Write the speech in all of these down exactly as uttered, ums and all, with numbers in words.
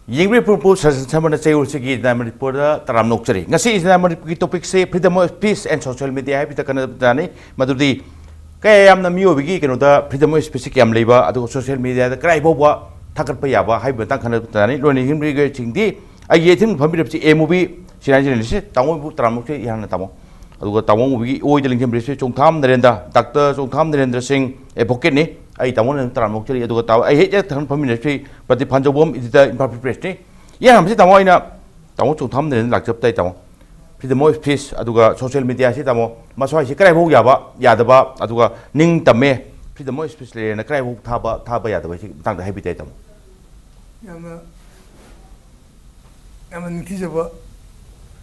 ꯌꯦꯡꯕꯤꯔꯤꯕ ꯄꯨꯝꯅꯃꯛꯄꯨ ꯁꯖꯟ ꯁꯃꯔꯅ ꯆꯌꯣꯜꯁꯤꯒꯤ ꯏꯟꯗꯤꯌꯥ ꯃꯅꯤꯄꯨꯔꯗ ꯇꯔꯥꯝꯅ ꯑꯣꯛꯆꯔꯤ꯫ ꯉꯁꯤ ꯏꯟꯗꯤꯌꯥ ꯃꯅꯤꯄꯨꯔꯒꯤ ꯇꯣꯄꯤꯛꯁꯦ Freedom of Speech and Social Media ꯍꯥꯏꯕꯁꯤꯗ ꯀꯟꯅ ꯇꯥꯅꯤ꯫ ꯃꯗꯨꯗꯤ ꯀꯌꯥ ꯌꯥꯝꯅ ꯃꯤꯑꯣꯏꯕꯒꯤ ꯀꯩꯅꯣꯗ freedom of speech ꯁꯤ ꯀꯌꯥꯝ ꯂꯩꯕ, ꯑꯗꯨꯒ social media ꯗ ꯀꯗꯥꯏ ꯐꯥꯎꯕ ꯊꯥꯒꯠꯄ ꯌꯥꯕ ꯍꯥꯏꯕꯒꯤ ꯃꯇꯥꯡ ꯈꯟꯅ ꯇꯥꯅꯤ꯫ ꯂꯣꯏꯅ ꯌꯦꯡꯕꯤꯔꯤꯕꯁꯤꯡꯗꯤ ꯑꯩꯒꯤ ꯏꯊꯤꯟ ꯐꯝꯕꯤꯔꯤꯕꯁꯤ ꯑꯦ ꯃꯨꯚꯤ ꯁꯤꯅꯥ ꯖꯔꯅꯦꯂꯤꯁ ꯇꯥꯃꯣꯕꯨ ꯇꯔꯥꯝꯅ ꯑꯣꯛꯆꯔꯤ꯫ ꯏꯍꯥꯟꯅ ꯇꯥꯃꯣ, ꯑꯗꯨꯒ ꯇꯥꯃꯣ ꯃꯨꯚꯤꯒꯤ ꯑꯣꯏꯗ ꯂꯤꯡꯖꯦꯜꯕꯤꯔꯤꯕꯁꯤ ꯆꯣꯡꯊꯥꯝ ꯅꯔꯦꯟꯗ꯭ꯔ, ꯗꯥꯛꯇꯔ ꯆꯣꯡꯊꯥꯝ ꯅꯔꯦꯟꯗ꯭ꯔ ꯁꯤꯡ, advocate ꯅꯤ꯫ ꯑꯩ ꯇꯥꯃꯣꯅ ꯑꯗꯨꯝ ꯇꯔꯥꯝꯅ ꯑꯣꯛꯆꯔꯤ꯫ ꯑꯗꯨꯒ ꯇꯥꯃꯣ, ꯑꯩ ꯍꯦꯛ ꯍꯦꯛ ꯊꯪꯅ ꯐꯝꯃꯤꯟꯅꯔꯤꯕꯁꯤ Pradeep ꯐꯥꯟꯖꯧꯕꯝ, editor, Imphal Free Press ꯅꯤ꯫ ꯏꯍꯥꯟ ꯍꯥꯟꯕꯁꯤ ꯇꯥꯃꯣ, ꯑꯩꯅ ꯇꯥꯃꯣ ꯆꯣꯡꯊꯥꯝ ꯅꯔꯦꯟꯗ꯭ꯔ ꯂꯥꯛꯆꯕ ꯇꯥꯏ ꯇꯥꯃꯣ꯫ Freedom of speech ꯑꯗꯨꯒ social media ꯁꯤ ꯇꯥꯃꯣ, ꯃꯁ꯭ꯋꯥꯏꯁꯤ ꯀꯗꯥꯏꯐꯥꯎ ꯌꯥꯕ, ꯌꯥꯗꯕ, ꯑꯗꯨꯒ ꯅꯤꯡ ꯇꯝꯃꯦ, freedom of speech ꯂꯩꯔꯦꯅ ꯀꯗꯥꯏꯐꯥꯎ ꯊꯥꯕ, ꯊꯥꯕ ꯌꯥꯗꯕ ꯍꯥꯏꯁꯤ ꯃꯇꯥꯡꯗ ꯍꯥꯏꯕꯤꯕ ꯇꯥꯏ ꯇꯥꯃꯣ꯫ ꯌꯥꯝꯅ, ꯌꯥꯝꯅ ꯅꯤꯡꯊꯤꯖꯕ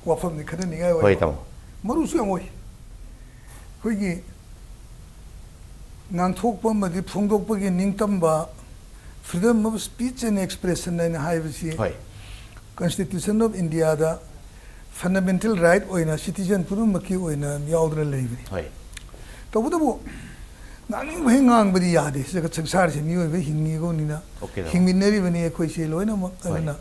ꯋꯥꯐꯝꯅꯤ, ꯈꯟꯅꯅꯤꯡꯉꯥꯏ ꯑꯣꯏꯕ꯫ ꯍꯣꯏ, ꯇꯥꯃꯣ꯫ ꯃꯔꯨꯁꯨ ꯌꯥꯝ ꯑꯣꯏ꯫ ꯑꯩꯈꯣꯏꯒꯤ ꯉꯥꯡꯊꯣꯛꯄ ꯑꯃꯗꯤ ꯐꯣꯡꯗꯣꯛꯄꯒꯤ ꯅꯤꯡꯇꯝꯕ, freedom of speech and expression ꯍꯥꯏꯅ ꯍꯥꯏꯕꯁꯤ ꯍꯣꯏ꯫ Constitution of India the fundamental right ꯑꯣꯏꯅ citizen ꯄꯨꯝꯅꯃꯛꯀꯤ ꯑꯣꯏꯅ ꯌꯥꯎꯗꯨꯅ ꯂꯩꯕꯅꯤ꯫ ꯍꯣꯏ꯫ ꯇꯧꯕꯇꯕꯨ ꯉꯥꯡꯅꯤꯡꯕ ꯍꯦꯛ ꯉꯥꯡꯕꯗꯤ ꯌꯥꯗꯦ꯫ ꯖꯒꯠ ꯁꯪꯁꯥꯔꯁꯤ ꯃꯤꯑꯣꯏꯕ ꯍꯤꯡꯉꯤꯕꯅꯤꯅ, ꯍꯣꯏ꯫ ꯍꯤꯡꯃꯤꯟꯅꯔꯤꯕꯅꯤ ꯑꯩꯈꯣꯏꯁꯦ ꯂꯣꯏꯅꯃꯛ꯫ ꯍꯣꯏ꯫ ꯑꯗꯨꯅ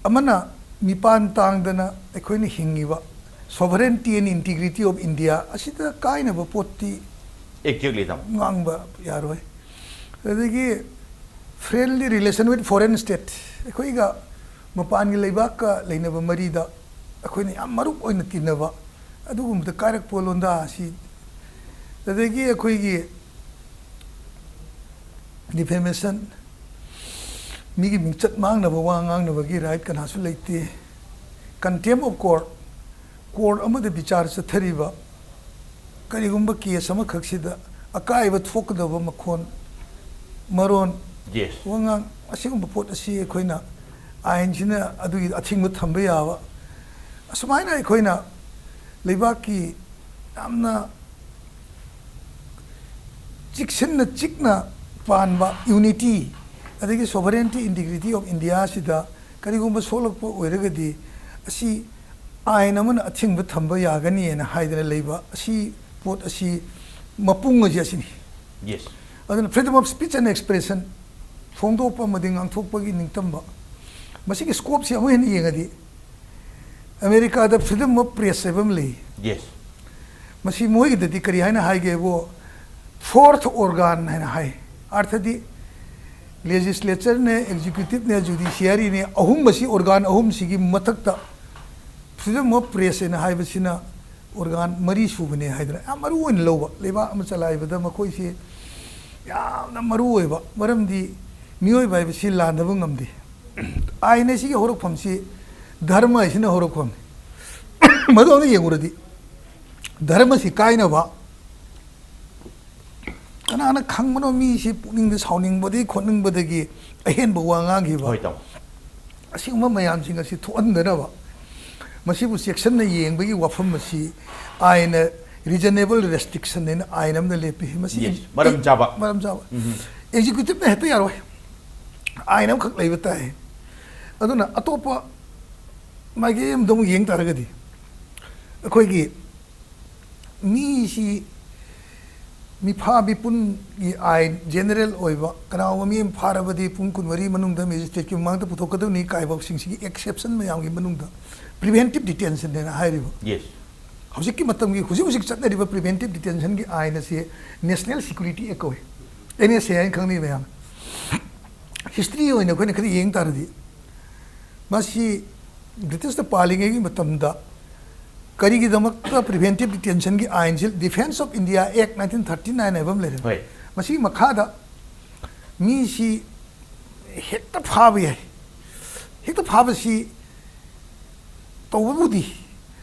ꯑꯃꯅ ꯃꯤꯄꯥꯟ ꯇꯥꯡꯗꯅ ꯑꯩꯈꯣꯏꯅ ꯍꯤꯡꯉꯤꯕ sovereignty and integrity of India ꯑꯁꯤꯗ ꯀꯥꯏꯅꯕ ꯄꯣꯠꯇꯤ Exactly, ꯇꯥꯃꯣ꯫ ꯉꯥꯡꯕ ꯌꯥꯔꯣꯏ꯫ ꯑꯗꯒꯤ friendly relation with foreign state, ꯑꯩꯈꯣꯏꯒ ꯃꯄꯥꯟꯒꯤ ꯂꯩꯕꯥꯛꯀ ꯂꯩꯅꯕ ꯃꯔꯤꯗ ꯑꯩꯈꯣꯏꯅ ꯌꯥꯝ ꯃꯔꯨꯞ ꯑꯣꯏꯅ ꯇꯤꯟꯅꯕ, ꯑꯗꯨꯒꯨꯝꯕꯗ ꯀꯥꯏꯔꯛꯄ ꯂꯣꯟꯗꯥ ꯑꯁꯤ, ꯑꯗꯒꯤ ꯑꯩꯈꯣꯏꯒꯤ defamation, ꯃꯤꯒꯤ ꯃꯤꯡꯆꯠ ꯃꯥꯡꯅꯕ ꯋꯥ ꯉꯥꯡꯅꯕꯒꯤ right ꯀꯅꯥꯁꯨ ꯂꯩꯇꯦ꯫ Contempt of court, court ꯑꯃꯗ ꯕꯤꯆꯥꯔ ꯆꯠꯊꯔꯤꯕ ꯀꯔꯤꯒꯨꯝꯕ case ꯑꯃꯈꯛꯁꯤꯗ ꯑꯀꯥꯏꯕ ꯊꯣꯛꯀꯗꯕ ꯃꯈꯣꯟ, ꯃꯔꯣꯟ, Yes꯫ ꯋꯥꯉꯥꯡ, ꯑꯁꯤꯒꯨꯝꯕ ꯄꯣꯠ ꯑꯁꯤ ꯑꯩꯈꯣꯏꯅ ꯑꯥꯏꯟꯁꯤꯅ ꯑꯗꯨꯒꯤ ꯑꯊꯤꯡꯕ ꯊꯝꯕ ꯌꯥꯕ, ꯑꯁꯨꯃꯥꯏꯅ ꯑꯩꯈꯣꯏꯅ ꯂꯩꯕꯥꯛꯀꯤ ꯌꯥꯝꯅ ꯆꯤꯛꯁꯤꯟꯅ ꯆꯤꯛꯅ ꯄꯥꯟꯕ unity ꯑꯗꯒꯤ sovereignty, integrity of India ꯁꯤꯗ ꯀꯔꯤꯒꯨꯝꯕ ꯁꯣꯛꯂꯛꯄ ꯑꯣꯏꯔꯒꯗꯤ ꯑꯁꯤ ꯑꯥꯏꯟ ꯑꯃꯅ ꯑꯊꯤꯡꯕ ꯊꯝꯕ ꯌꯥꯒꯅꯤꯅ ꯍꯥꯏꯗꯅ ꯂꯩꯕ ꯑꯁꯤ, ꯄꯣꯠ ꯑꯁꯤ ꯃꯄꯨꯡ ꯑꯁꯤ ꯑꯁꯤꯅꯤ꯫ Yes꯫ ꯑꯗꯨꯅ freedom of speech and expression, ꯐꯣꯡꯗꯣꯛꯄ ꯑꯃꯗꯤ ꯉꯥꯡꯊꯣꯛꯄꯒꯤ ꯅꯤꯡꯇꯝꯕ, ꯃꯁꯤꯒꯤ ꯁ꯭ꯀꯣꯞꯁꯦ ꯑꯃꯨꯛ ꯍꯦꯟꯅ ꯌꯦꯡꯉꯗꯤ, ꯑꯃꯦꯔꯤꯀꯥꯗ freedom of press ꯍꯥꯏꯕ ꯑꯃ ꯂꯩ꯫ ꯌꯦꯁ꯫ ꯃꯁꯤ ꯃꯣꯏꯒꯤꯗꯗꯤ ꯀꯔꯤ ꯍꯥꯏꯅ ꯍꯥꯏꯒꯦꯕꯨ, fourth organ ꯍꯥꯏꯅ ꯍꯥꯏ꯫ ꯑꯥꯔꯊꯗꯤ, ꯂꯦꯖꯤꯁꯂꯦꯆꯔꯅꯦ, ꯑꯦꯛꯖꯤꯀ꯭ꯌꯨꯇꯤꯚꯅꯦ, ꯖꯨꯗꯤꯁꯤꯌꯥꯔꯤꯅꯦ, ꯑꯍꯨꯝ, ꯑꯁꯤ ꯑꯣꯔꯒꯥꯟ ꯑꯍꯨꯝꯁꯤꯒꯤ ꯃꯊꯛꯇ freedom of press ꯍꯥꯏꯅ ꯍꯥꯏꯕꯁꯤꯅ ꯑꯣꯔꯒꯥꯟ ꯃꯔꯤ ꯁꯨꯕꯅꯦ ꯍꯥꯏꯗꯅ ꯌꯥꯝ ꯃꯔꯨ ꯑꯣꯏꯅ ꯂꯧꯕ꯫ ꯂꯩꯕꯥꯛ ꯑꯃ ꯆꯂꯥꯏꯕꯗ ꯃꯈꯣꯏꯁꯤ ꯌꯥꯝꯅ ꯃꯔꯨ ꯑꯣꯏꯕ, ꯃꯔꯝꯗꯤ ꯃꯤꯑꯣꯏꯕ ꯍꯥꯏꯕꯁꯤ ꯂꯥꯟꯗꯕ ꯉꯝꯗꯦ꯫ ꯑꯥꯏꯟ ꯑꯁꯤꯒꯤ ꯍꯧꯔꯛꯐꯝꯁꯤ ꯙꯔꯃ ꯍꯥꯏꯁꯤꯅ ꯍꯧꯔꯛꯐꯝꯅꯤ꯫ ꯃꯗꯨ ꯑꯃ ꯌꯦꯡꯉꯨꯔꯗꯤ, ꯙꯔꯃꯁꯤ ꯀꯥꯏꯅꯕ ꯀꯅꯥꯅ ꯈꯪꯕꯅꯣ, ꯃꯤꯁꯤ ꯄꯨꯛꯅꯤꯡꯗ ꯁꯥꯎꯅꯤꯡꯕꯗꯒꯤ ꯈꯣꯠꯅꯤꯡꯕꯗꯒꯤ ꯑꯍꯦꯟꯕ ꯋꯥ ꯉꯥꯡꯈꯤꯕ꯫ ꯍꯣꯏ, ꯇꯥꯃꯣ꯫ ꯑꯁꯤꯒꯨꯝꯕ ꯃꯌꯥꯝꯁꯤꯡ ꯑꯁꯤ ꯊꯣꯛꯍꯟꯗꯅꯕ, ꯃꯁꯤꯕꯨ ꯆꯦꯛꯁꯤꯟꯅ ꯌꯦꯡꯕꯒꯤ ꯋꯥꯐꯝ ꯑꯁꯤ ꯑꯥꯏꯟ, reasonable restriction ꯍꯥꯏꯅ ꯑꯥꯏꯟ ꯑꯃꯅ ꯂꯦꯞꯄꯤ꯫ ꯃꯁꯤ Yes, ꯃꯔꯝ ꯆꯥꯕ꯫ ꯃꯔꯝ ꯆꯥꯕ꯫ ꯑꯦꯛꯖꯤꯀ꯭ꯌꯨꯇꯤꯚꯅ ꯍꯦꯛꯇ ꯌꯥꯔꯣꯏ, ꯑꯥꯏꯟ ꯑꯃꯈꯛ ꯂꯩꯕ ꯇꯥꯏ꯫ ꯑꯗꯨꯅ ꯑꯇꯣꯞꯄ ꯃꯥꯏꯀꯩ ꯑꯃꯗ ꯑꯃꯨꯛ ꯌꯦꯡ ꯇꯥꯔꯒꯗꯤ, ꯑꯩꯈꯣꯏꯒꯤ ꯃꯤꯁꯤ ꯃꯤꯐꯥ ꯃꯤꯄꯨꯟꯒꯤ ꯑꯥꯏꯟ ꯖꯦꯅꯔꯦꯜ ꯑꯣꯏꯕ, ꯀꯅꯥꯒꯨꯝꯕ ꯃꯤ ꯑꯃ ꯐꯥꯔꯕꯗꯤ ꯄꯨꯡ ꯀꯨꯟꯃꯔꯤ ꯃꯅꯨꯡꯗ ꯃꯦꯖꯤꯁꯇ꯭ꯔꯦꯠꯀꯤ ꯃꯃꯥꯡꯗ ꯄꯨꯊꯣꯛꯀꯗꯕꯅꯤ ꯀꯥꯏꯕꯁꯤꯡꯁꯤꯒꯤ ꯑꯦꯛꯁꯦꯞꯁꯟ ꯃꯌꯥꯝꯒꯤ ꯃꯅꯨꯡꯗ preventive detention ꯍꯥꯏꯅ ꯍꯥꯏꯔꯤꯕ꯫ ꯌꯦꯁ꯫ ꯍꯧꯖꯤꯛꯀꯤ ꯃꯇꯝꯒꯤ, ꯍꯧꯖꯤꯛ ꯍꯧꯖꯤꯛ ꯆꯠꯅꯔꯤꯕ preventive detention ꯒꯤ ꯑꯥꯏꯟ ꯑꯁꯤ National Security Act ꯀꯧꯏ, ꯑꯦꯟ ꯑꯦꯁ ꯑꯦ ꯍꯥꯏꯅ ꯈꯪꯅꯩ ꯃꯌꯥꯝ꯫ ꯍꯤꯁꯇ꯭ꯔꯤ ꯑꯣꯏꯅ ꯑꯩꯈꯣꯏꯅ ꯈꯔ ꯌꯦꯡ ꯇꯥꯔꯗꯤ, ꯃꯁꯤ ꯕ꯭ꯔꯤꯇꯤꯁꯅ ꯄꯥꯜꯂꯤꯉꯩꯒꯤ ꯃꯇꯝꯗ ꯀꯔꯤꯒꯤꯗꯃꯛꯇ preventive detention ꯒꯤ ꯑꯥꯏꯟꯁꯤ Defence of India Act nineteen thirty nine ꯍꯥꯏꯕ ꯑꯃ ꯂꯩꯔꯦ꯫ ꯍꯣꯏ꯫ ꯃꯁꯤꯒꯤ ꯃꯈꯥꯗ ꯃꯤꯁꯤ ꯍꯦꯛꯇ ꯐꯥꯕ ꯌꯥꯏ꯫ ꯍꯦꯛꯇ ꯐꯥꯕꯁꯤ ꯇꯧꯕꯕꯨꯗꯤ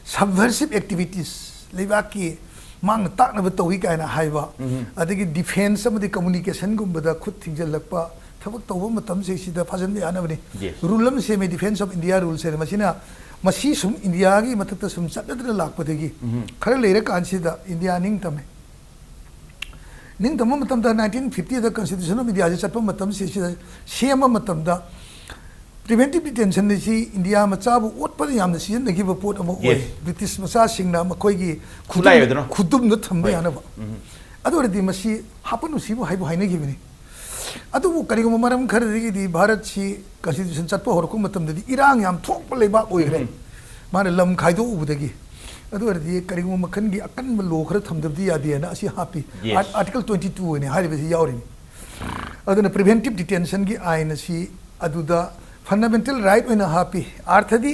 subversive activities, ꯂꯩꯕꯥꯛꯀꯤ ꯃꯥꯡꯅ ꯇꯥꯛꯅꯕ ꯇꯧꯏ ꯀꯥꯏꯅ ꯍꯥꯏꯕ, ꯎꯝ꯫ ꯑꯗꯒꯤ ꯗꯤꯐꯦꯟꯁ ꯑꯃꯗꯤ ꯀꯝꯃꯨꯅꯤꯀꯦꯁꯟꯒꯨꯝꯕꯗ ꯈꯨꯠ ꯊꯤꯡꯖꯤꯜꯂꯛꯄ ꯊꯕꯛ ꯇꯧꯕ ꯃꯇꯝꯁꯤꯗ ꯐꯥꯖꯤꯟꯕ ꯌꯥꯅꯕꯅꯤ꯫ Yes. ꯔꯨꯜ ꯑꯃ ꯁꯦꯝꯃꯦ, Defence of India Rules ꯍꯥꯏꯅ꯫ ꯃꯁꯤꯅ, ꯃꯁꯤ ꯁꯨꯝ ꯏꯟꯗꯤꯌꯥꯒꯤ ꯃꯊꯛꯇ ꯁꯨꯝ ꯆꯠꯅꯗꯅ ꯂꯥꯛꯄꯗꯒꯤ ꯎꯝ꯫ ꯈꯔ ꯂꯩꯔꯀꯥꯟꯁꯤꯗ ꯏꯟꯗꯤꯌꯥ ꯅꯤꯡꯇꯝꯃꯦ꯫ ꯅꯤꯡꯇꯝꯕ ꯃꯇꯝꯗ nineteen fifty the Constitution of India ꯁꯤ ꯆꯠꯄ ꯃꯇꯝꯁꯤꯗ, ꯁꯦꯝꯕ ꯃꯇꯝꯗ preventive detention ꯑꯁꯤ ꯏꯟꯗꯤꯌꯥ ꯃꯆꯥꯕꯨ ꯑꯣꯠꯄꯗ ꯌꯥꯝꯅ ꯁꯤꯖꯤꯟꯅꯈꯤꯕ ꯄꯣꯠ ꯑꯃ ꯑꯣꯏ꯫ Yes. ꯕ꯭ꯔꯤꯇꯤꯁ ꯃꯆꯥꯁꯤꯡꯅ ꯃꯈꯣꯏꯒꯤ ꯈꯨꯗꯨꯝ-, ꯈꯨꯠꯂꯥꯏ ꯑꯣꯏꯗꯅ꯫ ꯈꯨꯗꯨꯝꯗ ꯊꯝꯕ ꯍꯣꯏ꯫ ꯌꯥꯅꯕ꯫ ꯎꯝ꯫ ꯑꯗꯨ ꯑꯣꯏꯔꯗꯤ ꯃꯁꯤ ꯍꯥꯞꯄꯅꯨ ꯁꯤꯕꯨ ꯍꯥꯏꯕꯨ ꯍꯥꯏꯅꯈꯤꯕꯅꯤ꯫ ꯑꯗꯨꯕꯨ ꯀꯔꯤꯒꯨꯝꯕ ꯃꯔꯝ ꯈꯔꯗꯒꯤꯗꯤ ꯚꯥꯔꯠꯁꯤ ꯀꯟꯁꯇꯤꯇ꯭ꯌꯨꯁꯟ ꯆꯠꯄ ꯍꯧꯔꯛꯄ ꯃꯇꯝꯗꯗꯤ ꯏꯔꯥꯡ ꯌꯥꯝ ꯊꯣꯛꯄ ꯂꯩꯕꯥꯛ ꯑꯣꯏꯈ꯭ꯔꯦ꯫ ꯎꯝ꯫ ꯃꯥꯅ ꯂꯝ ꯈꯥꯏꯗꯣꯛꯎꯕꯗꯒꯤ꯫ ꯑꯗꯨ ꯑꯣꯏꯔꯗꯤ ꯀꯔꯤꯒꯨꯝꯕ ꯃꯈꯜꯒꯤ ꯑꯀꯟꯕ ꯂꯣ ꯈꯔ ꯊꯝꯗꯕꯗꯤ ꯌꯥꯗꯦꯅ ꯑꯁꯤ ꯍꯥꯞꯄꯤ꯫ Yes. Article twenty two ꯍꯥꯏꯅ ꯍꯥꯏꯔꯤꯕꯁꯤ ꯌꯥꯎꯔꯤꯅꯤ꯫ ꯑꯗꯨꯅ preventive detentionꯒꯤ ꯑꯥꯏꯟ ꯑꯁꯤ ꯑꯗꯨꯗ fundamental right ꯑꯣꯏꯅ ꯍꯥꯞꯄꯤ꯫ ꯑꯥꯔꯊꯗꯤ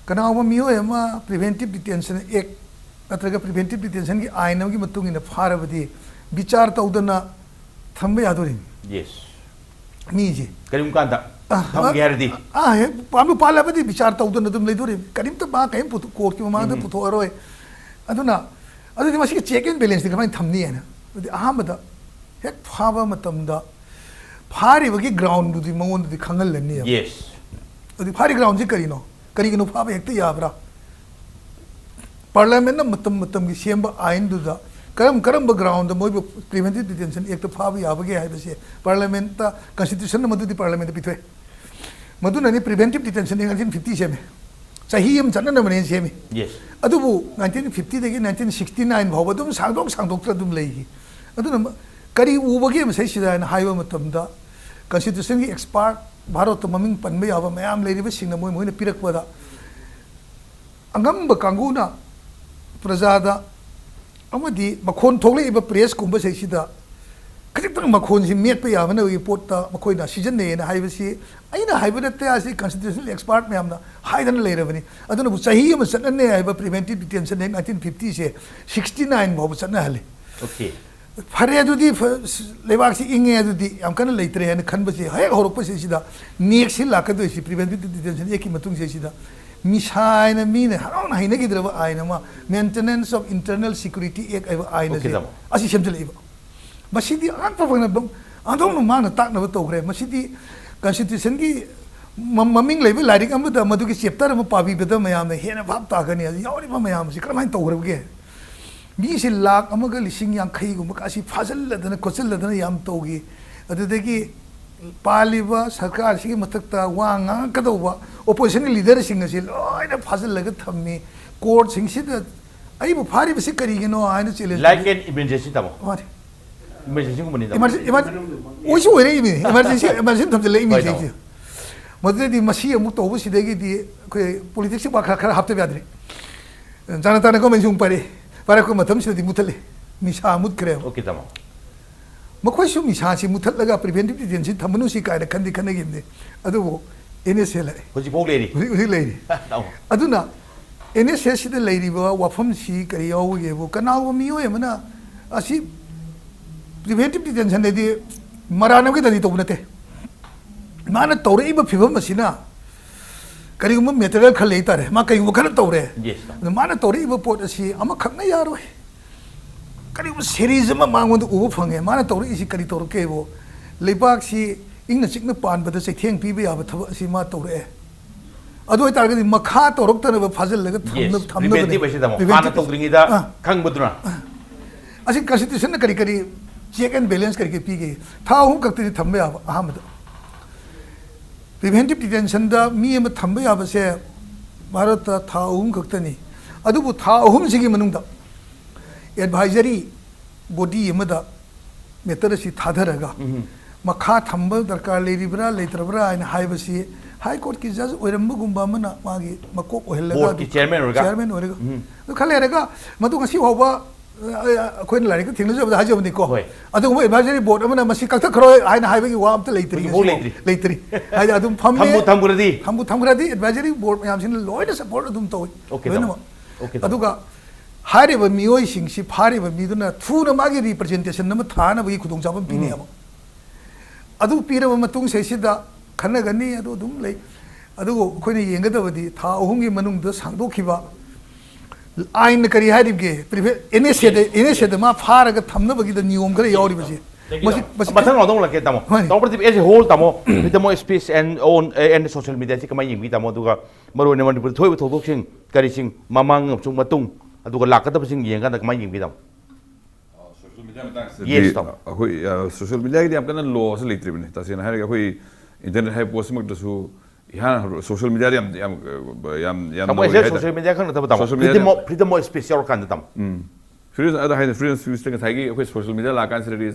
ꯀꯅꯥꯒꯨꯝꯕ ꯃꯤꯑꯣꯏ ꯑꯃ preventive detention act ꯅꯠꯇ꯭ꯔꯒ preventive detentionꯒꯤ ꯑꯥꯏꯟ ꯑꯃꯒꯤ ꯃꯇꯨꯡ ꯏꯟꯅ ꯐꯥꯔꯕꯗꯤ ꯕꯤꯆꯥꯔ ꯇꯧꯗꯅ ꯊꯝꯕ ꯌꯥꯗꯣꯔꯤꯅꯤ꯫ Yes. ꯃꯤꯁꯦ꯫ ꯀꯔꯤꯒꯨꯝꯕ ꯀꯥꯟꯗ ꯑ, ꯊꯝꯒꯦ ꯍꯥꯏꯔꯗꯤ? ꯑ, ꯍꯦꯛ ꯄꯥꯝꯕ ꯄꯥꯜꯂꯕꯗꯤ ꯕꯤꯆꯥꯔ ꯇꯧꯗꯅ ꯑꯗꯨꯝ ꯂꯩꯗꯣꯔꯤꯕꯅꯤ꯫ ꯀꯔꯤꯝꯇ ꯃꯥ ꯀꯔꯤꯝ ꯄꯨꯊꯣꯛ-, ꯀꯣꯔꯠꯀꯤ ꯃꯃꯥꯡꯗ ꯎꯝ꯫ ꯄꯨꯊꯣꯛꯑꯔꯣꯏ꯫ ꯑꯗꯨꯅ ꯑꯗꯨꯗꯤ ꯃꯁꯤꯒꯤ check and balanceꯇꯤ ꯀꯃꯥꯏꯅ ꯊꯝꯅꯤ ꯍꯥꯏꯅ꯫ ꯑꯗꯨꯗꯤ ꯑꯍꯥꯟꯕꯗ ꯍꯦꯛ ꯐꯥꯕ ꯃꯇꯝꯗ ꯐꯥꯔꯤꯕꯒꯤ groundꯗꯨꯗꯤ ꯃꯉꯣꯟꯗꯗꯤ ꯈꯪꯍꯜꯂꯅꯤ꯫ Yes. ꯑꯗꯨꯗꯤ ꯐꯥꯔꯤ groundꯁꯤ ꯀꯔꯤꯅꯣ? ꯀꯔꯤꯒꯤꯅꯣ ꯐꯥꯕ ꯍꯦꯛꯇ ꯌꯥꯕ꯭ꯔꯥ? Parliamentꯅ ꯃꯇꯝ ꯃꯇꯝꯒꯤ ꯁꯦꯝꯕ ꯑꯥꯏꯟꯗꯨꯗ ꯀꯔꯝ ꯀꯔꯝꯕ groundꯗ ꯃꯣꯏꯕꯨ preventive detention actꯇ ꯐꯥꯕ ꯌꯥꯕꯒꯦ ꯍꯥꯏꯕꯁꯦ Parliamentꯇ, constitutionꯅ ꯃꯗꯨꯗꯤ Parliamentꯇ ꯄꯤꯊꯣꯛꯑꯦ꯫ ꯃꯗꯨꯅꯅꯤ preventive detention act nineteen fifty ꯁꯦꯝꯃꯦ꯫ ꯆꯍꯤ ꯑꯃ ꯆꯠꯅꯅꯕꯅꯦꯅ ꯁꯦꯝꯃꯤ꯫ Yes. ꯑꯗꯨꯕꯨ nineteen fiftyꯗꯒꯤ nineteen sixty nine ꯐꯥꯎꯕ ꯑꯗꯨꯝ ꯁꯥꯡꯗꯣꯛ ꯁꯥꯡꯗꯣꯛꯇ꯭ꯔ ꯑꯗꯨꯝ ꯂꯩꯈꯤ꯫ ꯑꯗꯨꯅ ꯃ-, ꯀꯔꯤ ꯎꯕꯒꯦ ꯃꯁꯩꯁꯤꯗ ꯍꯥꯏꯅ ꯍꯥꯏꯕ ꯃꯇꯝꯗ constitutionꯒꯤ expert ꯚꯥꯔꯠꯇ ꯃꯃꯤꯡ ꯄꯟꯕ ꯌꯥꯕ ꯃꯌꯥꯝ ꯂꯩꯔꯤꯕꯁꯤꯡꯅ ꯃꯣꯏ ꯃꯣꯏꯅ ꯄꯤꯔꯛꯄꯗ ꯑꯉꯝꯕ ꯀꯥꯡꯕꯨꯅ ꯄ꯭ꯔꯖꯥꯗ ꯑꯃꯗꯤ ꯃꯈꯣꯟ ꯊꯣꯛꯂꯛꯏꯕ pressꯀꯨꯝꯕꯁꯤꯗ ꯈꯖꯤꯛꯇꯪ ꯃꯈꯣꯟꯁꯤ ꯃꯦꯠꯄ ꯌꯥꯕꯅꯕꯒꯤ ꯄꯣꯠꯇ ꯃꯈꯣꯏꯅ ꯁꯤꯖꯤꯟꯅꯩꯌꯦꯅ ꯍꯥꯏꯕꯁꯤ ꯑꯩꯅ ꯍꯥꯏꯕ ꯅꯠꯇꯦ, ꯑꯁꯤ constitutional expert ꯃꯌꯥꯝꯅ ꯍꯥꯏꯗꯅ ꯂꯩꯔꯕꯅꯤ꯫ ꯑꯗꯨꯅꯕꯨ ꯆꯍꯤ ꯑꯃ ꯆꯠꯅꯅꯦ ꯍꯥꯏꯕ preventive detention act nineteen fiftyꯁꯦ sixty nine ꯐꯥꯎꯕ ꯆꯠꯅꯍꯜꯂꯤ꯫ Okay. ꯐꯔꯦ, ꯑꯗꯨꯗꯤ ꯐ-, ꯂꯩꯕꯥꯛꯁꯤ ꯏꯪꯉꯦ, ꯑꯗꯨꯗꯤ ꯌꯥꯝ ꯀꯟꯅ ꯂꯩꯇ꯭ꯔꯦ ꯍꯥꯏꯅ ꯈꯟꯕꯁꯤ ꯍꯦꯛ ꯍꯧꯔꯛꯄꯁꯤꯗ next ꯂꯥꯛꯀꯗꯣꯏꯁꯤ preventive detention actꯀꯤ ꯃꯇꯨꯡꯁꯤꯗ ꯃꯤꯁꯥꯏꯅ ꯃꯤꯅ ꯍꯔꯥꯎꯅ ꯍꯩꯅꯈꯤꯗ꯭ꯔꯕ ꯑꯥꯏꯟ ꯑꯃ, Maintenance of Internal Security Act ꯍꯥꯏꯕ ꯑꯥꯏꯟ ꯑꯁꯤ, Okay, ꯇꯥꯃꯣ꯫ ꯑꯁꯤ ꯁꯦꯝꯖꯤꯜꯂꯛꯏꯕ꯫ ꯃꯁꯤꯗꯤ ꯑꯉꯛꯄ ꯐꯪꯅ ꯑꯗꯣꯝꯅ ꯃꯥꯅ ꯇꯥꯛꯅꯕ ꯇꯧꯈ꯭ꯔꯦ꯫ ꯃꯁꯤꯗꯤ constitutionꯒꯤ ꯃ-, ꯃꯃꯤꯡ ꯂꯩꯕ ꯂꯥꯏꯔꯤꯛ ꯑꯃꯗ ꯃꯗꯨꯒꯤ chapter ꯑꯃ ꯄꯥꯕꯤꯕꯗ ꯃꯌꯥꯝꯅ ꯍꯦꯟꯅ ꯚꯥꯞ ꯇꯥꯒꯅꯤ꯫ ꯑꯗꯨ ꯌꯥꯎꯔꯤꯕ ꯃꯌꯥꯝ ꯑꯁꯤ ꯀꯔꯝꯍꯥꯏꯅ ꯇꯧꯈ꯭ꯔꯕꯒꯦ? ꯃꯤꯁꯦ ꯂꯥꯛ ꯑꯃꯒ ꯂꯤꯁꯤꯡ ꯌꯥꯡꯈꯩꯒꯨꯝꯕ ꯑꯁꯤ ꯐꯥꯖꯤꯜꯂꯗꯅ ꯈꯣꯠꯆꯤꯜꯂꯗꯅ ꯌꯥꯝ ꯇꯧꯈꯤ꯫ ꯑꯗꯨꯗꯒꯤ ꯄꯥꯜꯂꯤꯕ ꯁꯔꯀꯥꯔꯁꯤꯒꯤ ꯃꯊꯛꯇ ꯋꯥ ꯉꯥꯡꯉꯛꯀꯗꯧꯕ opposition leaderꯁꯤꯡ ꯑꯁꯤ ꯂꯣꯏꯅ ꯐꯥꯖꯤꯜꯂꯒ ꯊꯝꯃꯤ꯫ Courtꯁꯤꯡꯁꯤꯗ ꯑꯩꯕꯨ ꯐꯥꯔꯤꯕꯁꯤ ꯀꯔꯤꯒꯤꯅꯣ ꯍꯥꯏꯅ challenge Light and immediacy, ꯇꯥꯃꯣ꯫ ꯃꯥꯅꯤ꯫ ꯏꯃꯔꯖꯦꯟꯁꯤꯒꯨꯝꯕꯅꯤꯗ꯫ ꯏꯃꯔꯖꯦꯟ ꯏꯃꯔ ꯑꯣꯏꯁꯨ ꯑꯣꯏꯔꯛꯏꯃꯤꯅꯦ, ꯏꯃꯔꯖꯦꯟꯁꯤ ꯏꯃꯔꯖꯦꯟꯁꯤ ꯊꯝꯖꯤꯜꯂꯛꯏꯃꯤ ꯍꯣꯏ, ꯁꯤꯁꯦ꯫ ꯃꯗꯨꯗꯩꯗꯤ ꯃꯁꯤ ꯑꯃꯨꯛ ꯇꯧꯕꯁꯤꯗꯒꯤꯗꯤ ꯑꯩꯈꯣꯏ ꯄꯣꯂꯤꯇꯤꯛꯁꯁꯤ ꯋꯥ ꯈꯔ ꯈꯔ ꯍꯥꯞꯇꯕ ꯌꯥꯗ꯭ꯔꯦ꯫ ꯖꯅꯇꯥꯅ ꯒꯣꯔꯃꯦꯟꯁꯤ ꯑꯃꯨꯛ ꯄꯥꯏꯔꯛꯏ꯫ ꯄꯥꯏꯔꯛꯄ ꯃꯇꯝꯁꯤꯗꯗꯤ ꯃꯨꯠꯊꯠꯂꯤ, ꯅꯤꯁꯥ ꯃꯨꯠꯈ꯭ꯔꯦꯕ꯫ ꯑꯣꯀꯦ ꯇꯥꯃꯣ꯫ ꯃꯈꯣꯏꯁꯨ ꯅꯤꯁꯥꯁꯤ ꯃꯨꯠꯊꯠꯂꯒ ꯄ꯭ꯔꯤꯚꯦꯟꯇꯤꯞ ꯗꯤꯇꯦꯟꯁꯟ ꯊꯝꯃꯅꯨ ꯁꯤ ꯀꯥꯏꯅ ꯈꯟꯗꯤ ꯈꯟꯅꯈꯤꯕꯅꯤ꯫ ꯑꯗꯨꯕꯨ ꯑꯦꯟ ꯑꯦꯁ ꯑꯦ ꯂꯥꯛꯑꯦ꯫ ꯍꯧꯖꯤꯛꯐꯥꯎ ꯂꯩꯔꯤ꯫ ꯍꯧꯖꯤꯛ ꯍꯧꯖꯤꯛ ꯂꯩꯔꯤ꯫ ꯇꯥꯃꯣ꯫ ꯑꯗꯨꯅ ꯑꯦꯟ ꯑꯦꯁ ꯑꯦꯁ ꯁꯤꯗ ꯂꯩꯔꯤꯕ ꯋꯥꯐꯝꯁꯤ ꯀꯔꯤ ꯌꯥꯎꯕꯒꯦꯕꯨ, ꯀꯅꯥꯒꯨꯝꯕ ꯃꯤꯑꯣꯏ ꯑꯃꯅ ꯑꯁꯤ ꯄ꯭ꯔꯤꯚꯦꯟꯇꯤꯞ ꯗꯤꯇꯦꯟꯁꯟꯗꯗꯤ ꯃꯔꯥꯟ ꯑꯃꯒꯤꯗꯗꯤ ꯇꯧꯕ ꯅꯠꯇꯦ꯫ ꯃꯥꯅ ꯇꯧꯔꯛꯏꯕ ꯐꯤꯕꯝ ꯑꯁꯤꯅ ꯀꯔꯤꯒꯨꯝꯕ ꯃꯦꯇꯔꯤꯌꯦꯜ ꯈꯔ ꯂꯩ ꯇꯥꯔꯦ, ꯃꯥ ꯀꯔꯤꯒꯨꯝꯕ ꯈꯔ ꯇꯧꯔꯦ꯫ Yes, ꯇꯥꯃꯣ꯫ ꯑꯗꯨ ꯃꯥꯅ ꯇꯧꯔꯛꯏꯕ ꯄꯣꯠ ꯑꯁꯤ ꯑꯃꯈꯛꯅ ꯌꯥꯔꯣꯏ꯫ ꯀꯔꯤꯒꯨꯝꯕ ꯁꯦꯔꯤꯁ ꯑꯃ ꯃꯉꯣꯟꯗ ꯎꯕ ꯐꯪꯉꯦ꯫ ꯃꯥꯅ ꯇꯧꯔꯛꯏꯁꯤ ꯀꯔꯤ ꯇꯧꯔꯛꯀꯦꯕꯨ, ꯂꯩꯕꯥꯛꯁꯤ ꯏꯪꯅ ꯆꯤꯛꯅ ꯄꯥꯟꯕꯗ ꯆꯩꯊꯦꯡ ꯄꯤꯕ ꯌꯥꯕ ꯊꯕꯛ ꯑꯁꯤ ꯃꯥ ꯇꯧꯔꯛꯑꯦ꯫ ꯑꯗꯨ ꯑꯣꯏꯇꯥꯔꯒꯗꯤ ꯃꯈꯥ ꯇꯧꯔꯛꯇꯅꯕ ꯐꯥꯖꯤꯜꯂꯒ ꯊꯝꯅ- Yes, ꯊꯝꯅꯕꯅꯦ꯫ ꯄ꯭ꯔꯤꯚꯦꯟꯇꯤꯞ ꯍꯥꯏꯁꯦ ꯇꯥꯃꯣ꯫ ꯄ꯭ꯔꯤꯚꯦꯟꯇꯤꯞ ꯍꯥꯟꯅ ꯇꯧꯗ꯭ꯔꯤꯉꯩꯗ ꯑꯥ꯫ ꯈꯪꯕꯗꯨꯅ꯫ ꯑꯁꯤ ꯀꯟꯁꯇꯤꯇ꯭ꯌꯨꯁꯟꯅ ꯀꯔꯤ ꯀꯔꯤ ꯆꯦꯛ ꯑꯦꯟ ꯕꯦꯂꯦꯟꯁ ꯀꯔꯤ ꯀꯔꯤ ꯄꯤꯒꯦ? ꯊꯥ ꯑꯍꯨꯝ ꯈꯛꯇꯗꯤ ꯊꯝꯕ ꯌꯥꯕ꯫ ꯑꯍꯥꯟꯕꯗ ꯄ꯭ꯔꯤꯚꯦꯟꯇꯤꯞ ꯗꯤꯇꯦꯟꯁꯟꯗ ꯃꯤ ꯑꯃ ꯊꯝꯕ ꯌꯥꯕꯁꯦ ꯚꯥꯔꯠꯇ ꯊꯥ ꯑꯍꯨꯝ ꯈꯛꯇꯅꯤ꯫ ꯑꯗꯨꯕꯨ ꯊꯥ ꯑꯍꯨꯝꯁꯤꯒꯤ ꯃꯅꯨꯡꯗ ꯑꯦꯗꯚꯥꯏꯖꯔꯤ ꯕꯣꯗꯤ ꯑꯃꯗ ꯃꯦꯇꯔ ꯑꯁꯤ ꯊꯥꯗꯔꯒ ꯃꯈꯥ ꯊꯝꯕ ꯗꯔꯀꯥꯔ ꯂꯩꯔꯤꯕ꯭ꯔꯥ ꯂꯩꯇ꯭ꯔꯕ꯭ꯔꯥ ꯍꯥꯏꯅ ꯍꯥꯏꯕꯁꯤ ꯍꯥꯏ ꯀꯣꯔꯠꯀꯤ ꯖꯖ ꯑꯣꯏꯔꯝꯕꯒꯨꯝꯕ ꯑꯃꯅ ꯃꯥꯒꯤ ꯃꯀꯣꯛ ꯑꯣꯏꯍꯜꯂꯒ ꯕꯣꯔꯗꯀꯤ ꯑꯗꯨ ꯆꯤꯌꯔꯃꯦꯟ ꯑꯣꯏꯔꯒ? ꯆꯤꯌꯔꯃꯦꯟ ꯑꯣꯏꯔꯒ ꯑꯗꯨ ꯈꯔ ꯂꯩꯔꯒ ꯃꯗꯨ ꯉꯁꯤ ꯐꯥꯎꯕ ꯑ, ꯑꯩꯈꯣꯏꯅ ꯂꯥꯏꯔꯤꯛꯇ ꯊꯦꯡꯅꯖꯕꯗ ꯍꯥꯏꯖꯕꯅꯤꯀꯣ꯫ ꯍꯣꯏ꯫ ꯑꯗꯨꯒꯨꯝꯕ ꯑꯦꯗꯚꯥꯏꯖꯔꯤ ꯕꯣꯔꯗ ꯑꯃꯅ ꯃꯁꯤ ꯀꯛꯊꯠꯈ꯭ꯔꯣ ꯍꯥꯏꯅ ꯍꯥꯏꯕꯒꯤ ꯋꯥ ꯑꯝꯇ ꯂꯩꯇ꯭ꯔꯤ ꯍꯧꯖꯤꯛꯐꯥꯎ ꯉꯁꯤꯐꯥꯎ꯫ ꯂꯩꯇ꯭ꯔꯤ꯫ ꯂꯩꯇ꯭ꯔꯤ꯫ ꯍꯥꯏꯗꯤ ꯑꯗꯨꯝ ꯐꯝꯃꯦ꯫ ꯊꯝꯕꯨ ꯊꯝꯈ꯭ꯔꯗꯤ? ꯊꯝꯕꯨ ꯊꯝꯈ꯭ꯔꯗꯤ ꯑꯦꯗꯚꯥꯏꯖꯔꯤ ꯕꯣꯔꯗ ꯃꯌꯥꯝꯁꯤꯅ ꯂꯣꯏꯅ ꯁꯄꯣꯔꯠ ꯑꯗꯨꯝ ꯇꯧꯏ꯫ ꯑꯣꯀꯦ, ꯇꯥꯃꯣ꯫ ꯂꯣꯏꯅꯃꯛ꯫ ꯑꯣꯀꯦ, ꯇꯥꯃꯣ꯫ ꯑꯗꯨꯒ ꯍꯥꯏꯔꯤꯕ ꯃꯤꯑꯣꯏꯁꯤꯡꯁꯤ ꯐꯥꯔꯤꯕ ꯃꯤꯗꯨꯅ ꯊꯨꯅ ꯃꯥꯒꯤ ꯔꯤꯄ꯭ꯔꯖꯦꯟꯇꯦꯁꯟ ꯑꯃ ꯊꯥꯅꯕꯒꯤ ꯈꯨꯗꯣꯡꯆꯥꯕ ꯑꯃ ꯄꯤꯅꯦꯕ꯫ ꯑꯗꯨ ꯄꯤꯔꯕ ꯃꯇꯨꯡ ꯁꯤꯗꯩꯁꯤꯗ ꯈꯟꯅꯒꯅꯤ, ꯑꯗꯨ ꯑꯗꯨꯝ ꯂꯩ꯫ ꯑꯗꯨꯕꯨ ꯑꯩꯈꯣꯏꯅ ꯌꯦꯡꯒꯗꯕꯗꯤ ꯊꯥ ꯑꯍꯨꯝꯒꯤ ꯃꯅꯨꯡꯗ ꯁꯥꯡꯗꯣꯛꯈꯤꯕ ꯑꯥꯏꯟꯅ ꯀꯔꯤ ꯍꯥꯏꯔꯤꯕꯒꯦ? ꯄ꯭ꯔꯤꯚꯦ-, ꯑꯦꯟ ꯑꯦꯁ ꯑꯦꯗ, ꯑꯦꯟ ꯑꯦꯁ ꯑꯦꯗ ꯃꯥ ꯐꯥꯔꯒ ꯊꯝꯅꯕꯒꯤꯗ ꯅꯤꯌꯣꯝ ꯈꯔ ꯌꯥꯎꯔꯤꯕꯁꯦ꯫ ꯃꯁꯤ, ꯃꯁꯤ ꯃꯊꯪ ꯔꯥꯎꯟꯗ ꯑꯃꯨꯛ ꯂꯥꯛꯀꯦ ꯇꯥꯃꯣ꯫ ꯍꯣꯏ꯫ ꯇꯥꯃꯣ ꯄ꯭ꯔꯗꯤꯞ, as a whole ꯇꯥꯃꯣ, freedom of speech and on, and social media ꯁꯤ ꯀꯃꯥꯏꯅ ꯌꯦꯡꯕꯤ ꯇꯥꯃꯣ? ꯑꯗꯨꯒ ꯃꯔꯨ ꯑꯣꯏꯅ ꯃꯅꯤꯄꯨꯔꯗ ꯊꯣꯛꯏꯕ ꯊꯧꯗꯣꯛꯁꯤꯡ ꯀꯔꯤꯁꯤꯡ ꯃꯃꯥꯡ ꯑꯃꯁꯨꯡ ꯃꯇꯨꯡ, ꯑꯗꯨꯒ ꯂꯥꯛꯀꯗꯕꯁꯤꯡ ꯌꯦꯡꯀꯥꯟꯗ ꯀꯃꯥꯏꯅ ꯌꯦꯡꯕꯤ ꯇꯥꯃꯣ? ꯁꯣꯁꯤꯌꯦꯜ ꯃꯤꯗꯤꯌꯥ ꯃꯇꯥꯡꯁꯤꯗꯗꯤ Yes, ꯇꯥꯃꯣ꯫ ꯑꯩꯈꯣꯏ ꯑ, ꯁꯣꯁꯤꯌꯦꯜ ꯃꯤꯗꯤꯌꯥꯒꯤꯗꯤ ꯌꯥꯝ ꯀꯟꯅ ꯂꯣꯁꯨ ꯂꯩꯇ꯭ꯔꯤꯕꯅꯤ꯫ ꯇꯁꯦꯡꯅ ꯍꯥꯏꯔꯒ ꯑꯩꯈꯣꯏ ꯏꯟꯇꯔꯅꯦꯠ ꯍꯥꯏꯕ ꯄꯣꯠꯁꯤꯃꯛꯇꯁꯨ ꯏꯍꯥꯟ ꯍꯥꯟꯅ ꯁꯣꯁꯤꯌꯦꯜ ꯃꯤꯗꯤꯌꯥꯗ ꯌꯥꯝ ꯌꯥꯝ ꯌꯥꯝ ꯌꯥꯝ ꯇꯥꯃꯣ, ꯅꯧꯔꯤ ꯑꯩꯁꯦ ꯍꯥꯏꯇꯥꯔꯦ꯫ ꯁꯣꯁꯤꯌꯦꯜ ꯃꯤꯗꯤꯌꯥ ꯈꯛ ꯅꯠꯇꯕ ꯇꯥꯃꯣ, ꯁꯣꯁꯤꯌꯦꯜ ꯃꯤꯗꯤꯌꯥꯗ freedom of, freedom of speech ꯌꯥꯎꯔꯀꯥꯟꯗ ꯇꯥꯃꯣ꯫ ꯐ꯭ꯔꯤꯗꯝ ꯑꯗ ꯍꯥꯏꯅ ꯐ꯭ꯔꯤꯗꯝ ꯁ꯭ꯄꯤꯆꯇ ꯉꯁꯥꯏꯒꯤ ꯑꯩꯈꯣꯏ ꯁꯣꯁꯤꯌꯦꯜ ꯃꯤꯗꯤꯌꯥ ꯂꯥꯛꯀꯥꯟꯁꯤꯗꯗꯤ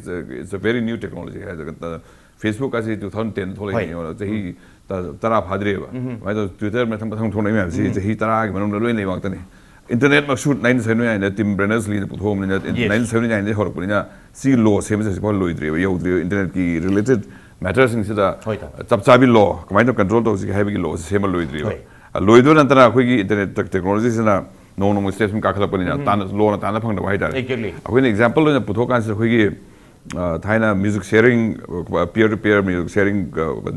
it's a very new technology ꯍꯥꯏꯗꯅ ꯐꯦꯁꯕꯨꯛ ꯑꯁꯤ ꯇꯨ ꯊꯥꯎꯖꯟ ꯇꯦꯟ ꯊꯣꯛꯂꯛꯏꯅꯤ ꯆꯍꯤ ꯇꯔꯥ ꯐꯥꯗ꯭ꯔꯤꯕ꯫ ꯑꯗꯨꯃꯥꯏꯅ ꯇꯧ ꯇ꯭ꯋꯤꯇꯔ ꯃꯊꯪ ꯃꯊꯪ ꯊꯣꯛꯂꯛꯏ ꯃꯌꯥꯝꯁꯤ ꯆꯍꯤ ꯇꯔꯥꯒꯤ ꯃꯅꯨꯡꯗ ꯂꯣꯏ ꯂꯩꯕ ꯉꯥꯛꯇꯅꯤ꯫ ꯏꯟꯇꯔꯅꯦꯠꯃꯛꯁꯨ ꯅꯥꯏꯟꯇꯤꯟ ꯁꯚꯦꯟꯇꯤ ꯅꯥꯏꯟꯗ ꯇꯤꯝ ꯕꯔꯅꯔꯁ ꯂꯤꯅ ꯄꯨꯊꯣꯛꯑꯕꯅꯤꯅ ꯅꯥꯏꯟꯇꯤꯟ ꯁꯚꯦꯟꯇꯤ ꯅꯥꯏꯟꯗꯒꯤ ꯍꯧꯔꯛꯄꯅꯤꯅ ꯁꯤ ꯂꯣ ꯁꯦꯝꯕꯁꯦ ꯍꯧꯖꯤꯛꯐꯥꯎ ꯂꯣꯏꯗ꯭ꯔꯤꯕ, ꯌꯧꯗ꯭ꯔꯤꯕ ꯏꯟꯇꯔꯅꯦꯠꯀꯤ ꯔꯤꯂꯦꯇꯦꯠ ꯃꯦꯇꯔꯁꯤꯡꯁꯤꯗ ꯆꯞ ꯆꯥꯕꯤ ꯂꯣ ꯀꯃꯥꯏꯅ ꯇꯧꯔ ꯀꯟꯇ꯭ꯔꯣꯜ ꯇꯧꯁꯤꯒꯦ ꯍꯥꯏꯕꯒꯤ ꯂꯣꯁꯤ ꯁꯦꯝꯕ ꯂꯣꯏꯗ꯭ꯔꯤꯕ꯫ ꯂꯣꯏꯗꯣꯏ ꯅꯠꯇꯅ ꯑꯩꯈꯣꯏꯒꯤ ꯏꯟꯇꯔꯅꯦꯠ ꯇꯦꯛꯅꯣꯂꯣꯖꯤꯁꯤꯅ ꯅꯣꯡ ꯅꯣꯡꯃꯒꯤ ꯁ꯭ꯇꯦꯞ ꯁꯨꯝ ꯀꯥꯈꯠꯂꯛꯄꯅꯤꯅ ꯂꯣꯅ ꯇꯥꯟꯅ ꯐꯪꯗꯕ ꯍꯥꯏꯇꯥꯔꯦ꯫ ꯑꯩꯈꯣꯏꯅ ꯑꯦꯛꯖꯥꯝꯄꯜ ꯑꯣꯏꯅ ꯄꯨꯊꯣꯛꯀꯥꯟꯁꯤꯗ ꯑꯩꯈꯣꯏꯒꯤ ꯊꯥꯏꯅ music sharing, peer to peer music sharing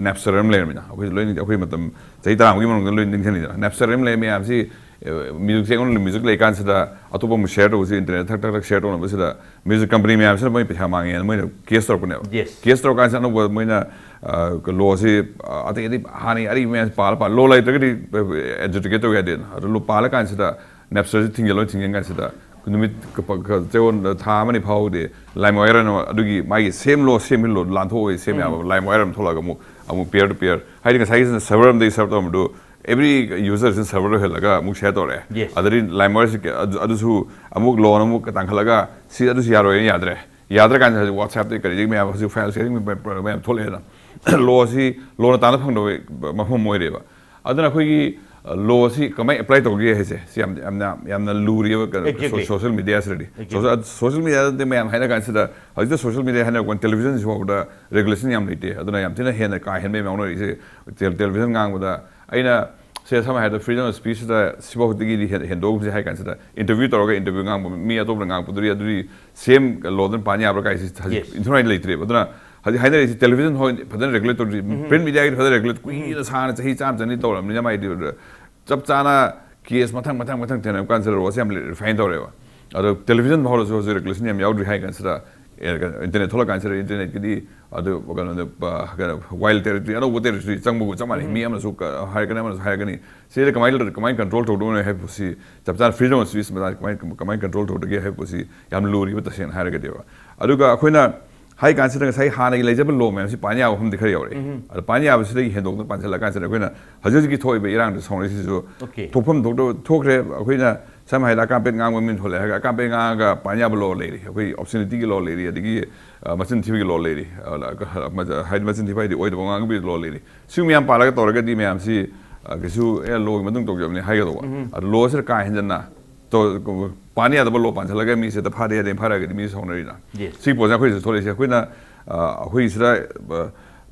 Napster ꯑꯃ ꯂꯩꯔꯝꯃꯤꯅ ꯑꯩꯈꯣꯏ ꯂꯣꯏꯅ ꯑꯩꯈꯣꯏ ꯃꯇꯝ ꯆꯍꯤ ꯇꯔꯥꯃꯨꯛꯀꯤ ꯃꯅꯨꯡꯗ ꯂꯣꯏ ꯅꯤꯡꯁꯤꯡꯉꯤꯗꯅ꯫ ꯅꯦꯞꯁꯇꯔ ꯑꯃ ꯂꯩꯔꯝꯃꯤ ꯃꯌꯥꯝꯁꯤ ꯃ꯭ꯌꯨꯖꯤꯛꯁꯦ ꯑꯩꯉꯣꯟꯗ ꯃ꯭ꯌꯨꯖꯤꯛ ꯂꯩꯀꯥꯟꯁꯤꯗ ꯑꯇꯣꯞꯄ ꯑꯃꯨꯛ ꯁꯦꯌꯔ ꯇꯧꯕꯁꯤ ꯏꯟꯇꯔꯅꯦꯠ ꯊꯛ ꯊꯛ ꯊꯛ ꯁꯦꯌꯔ ꯇꯧꯅꯕꯁꯤꯗ ꯃ꯭ꯌꯨꯖꯤꯛ ꯀꯝꯄꯅꯤ ꯃꯌꯥꯝꯁꯤꯅ ꯃꯣꯏ ꯄꯩꯁꯥ ꯃꯥꯡꯉꯦꯅ ꯃꯣꯏꯅ ꯀꯦꯁ ꯇꯧꯔꯛꯄꯅꯦꯕ꯫ ꯀꯦꯁ ꯇꯧꯔꯀꯥꯟꯁꯤꯗ ꯑꯅꯧꯕ ꯃꯣꯏꯅ ꯂꯣꯁꯤ ꯑꯇꯩ ꯑꯇꯩ ꯍꯥꯟꯅꯒꯤ ꯑꯔꯤꯕ ꯃꯌꯥꯝꯁꯤ ꯄꯥꯜꯂ ꯄꯥꯜꯂ ꯂꯣ ꯂꯩꯇ꯭ꯔꯒꯗꯤ ꯑꯦꯖꯨꯗꯤꯀꯦꯠ ꯇꯧ ꯌꯥꯗꯦꯅ꯫ ꯑꯗꯨ ꯂꯣ ꯄꯥꯜꯂꯀꯥꯟꯁꯤꯗ ꯅꯦꯞꯁꯇꯔꯁꯤ ꯊꯤꯡꯖꯤꯜꯂꯣꯏ ꯊꯤꯡꯖꯤꯟ ꯀꯥꯟꯁꯤꯗ ꯅꯨꯃꯤꯠ ꯆꯌꯣꯜ ꯊꯥ ꯑꯃꯅꯤ ꯐꯥꯎꯗꯤ ꯂꯥꯏꯝ ꯋꯥꯌꯔ ꯑꯗꯨꯒꯤ ꯃꯥꯒꯤ ꯁꯦꯝ ꯂꯣ ꯁꯦꯝ ꯂꯣ ꯂꯥꯟꯊꯣꯛꯑꯣꯏ ꯁꯦꯝ ꯌꯥꯕ ꯂꯥꯏꯝ ꯋꯥꯌꯔ ꯑꯃ ꯊꯣꯛꯂꯛꯑꯒ ꯑꯃꯨꯛ ꯑꯃꯨꯛ ꯄꯤꯌꯔ ꯇꯨ ꯄꯤꯌꯔ ꯍꯥꯏꯗꯤ ꯉꯁꯥꯏꯒꯤꯁꯤꯅ ꯁꯔꯚꯔ ꯑꯃꯗꯒꯤ ꯁꯔꯚꯔ ꯇꯧꯔꯝꯕꯗꯨ ꯑꯦꯕ꯭ꯔꯤ ꯌꯨꯖꯔꯁꯤꯅ ꯁꯔꯚꯔ ꯑꯣꯏꯍꯜꯂꯒ ꯑꯃꯨꯛ ꯁꯦꯌꯔ ꯇꯧꯔꯛꯑꯦ꯫ ꯑꯗꯨꯗꯤ ꯂꯥꯏꯝ ꯋꯥꯌꯔꯁꯤ ꯑꯗꯨꯁꯨ ꯑꯃꯨꯛ ꯂꯣꯅ ꯑꯃꯨꯛ ꯇꯥꯡꯈꯠꯂꯒ ꯁꯤ ꯑꯗꯨꯁꯨ ꯌꯥꯔꯣꯏꯅ ꯌꯥꯗ꯭ꯔꯦ꯫ ꯌꯥꯗ꯭ꯔꯀꯥꯟꯗ ꯍꯧꯖꯤꯛ ꯋꯥꯠꯁꯑꯦꯞꯇꯒꯤ ꯀꯔꯤꯗꯒꯤ ꯃꯌꯥꯝ ꯍꯧꯖꯤꯛ ꯐꯥꯏꯜ ꯁꯦꯌꯔꯤꯡ ꯃꯌꯥꯝ ꯊꯣꯛꯂꯛꯑꯦꯅ ꯂꯣꯁꯤ ꯂꯣꯅ ꯇꯥꯟꯅ ꯐꯪꯗꯕ ꯃꯐꯝ ꯑꯃ ꯑꯣꯏꯔꯦꯕ꯫ ꯑꯗꯨꯅ ꯑꯩꯈꯣꯏꯒꯤ ꯂꯣꯁꯤ ꯀꯃꯥꯏꯅ ꯑꯦꯄ꯭ꯂꯥꯏ ꯇꯧꯒꯦ ꯍꯥꯏꯁꯦ ꯁꯤ ꯌꯥꯝ ꯌꯥꯝꯅ ꯌꯥꯝꯅ ꯂꯨꯔꯤꯕ ꯀꯩꯅꯣ ꯁꯣꯁꯤꯌꯦꯜ ꯃꯤꯗꯤꯌꯥꯁꯤꯗꯗꯤ꯫ ꯁꯣꯁꯤꯌꯦꯜ ꯃꯤꯗꯤꯌꯥꯗꯗꯤ ꯃꯌꯥꯝ ꯍꯥꯏꯅ ꯀꯥꯟꯁꯤꯗ ꯍꯧꯖꯤꯛꯇ ꯁꯣꯁꯤꯌꯦꯜ ꯃꯤꯗꯤꯌꯥ ꯍꯥꯏꯅ ꯇꯦꯂꯤꯚꯤꯖꯟꯁꯤ ꯐꯥꯎꯕꯗ ꯔꯦꯒꯨꯂꯦꯁꯟ ꯌꯥꯝ ꯂꯩꯇꯦ꯫ ꯑꯗꯨꯅ ꯌꯥꯝ ꯊꯤꯅ ꯍꯦꯟꯅ ꯀꯥ ꯍꯦꯟꯕ ꯌꯥꯝ ꯌꯥꯎꯅꯔꯤꯁꯦ꯫ ꯇꯦꯂꯤꯚꯤꯖꯟ ꯉꯥꯡꯕꯗ ꯑꯩꯅ ꯁꯦ ꯁꯝꯅ ꯍꯥꯏꯔꯕꯗ ꯐ꯭ꯔꯤꯗꯝ ꯑꯣꯐ ꯁ꯭ꯄꯤꯆꯁꯤꯗ ꯁꯤꯐꯥꯎꯗꯒꯤꯗꯤ ꯍꯦꯟꯗꯣꯛꯑꯒꯨꯝꯁꯦ ꯍꯥꯏ ꯀꯥꯟꯁꯤꯗ ꯏꯟꯇꯔꯚ꯭ꯌꯨ ꯇꯧꯔꯒ ꯏꯟꯇꯔꯚ꯭ꯌꯨ ꯉꯥꯡꯕ ꯃꯤ ꯑꯇꯣꯞꯄꯅ ꯉꯥꯡꯉꯛꯄꯗꯨꯗꯤ ꯑꯗꯨꯗꯤ ꯁꯦꯝ ꯂꯣꯗꯅ ꯄꯥꯟ ꯌꯥꯕ꯭ꯔꯥ ꯀꯥꯏꯁꯤ ꯍꯧꯖꯤꯛ ꯏꯟꯊꯨꯅꯥꯏꯗ ꯂꯩꯇ꯭ꯔꯦꯕ꯫ ꯑꯗꯨꯅ ꯍꯧꯖꯤꯛ ꯍꯥꯏꯅꯔꯤꯁꯤ ꯇꯦꯂꯤꯚꯤꯖꯟ ꯍꯣꯏ ꯐꯖꯅ ꯔꯦꯒꯨꯂꯦꯠ ꯇꯧꯗ꯭ꯔꯤ꯫ ꯄ꯭ꯔꯤꯟꯠ ꯃꯤꯗꯤꯌꯥꯒꯤꯗꯤ ꯐꯖꯅ ꯔꯦꯒꯨꯂꯦꯠ ꯀꯨꯏꯅ ꯁꯥꯡꯅ ꯆꯍꯤ ꯆꯥꯝꯃ ꯆꯅꯤ ꯇꯧꯔꯕꯅꯤꯅ ꯃꯥꯏꯗꯤ ꯆꯞ ꯆꯥꯅ ꯀꯦꯁ ꯃꯊꯪ ꯃꯊꯪ ꯃꯊꯪ ꯊꯦꯡꯅꯕ ꯀꯥꯟꯁꯤꯗ ꯂꯣꯁꯦ ꯌꯥꯝ ꯔꯤꯐꯥꯏꯟ ꯇꯧꯔꯦꯕ꯫ ꯑꯗꯣ ꯇꯦꯂꯤꯚꯤꯖꯟ ꯐꯥꯎꯗꯁꯨ ꯍꯧꯖꯤꯛ ꯔꯦꯒꯨꯂꯦꯁꯟ ꯌꯥꯝ ꯌꯥꯎꯗ꯭ꯔꯤ ꯍꯥꯏ ꯀꯥꯟꯁꯤꯗ ꯏꯟꯇꯔꯅꯦꯠ ꯊꯣꯛꯂꯛꯀꯥꯟꯁꯤꯗ ꯏꯟꯇꯔꯅꯦꯠꯀꯤꯗꯤ ꯑꯗꯨ ꯀꯩꯅꯣꯗ ꯋꯥꯏꯜ ꯇꯦꯔꯤꯇꯣꯔꯤ ꯑꯅꯧꯕ ꯇꯦꯔꯤꯇꯣꯔꯤ ꯆꯪꯕꯒ ꯆꯞ ꯃꯥꯟꯅꯩ꯫ ꯃꯤ ꯑꯃꯅꯁꯨ ꯍꯥꯏꯔꯛꯀꯅꯤ ꯑꯃꯅꯁꯨ ꯍꯥꯏꯔꯛꯀꯅꯤ꯫ ꯁꯤꯗ ꯀꯃꯥꯏꯅ ꯀꯃꯥꯏꯅ ꯀꯟꯇ꯭ꯔꯣꯜ ꯇꯧꯗꯣꯏꯅꯣ ꯍꯥꯏꯕꯁꯤ ꯆꯞ ꯆꯥꯅ ꯐ꯭ꯔꯤꯗꯝ ꯑꯣꯐ ꯁ꯭ꯄꯤꯆ ꯃꯇꯥꯡꯗ ꯀꯃꯥꯏꯅ ꯀꯃꯥꯏꯅ ꯀꯟꯇ꯭ꯔꯣꯜ ꯇꯧꯗꯒꯦ ꯍꯥꯏꯕꯁꯤ ꯌꯥꯝ ꯂꯨꯔꯤꯕ ꯇꯁꯦꯡꯅ ꯍꯥꯏꯔꯒꯗꯤꯕ꯫ ꯑꯗꯨꯒ ꯑꯩꯈꯣꯏꯅ ꯍꯥꯏ ꯀꯥꯟꯁꯤꯗ ꯉꯁꯥꯏ ꯍꯥꯟꯅꯒꯤ ꯂꯩꯖꯕ ꯂꯣ ꯃꯌꯥꯝꯁꯤ ꯄꯥꯟ ꯌꯥꯕ ꯃꯐꯝꯗꯤ ꯈꯔ ꯌꯧꯔꯛꯑꯦ꯫ ꯑꯗꯣ ꯄꯥꯟ ꯌꯥꯕꯁꯤꯗꯒꯤ ꯍꯦꯟꯗꯣꯛꯅ ꯄꯥꯟꯁꯤꯜꯂꯀꯥꯟꯁꯤꯗ ꯑꯩꯈꯣꯏꯅ ꯍꯧꯖꯤꯛ ꯍꯧꯖꯤꯛꯀꯤ ꯊꯣꯛꯏꯕ ꯏꯔꯥꯡꯗ ꯁꯥꯎꯅꯔꯤꯁꯤꯁꯨ ꯊꯣꯛꯐꯝ ꯊꯣꯛꯇꯕ ꯊꯣꯛꯈ꯭ꯔꯦ꯫ ꯑꯩꯈꯣꯏꯅ ꯁꯝꯅ ꯍꯥꯏꯔꯕꯗ ꯑꯀꯥꯝꯄꯦꯠ ꯉꯥꯡꯕ ꯃꯤꯅ ꯊꯣꯛꯂꯛꯑꯦ ꯍꯥꯏꯔꯒ ꯑꯀꯥꯝꯄꯦꯠ ꯉꯥꯡꯉꯒ ꯄꯥꯟ ꯌꯥꯕ ꯂꯣ ꯂꯩꯔꯤ, ꯑꯩꯈꯣꯏ ꯑꯣꯕꯁꯤꯅꯤꯇꯤꯒꯤ ꯂꯣ ꯂꯩꯔꯤ, ꯑꯗꯒꯤ ꯑ, ꯃꯆꯤꯟ ꯊꯤꯕꯒꯤ ꯂꯣ ꯂꯩꯔꯤ꯫ ꯑ, ꯍꯥꯏꯗꯤ ꯃꯆꯤꯟ ꯊꯤꯕ ꯍꯥꯏꯗꯤ ꯑꯣꯏꯗꯕ ꯉꯥꯡꯕꯒꯤ ꯂꯣ ꯂꯩꯔꯤ꯫ ꯁꯤ ꯃꯌꯥꯝ ꯄꯥꯜꯂꯒ ꯇꯧꯔꯒꯗꯤ ꯃꯌꯥꯝꯁꯤ ꯑ, ꯀꯩꯁꯨ ꯑꯦ ꯂꯣꯒꯤ ꯃꯇꯨꯡ ꯇꯧꯖꯕꯅꯤ ꯍꯥꯏꯒꯗꯧꯕ꯫ ꯑꯗꯨ ꯂꯣꯁꯤꯗ ꯀꯥ ꯍꯦꯟꯖꯟꯅ ꯇꯧ-, ꯄꯥꯟ ꯌꯥꯗꯕ ꯂꯣ ꯄꯥꯟꯁꯤꯜꯂꯒ ꯃꯤꯁꯦ ꯍꯦꯛꯇ ꯐꯥꯗꯦ ꯌꯥꯗꯦ ꯐꯥꯔꯒꯗꯤ ꯃꯤꯁꯦ ꯁꯥꯎꯅꯔꯤꯅ꯫ Yes. ꯁꯤ ꯄꯣꯠꯁꯦ ꯑꯩꯈꯣꯏꯁꯨ ꯊꯣꯛꯂꯛꯏꯁꯦ ꯑꯩꯈꯣꯏꯅ ꯑ, ꯑꯩꯈꯣꯏ ꯁꯤꯗ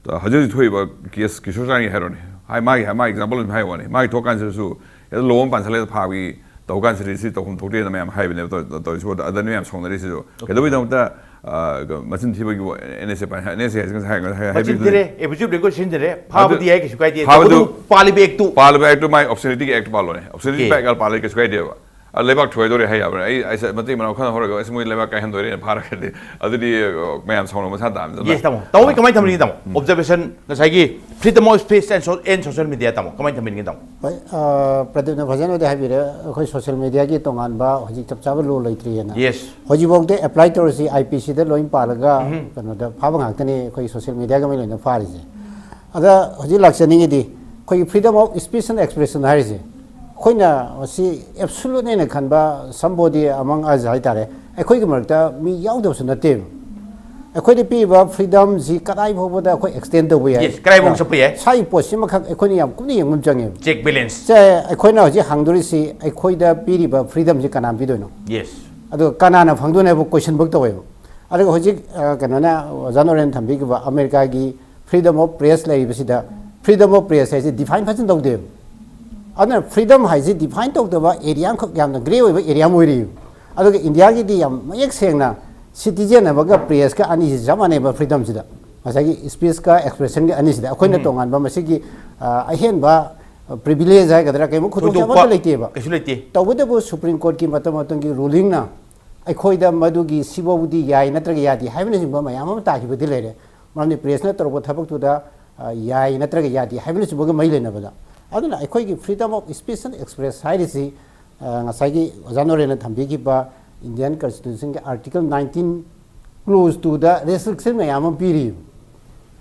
ꯑ, ꯍꯧꯖꯤꯛ ꯍꯧꯖꯤꯛ ꯊꯣꯛꯏꯕ ꯀꯦꯁ ꯀꯤꯁꯣꯔ ꯆꯥꯡꯒꯤ ꯍꯥꯏꯔꯣꯅꯦ꯫ ꯍꯥꯏ ꯃꯥꯒꯤ ꯃꯥꯒꯤ ꯑꯦꯛꯖꯥꯝꯄꯜ ꯑꯗꯨꯝ ꯍꯥꯏ ꯋꯥꯅꯤ꯫ ꯃꯥꯒꯤ ꯊꯣꯛꯀꯥꯟꯁꯤꯗꯁꯨ ꯍꯦꯛꯇ ꯂꯣ ꯑꯃ ꯄꯥꯟꯁꯤꯜꯂꯒ ꯐꯥꯕꯒꯤ ꯇꯧ ꯀꯥꯟꯁꯤꯗ ꯁꯤ ꯇꯧꯐꯝ ꯊꯣꯛꯇꯦꯅ ꯃꯌꯥꯝ ꯍꯥꯏꯕꯅꯦꯕ꯫ ꯇꯧ-, ꯇꯧꯔꯤꯁꯤꯕꯨ ꯑꯗ ꯃꯌꯥꯝ ꯁꯥꯎꯅꯔꯤꯁꯤꯁꯨ ꯀꯩꯗꯧꯕꯩꯗꯃꯛꯇ ꯑ, ꯃꯆꯤꯟ ꯊꯤꯕꯒꯤ ꯋꯥ-, ꯑꯦꯟ ꯑꯦꯁ ꯑꯦ ꯄꯥꯏ-, ꯑꯦꯟ ꯑꯦꯁ ꯑꯦ ꯍꯥꯏꯁꯤ ꯉꯁꯥꯏ ꯍꯥꯏ-, ꯍꯥꯏ-, ꯃꯆꯤꯟ ꯍꯥꯏꯕꯤꯕꯗꯨꯅꯤ꯫ ꯊꯤꯔꯦ, ꯑꯦꯕ꯭ꯌꯨꯖꯤꯞ ꯂꯦꯡꯒ꯭ꯋꯦꯖ ꯁꯤꯖꯤꯟꯅꯔꯦ, ꯐꯥꯕꯗꯤ ꯌꯥꯏ, ꯀꯩꯁꯨ ꯀꯥꯏꯗꯦ꯫ ꯐꯥꯕꯗꯨ ꯇꯧꯕꯇꯕꯨ ꯄꯥꯜꯂꯤꯕ ꯑꯦꯛꯇꯨ ꯄꯥꯜꯂꯤꯕ ꯑꯦꯛꯇꯨ ꯃꯥꯏ ꯑꯣꯕꯁꯤꯅꯤꯇꯤꯒꯤ ꯑꯦꯛꯇ ꯄꯥꯜꯂꯣꯅꯦ꯫ ꯑꯣꯕꯁꯤꯅꯤꯇꯤ Okay. ꯑꯦꯛꯇ ꯄꯥꯜꯂꯗꯤ ꯀꯩꯁꯨ ꯀꯥꯏꯗꯦꯕ꯫ ꯑ, ꯂꯩꯕꯥꯛ ꯊꯨꯒꯥꯏꯗꯣꯔꯦ ꯍꯥꯏ ꯌꯥꯕ꯭ꯔꯥ? ꯑꯩ, ꯑꯩꯁꯦ ꯃꯇꯩ ꯃꯅꯥꯎ ꯈꯪꯅ ꯍꯧꯔꯒ ꯑꯩꯁꯦ ꯃꯣꯏ ꯂꯩꯕꯥꯛ ꯀꯥꯏꯍꯟꯗꯣꯔꯦꯅ ꯐꯥꯔꯒꯗꯤ ꯑꯗꯨꯗꯤ, ꯑ, ꯃꯌꯥꯝ ꯁꯥꯎꯅꯕ ꯃꯁꯥ ꯇꯥꯕꯅꯤ꯫ ꯌꯦꯁ ꯇꯥꯃꯣ꯫ ꯇꯥꯃꯣꯒꯤ ꯀꯃꯥꯏꯅ ꯊꯝꯕꯤꯅꯤꯡꯉꯤ ꯇꯥꯃꯣ? ꯑꯣꯕꯖꯔꯕꯦꯁꯟ ꯉꯁꯥꯏꯒꯤ freedom of speech and so-, and social media ꯇꯥꯃꯣ, ꯀꯃꯥꯏꯅ ꯊꯝꯕꯤꯅꯤꯡꯉꯤ ꯇꯥꯃꯣ? ꯍꯣꯏ, ꯑ, ꯄ꯭ꯔꯗꯤꯞꯅ ꯐꯖꯅꯗꯤ ꯍꯥꯏꯕꯤꯔꯦ꯫ ꯑꯩꯈꯣꯏ ꯁꯣꯁꯤꯌꯦꯜ ꯃꯦꯗꯤꯌꯥꯒꯤ ꯇꯣꯉꯥꯟꯕ ꯍꯧꯖꯤꯛ ꯆꯞ ꯆꯥꯕ ꯂꯣ ꯂꯩꯇ꯭ꯔꯤꯑꯅ꯫ ꯌꯦꯁ꯫ ꯍꯧꯖꯤꯛꯐꯥꯎꯗ ꯑꯦꯄ꯭ꯂꯥꯏ ꯇꯧꯔꯤꯁꯤ ꯑꯥꯏ ꯄꯤ ꯁꯤꯗ ꯂꯣꯏ ꯄꯥꯜꯂꯒ ꯀꯩꯅꯣꯗ ꯐꯥꯕ ꯉꯥꯛꯇꯅꯤ ꯑꯩꯈꯣꯏ ꯁꯣꯁꯤꯌꯦꯜ ꯃꯦꯗꯤꯌꯥꯒ ꯃꯔꯤ ꯂꯩꯅ ꯐꯥꯔꯤꯁꯦ꯫ ꯑꯗ ꯍꯧꯖꯤꯛ ꯂꯥꯛꯆꯅꯤꯡꯉꯤꯗꯤ ꯑꯩꯈꯣꯏꯒꯤ freedom of speech and expression ꯍꯥꯏꯔꯤꯁꯦ ꯑꯩꯈꯣꯏꯅ ꯃꯁꯤ ꯑꯦꯕꯁꯨꯂꯨꯠꯅꯦꯅ ꯈꯟꯕ somebody among us ꯍꯥꯏꯇꯥꯔꯦ, ꯑꯩꯈꯣꯏꯒꯤ ꯃꯔꯛꯇ ꯃꯤ ꯌꯥꯎꯗꯕꯁꯨ ꯅꯠꯇꯦꯕ꯫ ꯑꯩꯈꯣꯏꯗ ꯄꯤꯔꯤꯕ ꯐ꯭ꯔꯤꯗꯝꯁꯤ ꯀꯗꯥꯏ ꯐꯥꯎꯕꯗ ꯑꯩꯈꯣꯏ ꯑꯦꯛꯁꯇꯦꯟ ꯇꯧꯕ ꯌꯥꯏ? Yes, ꯀꯗꯥꯏꯐꯥꯎ ꯆꯠꯄ ꯌꯥꯏ? ꯁꯥꯏꯒꯤ ꯄꯣꯠꯁꯤꯃꯈꯛ ꯑꯩꯈꯣꯏꯅ ꯌꯥꯝ ꯀꯨꯞꯅ ꯌꯦꯡꯕ ꯑꯃ ꯆꯪꯉꯦꯕ꯫ Check balance. ꯁꯦ ꯑꯩꯈꯣꯏꯅ ꯍꯧꯖꯤꯛ ꯍꯥꯡꯗꯣꯔꯤꯁꯤ ꯑꯩꯈꯣꯏꯗ ꯄꯤꯔꯤꯕ ꯐ꯭ꯔꯤꯗꯝꯁꯤ ꯀꯅꯥꯅ ꯄꯤꯗꯣꯏꯅꯣ? ꯌꯦꯁ꯫ ꯑꯗꯨꯒ ꯀꯅꯥꯅ ꯐꯪꯗꯣꯏꯅꯣ ꯍꯥꯏꯕ ꯀꯣꯏꯁꯟ ꯐꯧ ꯇꯧꯋꯦꯕ꯫ ꯑꯗꯨꯒ ꯍꯧꯖꯤꯛ, ꯑ, ꯀꯩꯅꯣꯅ, ꯑꯣꯖꯥ ꯅꯣꯔꯦꯟ ꯊꯝꯕꯤꯈꯤꯕ ꯑꯃꯦꯔꯤꯀꯥꯒꯤ freedom of press ꯂꯩꯔꯤꯕꯁꯤꯗ freedom of press ꯍꯥꯏꯁꯤ ꯗꯤꯐꯥꯏꯟ ꯐꯖꯅ ꯇꯧꯗꯦꯕ꯫ ꯑꯗꯨꯅ ꯐ꯭ꯔꯤꯗꯝ ꯍꯥꯏꯁꯤ ꯗꯤꯐꯥꯏꯟ ꯇꯧꯗꯕ ꯑꯦꯔꯤꯌꯥ ꯑꯃꯈꯛ ꯌꯥꯝꯅ ꯒ꯭ꯔꯦ ꯑꯣꯏꯕ ꯑꯦꯔꯤꯌꯥ ꯑꯃ ꯑꯣꯏꯔꯤꯕ꯫ ꯑꯗꯨꯒ ꯏꯟꯗꯤꯌꯥꯒꯤꯗꯤ ꯌꯥꯝ ꯃꯌꯦꯛ ꯁꯦꯡꯅ ꯁꯤꯇꯤꯖꯦꯟ ꯑꯃꯒ ꯄ꯭ꯔꯦꯁꯀ ꯑꯅꯤꯁꯤ ꯆꯞ ꯃꯥꯟꯅꯩꯕ ꯐ꯭ꯔꯤꯗꯝꯁꯤꯗ꯫ ꯉꯁꯥꯏꯒꯤ ꯁ꯭ꯄꯤꯁꯀ ꯑꯦꯛꯁꯄ꯭ꯔꯦꯁꯟꯒꯤ ꯑꯅꯤꯁꯤꯗ ꯑꯩꯈꯣꯏꯅ ꯇꯣꯉꯥꯟꯕ ꯃꯁꯤꯒꯤ, ꯑ, ꯑꯍꯦꯟꯕ ꯄ꯭ꯔꯤꯚꯤꯂꯦꯖ ꯍꯥꯏꯒꯗ꯭ꯔꯥ ꯀꯩꯒꯨꯝꯕ ꯈꯨꯗꯣꯡꯆꯥꯕ ꯊꯣꯏꯗꯣꯛꯄ ꯑꯃꯠꯇ ꯂꯩꯇꯦꯕ꯫ ꯀꯩꯁꯨ ꯂꯩꯇꯦ꯫ ꯇꯧꯕꯇꯕꯨ ꯁꯨꯄ꯭ꯔꯤꯝ ꯀꯣꯔꯠꯀꯤ ꯃꯇꯝ ꯃꯇꯝꯒꯤ ꯔꯨꯂꯤꯡꯅ ꯑꯩꯈꯣꯏꯗ ꯃꯗꯨꯒꯤ ꯁꯤꯐꯥꯎꯕꯗꯤ ꯌꯥꯏ ꯅꯠꯇ꯭ꯔꯒ ꯌꯥꯗꯦ ꯍꯥꯏꯕꯅꯆꯤꯡꯕ ꯃꯌꯥꯝ ꯑꯃ ꯇꯥꯈꯤꯕꯗꯤ ꯂꯩꯔꯦ꯫ ꯃꯔꯝꯗꯤ ꯄ꯭ꯔꯦꯁꯅ ꯇꯧꯔꯛꯄ ꯊꯕꯛꯇꯨꯗ, ꯑ, ꯌꯥꯏ ꯅꯠꯇ꯭ꯔꯒ ꯌꯥꯗꯦ ꯍꯥꯏꯕꯅꯆꯤꯡꯕꯒ ꯃꯔꯤ ꯂꯩꯅꯕꯗ꯫ ꯑꯗꯨꯅ ꯑꯩꯈꯣꯏꯒꯤ freedom of speech and express ꯍꯥꯏꯔꯤꯁꯤ, ꯑ, ꯉꯁꯥꯏꯒꯤ ꯑꯣꯖꯥ ꯅꯣꯔꯦꯟꯅ ꯊꯝꯕꯤꯈꯤꯕ ꯏꯟꯗꯤꯌꯥꯟ ꯀꯟꯁꯇꯤꯇ꯭ꯌꯨꯁꯟꯒꯤ ꯑꯥꯔꯇꯤꯀꯜ ꯅꯥꯏꯟꯇꯤꯟ ꯀ꯭ꯂꯣꯖ ꯇꯨꯗ ꯔꯦꯁꯇ꯭ꯔꯤꯛꯁꯟ ꯃꯌꯥꯝ ꯑꯃ ꯄꯤꯔꯤꯕ꯫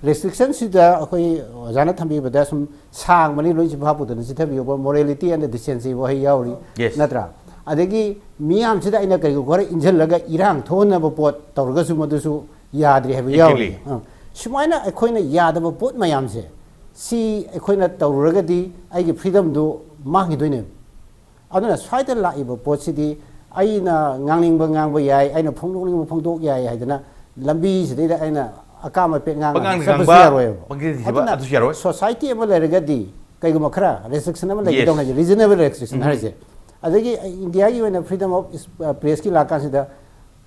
ꯔꯦꯁꯇ꯭ꯔꯤꯛꯁꯟꯁꯤꯗ ꯑꯩꯈꯣꯏ ꯑꯣꯖꯥꯅ ꯊꯝꯕꯤꯕꯗ ꯁꯨꯝ ꯁꯥꯡꯕꯅꯤ, ꯂꯣꯏ ꯆꯤꯟꯐꯥ ꯄꯨꯗꯅ ꯆꯤꯊꯕꯤꯌꯨꯕ, ꯃꯣꯔꯦꯂꯤꯇꯤ ꯑꯦꯟ ꯗꯤꯁꯦꯟꯁꯤ ꯋꯥꯍꯩ ꯌꯥꯎꯔꯤ, Yes. ꯅꯠꯇ꯭ꯔꯥ? ꯑꯗꯒꯤ ꯃꯤꯌꯥꯝꯁꯤꯗ ꯑꯩꯅ ꯀꯔꯤꯒꯨꯝꯕ ꯈꯔ ꯏꯟꯁꯤꯜꯂꯒ ꯏꯔꯥꯡ ꯊꯣꯛꯍꯟꯅꯕ ꯄꯣꯠ ꯇꯧꯔꯒꯁꯨ ꯃꯗꯨꯁꯨ ꯌꯥꯗ꯭ꯔꯤ ꯍꯥꯏꯕ ꯌꯥꯎꯔꯤ꯫ ꯑꯥ, ꯁꯨꯃꯥꯏꯅ ꯑꯩꯈꯣꯏꯅ ꯌꯥꯗꯕ ꯄꯣꯠ ꯃꯌꯥꯝꯁꯦ, ꯁꯤ ꯑꯩꯈꯣꯏꯅ ꯇꯧꯔꯨꯔꯒꯗꯤ ꯑꯩꯒꯤ ꯐ꯭ꯔꯤꯗꯝꯗꯨ ꯃꯥꯡꯈꯤꯗꯣꯏꯅꯦꯕ꯫ ꯑꯗꯨꯅ ꯁ꯭ꯋꯥꯏꯗ ꯂꯥꯛꯏꯕ ꯄꯣꯠꯁꯤꯗꯤ ꯑꯩꯅ ꯉꯥꯡꯅꯤꯡꯕ ꯉꯥꯡꯕ ꯌꯥꯏ, ꯑꯩꯅ ꯐꯣꯡꯗꯣꯛꯅꯤꯡꯕ ꯐꯣꯡꯗꯣꯛ ꯌꯥꯏ ꯍꯥꯏꯗꯅ ꯂꯝꯕꯤꯁꯤꯗꯩꯗ ꯑꯩꯅ ꯑꯀꯥꯝ ꯑꯄꯦꯠ ꯉꯥꯡꯉꯒ ꯄꯉꯥꯡꯗ ꯆꯠꯄꯁꯨ ꯉꯥꯡꯕ, ꯌꯥꯔꯣꯏꯕ꯫ ꯄꯪꯆꯦꯟ ꯆꯦꯟꯕ ꯑꯗꯨꯅ ꯑꯗꯨꯁꯨ ꯌꯥꯔꯣꯏ꯫ ꯁꯣꯁꯥꯏꯇꯤ ꯑꯃ ꯂꯩꯔꯒꯗꯤ ꯀꯩꯒꯨꯝꯕ ꯈꯔ ꯔꯦꯁꯇ꯭ꯔꯤꯛꯁꯟ ꯑꯃ ꯂꯩꯒꯗꯧꯅꯦ ꯍꯥꯏꯁꯦ, ꯔꯤꯖꯅꯦꯕꯜ ꯔꯦꯁꯇ꯭ꯔꯤꯛꯁꯟ ꯍꯥꯏꯔꯤꯁꯦ꯫ ꯑꯗꯒꯤ ꯏꯟꯗꯤꯌꯥꯒꯤ ꯑꯣꯏꯅ ꯐ꯭ꯔꯤꯗꯝ ꯑꯣꯐ ꯄ꯭ꯔꯦꯁꯀꯤ ꯂꯥꯛꯀꯥꯟꯁꯤꯗ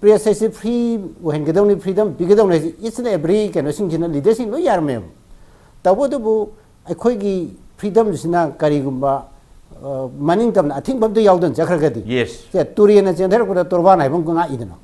ꯄ꯭ꯔꯦꯁ ꯍꯥꯏꯁꯤ ꯐ꯭ꯔꯤ ꯑꯣꯏꯍꯟꯒꯗꯧꯅꯤ, ꯐ꯭ꯔꯤꯗꯝ ꯄꯤꯒꯗꯧꯅꯤ ꯍꯥꯏꯁꯤ each and every ꯀꯩꯅꯣꯁꯤꯡꯁꯤꯅ, ꯂꯤꯗꯔꯁꯤꯡ ꯂꯣꯏ ꯌꯥꯔꯝꯃꯦꯕ꯫ ꯇꯧꯕꯇꯕꯨ ꯑꯩꯈꯣꯏꯒꯤ ꯐ꯭ꯔꯤꯗꯝꯁꯤꯅ ꯀꯔꯤꯒꯨꯝꯕ, ꯑ, ꯃꯅꯤꯡ ꯇꯝꯅ ꯑꯊꯤꯡꯕ ꯑꯝꯇ ꯌꯥꯎꯗꯅ ꯆꯠꯈ꯭ꯔꯒꯗꯤ, ꯁꯦ, ꯇꯨꯔꯦꯜꯅ ꯆꯦꯟꯊꯔꯛꯄꯗ ꯇꯣꯔꯕꯥꯟ ꯍꯥꯏꯕ ꯑꯃ ꯉꯥꯛꯏꯗꯅ,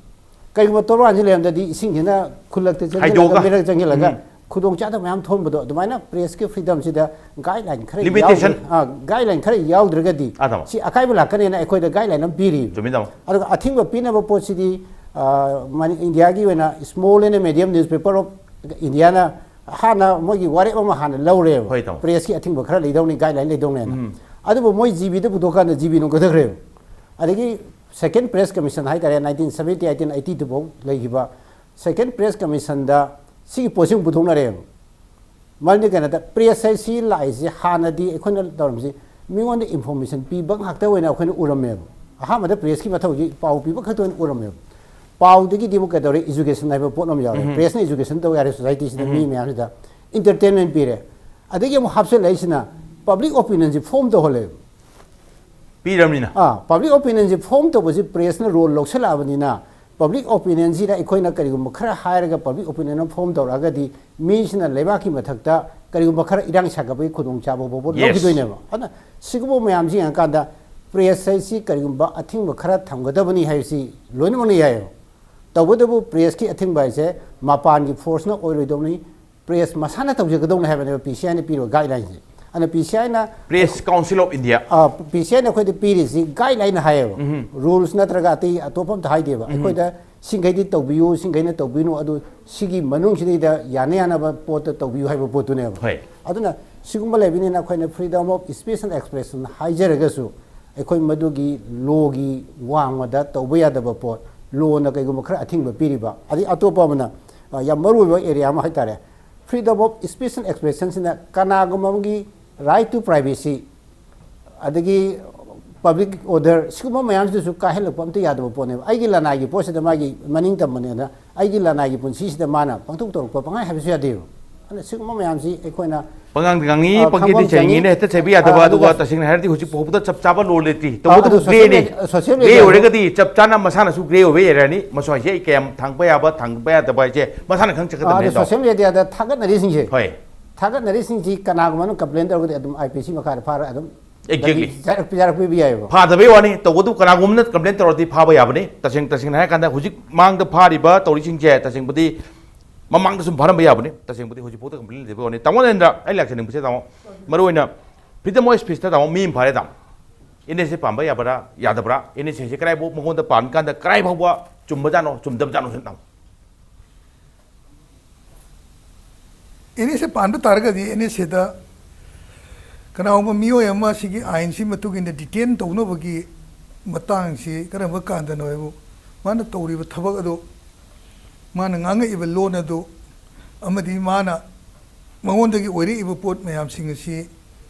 ꯀꯔꯤꯒꯨꯝꯕ ꯇꯣꯔꯕꯥꯟꯁꯤ ꯂꯩꯔꯝꯗꯗꯤ ꯏꯁꯤꯡꯁꯤꯅ ꯈꯨꯜꯂꯛꯇ ꯆꯪꯁꯤꯜꯂꯒ, ꯍꯥꯏꯗꯣꯛꯑꯒ꯫ ꯃꯤꯔꯛ ꯆꯪꯁꯤꯜꯂꯒ ꯎꯝ꯫ ꯈꯨꯗꯣꯡꯆꯥꯗꯕ ꯃꯌꯥꯝ ꯊꯣꯛꯍꯟꯕꯗꯣ, ꯑꯗꯨꯃꯥꯏꯅ ꯄ꯭ꯔꯦꯁꯀꯤ ꯐ꯭ꯔꯤꯗꯝꯁꯤꯗ ꯒꯥꯏꯗꯂꯥꯏꯟ ꯈꯔ ꯂꯤꯃꯤꯇꯦꯁꯟ꯫ ꯌꯥꯎꯗ꯭ꯔ-, ꯑꯥ, ꯒꯥꯏꯗꯂꯥꯏꯟ ꯈꯔ ꯌꯥꯎꯗ꯭ꯔꯒꯗꯤ ꯑꯥ, ꯇꯥꯃꯣ꯫ ꯁꯤ ꯑꯀꯥꯏꯕ ꯂꯥꯛꯀꯅꯦꯅ ꯑꯩꯈꯣꯏꯗ ꯒꯥꯏꯗꯂꯥꯏꯟ ꯑꯃ ꯄꯤꯔꯤ꯫ ꯆꯨꯝꯃꯤ, ꯇꯥꯃꯣ꯫ ꯑꯗꯨꯒ ꯑꯊꯤꯡꯕ ꯄꯤꯅꯕ ꯄꯣꯠꯁꯤꯗꯤ, ꯑꯥ, ꯃꯅꯤ-, ꯏꯟꯗꯤꯌꯥꯒꯤ ꯑꯣꯏꯅ Small and Medium Newspaper of Indiaꯅ ꯍꯥꯟꯅ ꯃꯣꯏꯒꯤ ꯋꯥꯔꯦꯞ ꯑꯃ ꯍꯥꯟꯅ ꯂꯧꯔꯦꯕ꯫ ꯍꯣꯏ, ꯇꯥꯃꯣ꯫ ꯄ꯭ꯔꯦꯁꯀꯤ ꯑꯊꯤꯡꯕ ꯈꯔ ꯂꯩꯗꯧꯅꯤ, ꯒꯥꯏꯗꯂꯥꯏꯟ ꯂꯩꯗꯧꯅꯦꯅ꯫ ꯎꯝ꯫ ꯑꯗꯨꯕꯨ ꯃꯣꯏ ꯖꯤ ꯕꯤꯗ ꯄꯨꯊꯣꯛꯀꯥꯟꯗ ꯖꯤ ꯕꯤ ꯅꯨꯡ ꯀꯛꯊꯈ꯭ꯔꯦꯕ꯫ ꯑꯗꯒꯤ Second Press Commission ꯍꯥꯏꯇꯥꯔꯦ, nineteen seventy, eighteen eighty two ꯐꯥꯎ ꯂꯩꯈꯤꯕ Second Press Commissionꯗ ꯁꯤꯒꯤ ꯄꯣꯠꯁꯤ ꯑꯃꯨꯛ ꯄꯨꯊꯣꯛꯅꯔꯦꯕ꯫ ꯃꯔꯝꯗꯤ ꯀꯩꯅꯣꯗ, ꯄ꯭ꯔꯦꯁ ꯍꯥꯏꯁꯤ ꯂꯥꯛꯏꯁꯤ ꯍꯥꯟꯅꯗꯤ ꯑꯩꯈꯣꯏꯅ ꯇꯧꯔꯝꯃꯤꯁꯤ ꯃꯤꯉꯣꯟꯗ ꯏꯟꯐꯣꯔꯃꯦꯁꯟ ꯄꯤꯕ ꯉꯥꯛꯇ ꯑꯣꯏꯅ ꯑꯩꯈꯣꯏꯅ ꯎꯔꯝꯃꯦꯕ꯫ ꯑꯍꯥꯟꯕꯗ ꯄ꯭ꯔꯦꯁꯀꯤ ꯃꯊꯧꯁꯤ ꯄꯥꯎ ꯄꯤꯕ ꯈꯛꯇ ꯑꯣꯏꯅ ꯎꯔꯝꯃꯦꯕ꯫ ꯄꯥꯎꯗꯒꯤꯗꯤ ꯑꯃꯨꯛ ꯀꯩꯗꯧꯔꯦ, ꯏꯖꯨꯀꯦꯁꯟ ꯍꯥꯏꯕ ꯄꯣꯠ ꯑꯃ ꯌꯥꯎꯔꯦ꯫ ꯎꯝ꯫ ꯄ꯭ꯔꯦꯁꯅ ꯏꯖꯨꯀꯦꯁꯟ ꯇꯧ ꯌꯥꯔꯦ ꯁꯣꯁꯥꯏꯇꯤꯁꯤꯗ, ꯎꯝ꯫ ꯃꯤ ꯃꯌꯥꯝꯁꯤꯗ ꯏꯟꯇꯔꯇꯦꯟꯃꯦꯟ ꯄꯤꯔꯦ꯫ ꯑꯗꯒꯤ ꯑꯃꯨꯛ ꯍꯥꯞꯆꯤꯜꯂꯛꯏꯁꯤꯅ ꯄꯕ꯭ꯂꯤꯛ ꯑꯣꯄꯤꯅꯤꯌꯟꯁꯤ ꯐꯣꯔꯝ ꯇꯧꯍꯜꯂꯦꯕ꯫ ꯄꯤꯔꯕꯅꯤꯅ꯫ ꯑꯥ, ꯄꯕ꯭ꯂꯤꯛ ꯑꯣꯄꯤꯅꯤꯌꯟꯁꯤ ꯐꯣꯔꯝ ꯇꯧꯕꯁꯤ ꯄ꯭ꯔꯦꯁꯅ ꯔꯣꯜ ꯂꯧꯁꯤꯜꯂꯛꯑꯕꯅꯤꯅ, ꯄꯕ꯭ꯂꯤꯛ ꯑꯣꯄꯤꯅꯤꯌꯟꯁꯤꯗ ꯑꯩꯈꯣꯏꯅ ꯀꯔꯤꯒꯨꯝꯕ ꯈꯔ ꯍꯥꯏꯔꯒ ꯄꯕ꯭ꯂꯤꯛ ꯑꯣꯄꯤꯅꯤꯌꯟ ꯑꯃ ꯐꯣꯔꯝ ꯇꯧꯔꯛꯑꯒꯗꯤ, ꯃꯤꯁꯤꯅ ꯂꯩꯕꯥꯛꯀꯤ ꯃꯊꯛꯇ ꯀꯔꯤꯒꯨꯝꯕ ꯈꯔ ꯏꯔꯥꯡ ꯁꯥꯒꯠꯄꯒꯤ ꯈꯨꯗꯣꯡꯆꯥꯕ ꯐꯥꯎꯕ ꯌꯦꯁ꯫ ꯂꯧꯈꯤꯗꯣꯏꯅꯦꯕ꯫ ꯑꯗꯨꯅ ꯁꯤꯒꯨꯝꯕ ꯃꯌꯥꯝꯁꯤ ꯌꯦꯡꯉꯀꯥꯟꯗ ꯄ꯭ꯔꯦꯁ ꯍꯥꯏꯁꯤ ꯀꯔꯤꯒꯨꯝꯕ ꯑꯊꯤꯡꯕ ꯈꯔ ꯊꯝꯒꯗꯕꯅꯤ ꯍꯥꯏꯕꯁꯤ ꯂꯣꯏꯅꯃꯛꯅ ꯌꯥꯏꯌꯦꯕ꯫ ꯇꯧꯕꯇꯕꯨ ꯄ꯭ꯔꯦꯁꯀꯤ ꯑꯊꯤꯡꯕ ꯍꯥꯏꯁꯦ ꯃꯄꯥꯟꯒꯤ ꯐꯣꯔꯁꯅ ꯑꯣꯏꯔꯣꯏꯗꯧꯅꯤ, ꯄ꯭ꯔꯦꯁ ꯃꯁꯥꯅ ꯇꯧꯖꯒꯗꯧꯅꯤ ꯍꯥꯏꯕꯅꯦꯕ ꯄꯤ ꯁꯤ ꯑꯥꯏꯅ ꯄꯤꯔꯤꯕ ꯒꯥꯏꯗꯂꯥꯏꯟꯁꯦ꯫ ꯑꯗꯨꯅ ꯄꯤ ꯁꯤ ꯑꯥꯏꯅ Press Council of India꯫ ꯑꯥ, ꯄꯤ ꯁꯤ ꯑꯥꯏꯅ ꯑꯩꯈꯣꯏꯗ ꯄꯤꯔꯤꯁꯤ ꯒꯥꯏꯗꯂꯥꯏꯟ ꯍꯥꯏꯌꯦꯕ, ꯎꯝ꯫ ꯔꯨꯜꯁ ꯅꯠꯇ꯭ꯔꯒ ꯑꯇꯩ ꯑꯇꯣꯞꯄ ꯑꯝꯇ ꯍꯥꯏꯗꯦꯕ꯫ ꯎꯝ꯫ ꯑꯩꯈꯣꯏꯗ ꯁꯤꯡꯈꯩꯗꯤ ꯇꯧꯕꯤꯌꯨ, ꯁꯤꯡꯈꯩꯅ ꯇꯧꯕꯤꯅꯨ, ꯑꯗꯨ ꯁꯤꯒꯤ ꯃꯅꯨꯡꯁꯤꯗꯩꯗ ꯌꯥꯅ ꯌꯥꯅꯕ ꯄꯣꯠꯇ ꯇꯧꯕꯤꯌꯨ ꯍꯥꯏꯕ ꯄꯣꯠꯇꯨꯅꯦꯕ꯫ ꯍꯣꯏ꯫ ꯑꯗꯨꯅ ꯁꯤꯒꯨꯝꯕ ꯂꯩꯕꯅꯤꯅ ꯑꯩꯈꯣꯏꯅ freedom of speech and expression ꯍꯥꯏꯖꯔꯒꯁꯨ, ꯑꯩꯈꯣꯏ ꯃꯗꯨꯒꯤ ꯂꯣꯒꯤ ꯋꯥꯡꯃꯗ ꯇꯧꯕ ꯌꯥꯗꯕ ꯄꯣꯠ, ꯂꯣꯅ ꯀꯩꯒꯨꯝꯕ ꯈꯔ ꯑꯊꯤꯡꯕ ꯄꯤꯔꯤꯕ, ꯑꯗꯩ ꯑꯇꯣꯞꯄ ꯑꯃꯅ, ꯑ, ꯌꯥꯝ ꯃꯔꯨ ꯑꯣꯏꯕ ꯑꯦꯔꯤꯌꯥ ꯑꯃ ꯍꯥꯏꯇꯥꯔꯦ, freedom of speech and expression ꯁꯤꯅ ꯀꯅꯥꯒꯨꯝꯕ ꯑꯃꯒꯤ right to privacy, ꯑꯗꯒꯤ public order, ꯁꯤꯒꯨꯝꯕ ꯃꯌꯥꯝꯁꯤꯗꯁꯨ ꯀꯥꯏꯍꯜꯂꯛꯄ ꯑꯝꯇ ꯌꯥꯗꯕ ꯄꯣꯠꯅꯦꯕ꯫ ꯑꯩꯒꯤ ꯂꯅꯥꯏꯒꯤ ꯄꯣꯠꯁꯤꯗ ꯃꯥꯒꯤ ꯃꯅꯤꯡ ꯇꯝꯕꯅꯦꯅ ꯑꯩꯒꯤ ꯂꯅꯥꯏꯒꯤ ꯄꯨꯟꯁꯤꯁꯤꯗ ꯃꯥꯅ ꯄꯪꯊꯣꯛ ꯇꯧꯔꯛꯄ ꯄꯉꯥꯏ ꯍꯥꯏꯕꯁꯨ ꯌꯥꯗꯦꯕ꯫ ꯑꯗꯨꯅ ꯁꯤꯒꯨꯝꯕ ꯃꯌꯥꯝꯁꯤ ꯑꯩꯈꯣꯏꯅ, ꯄꯉꯥꯡꯗ ꯉꯥꯡꯉꯤ, ꯑ, ꯄꯪꯀꯤꯗꯤ ꯈꯪꯐꯝ ꯆꯪꯉꯤ꯫ ꯆꯩꯉꯤꯅ ꯍꯦꯛꯇ ꯆꯩꯕ ꯌꯥꯗꯕ, ꯑ, ꯑꯗꯨꯒ ꯑꯗꯨꯒ ꯇꯁꯦꯡꯅ ꯍꯥꯏꯔꯗꯤ ꯍꯧꯖꯤꯛ ꯐꯥꯎꯕꯗ ꯆꯞ ꯆꯥꯕ ꯂꯣ ꯂꯩꯇ꯭ꯔꯤ꯫ ꯑ, ꯇꯧꯕꯇꯕꯨ ꯑꯗꯨ social ꯒ꯭ꯔꯦꯅꯤ꯫ ꯃꯦꯗꯤꯌꯥ, ꯁꯣꯁꯤꯌꯦꯜ ꯒ꯭ꯔꯦ ꯃꯦꯗꯤꯌꯥꯁꯨ ꯑꯣꯏꯔꯒꯗꯤ ꯆꯞ ꯆꯥꯅ ꯃꯁꯥꯅꯁꯨ ꯒ꯭ꯔꯦ ꯑꯣꯏꯕ ꯑꯦꯔꯤꯌꯥꯅꯤ꯫ ꯃꯁꯨ ꯍꯥꯏꯁꯦ ꯑꯩ ꯀꯌꯥꯝ ꯊꯥꯡꯕ ꯌꯥꯕ, ꯊꯥꯡꯕ ꯌꯥꯗꯕ ꯍꯥꯏꯁꯦ ꯃꯁꯥꯅ ꯈꯪ ꯑ, ꯑꯗꯨ ꯆꯠꯀꯗꯕꯅꯦ꯫ ꯑꯗꯣ ꯁꯣꯁꯤꯌꯦꯜ ꯃꯦꯗꯤꯌꯥꯗ ꯊꯥꯒꯠꯅꯔꯤꯁꯤꯡꯁꯦ, ꯍꯣꯏ꯫ ꯊꯥꯒꯠꯅꯔꯤꯁꯤꯡꯁꯤ ꯀꯅꯥꯒꯨꯝꯕ ꯑꯃꯅ ꯀꯝꯄ꯭ꯂꯦꯟ ꯇꯧꯔꯒꯗꯤ ꯑꯗꯨꯝ ꯑꯥꯏ ꯄꯤ ꯁꯤ ꯃꯈꯥꯗ ꯐꯥꯔ ꯑꯗꯨꯝ Exactly. ꯄꯤꯔꯛꯄ ꯌꯥꯏꯑꯕ꯫ ꯐꯥꯗꯕꯩ ꯋꯥꯅꯤ, ꯇꯧꯕꯗꯨ ꯀꯅꯥꯒꯨꯝꯕꯅ ꯀꯝꯄ꯭ꯂꯦꯟ ꯇꯧꯔꯗꯤ ꯐꯥꯕ ꯌꯥꯕꯅꯤ꯫ ꯇꯁꯦꯡ ꯇꯁꯦꯡꯅ ꯍꯥꯏꯔꯀꯥꯟꯗ ꯍꯧꯖꯤꯛ ꯃꯥꯡꯗ ꯐꯥꯔꯤꯕ ꯇꯧꯔꯤꯁꯤꯡꯁꯦ ꯇꯁꯦꯡꯕꯗꯤ ꯃꯃꯥꯡꯗ ꯁꯨꯝ ꯐꯥꯔꯝꯕ ꯌꯥꯕꯅꯤ꯫ ꯇꯁꯦꯡꯕꯗꯤ ꯍꯧꯖꯤꯛꯐꯥꯎꯗ ꯀꯝꯄ꯭ꯂꯦꯟ ꯂꯩꯇꯕꯩ ꯋꯥꯅꯤ꯫ ꯇꯥꯃꯣ ꯅꯔꯦꯟꯗ꯭ꯔ, ꯑꯩ ꯂꯥꯛꯆꯅꯤꯡꯕꯁꯦ ꯇꯥꯃꯣ, ꯃꯔꯨꯑꯣꯏꯅ freedom of speech ꯇ ꯇꯥꯃꯣ ꯃꯤ ꯑꯃ ꯐꯥꯔꯦ ꯇꯥꯃꯣ, ꯑꯦꯟ ꯑꯦꯁ ꯑꯦ ꯄꯥꯟꯕ ꯌꯥꯕ꯭ꯔꯥ ꯌꯥꯗꯕ꯭ꯔꯥ? ꯑꯦꯟ ꯑꯦꯁ ꯑꯦꯁꯦ ꯀꯗꯥꯏꯐꯥꯎ ꯃꯉꯣꯟꯗ ꯄꯥꯟ ꯀꯥꯟꯗ ꯀꯗꯥꯏ ꯐꯥꯎꯕ ꯆꯨꯝꯕꯖꯥꯠꯅꯣ ꯆꯨꯝꯗꯕꯖꯥꯠꯅꯣ ꯁꯤꯅ ꯇꯥꯃꯣ꯫ ꯑꯦꯟ ꯑꯦꯁ ꯑꯦ ꯄꯥꯟꯕ ꯇꯥꯔꯒꯗꯤ ꯑꯦꯟ ꯑꯦꯁ ꯑꯦꯗ ꯀꯅꯥꯒꯨꯝꯕ ꯃꯤꯑꯣꯏ ꯑꯃ ꯁꯤꯒꯤ ꯑꯥꯏꯟꯁꯤ ꯃꯇꯨꯡ ꯏꯟꯅ ꯗꯤꯇꯦꯟ ꯇꯧꯅꯕꯒꯤ ꯃꯇꯥꯡꯁꯤ ꯀꯔꯝꯕ ꯀꯥꯟꯗꯅꯣ ꯍꯥꯏꯕꯨ, ꯃꯥꯅ ꯇꯧꯔꯤꯕ ꯊꯕꯛ ꯑꯗꯨ, ꯃꯥꯅ ꯉꯥꯡꯉꯛꯏꯕ ꯂꯣꯟ ꯑꯗꯨ, ꯑꯃꯗꯤ ꯃꯥꯅ, ꯃꯉꯣꯟꯗꯒꯤ ꯑꯣꯏꯔꯛꯏꯕ ꯄꯣꯠ ꯃꯌꯥꯝꯁꯤꯡ ꯑꯁꯤ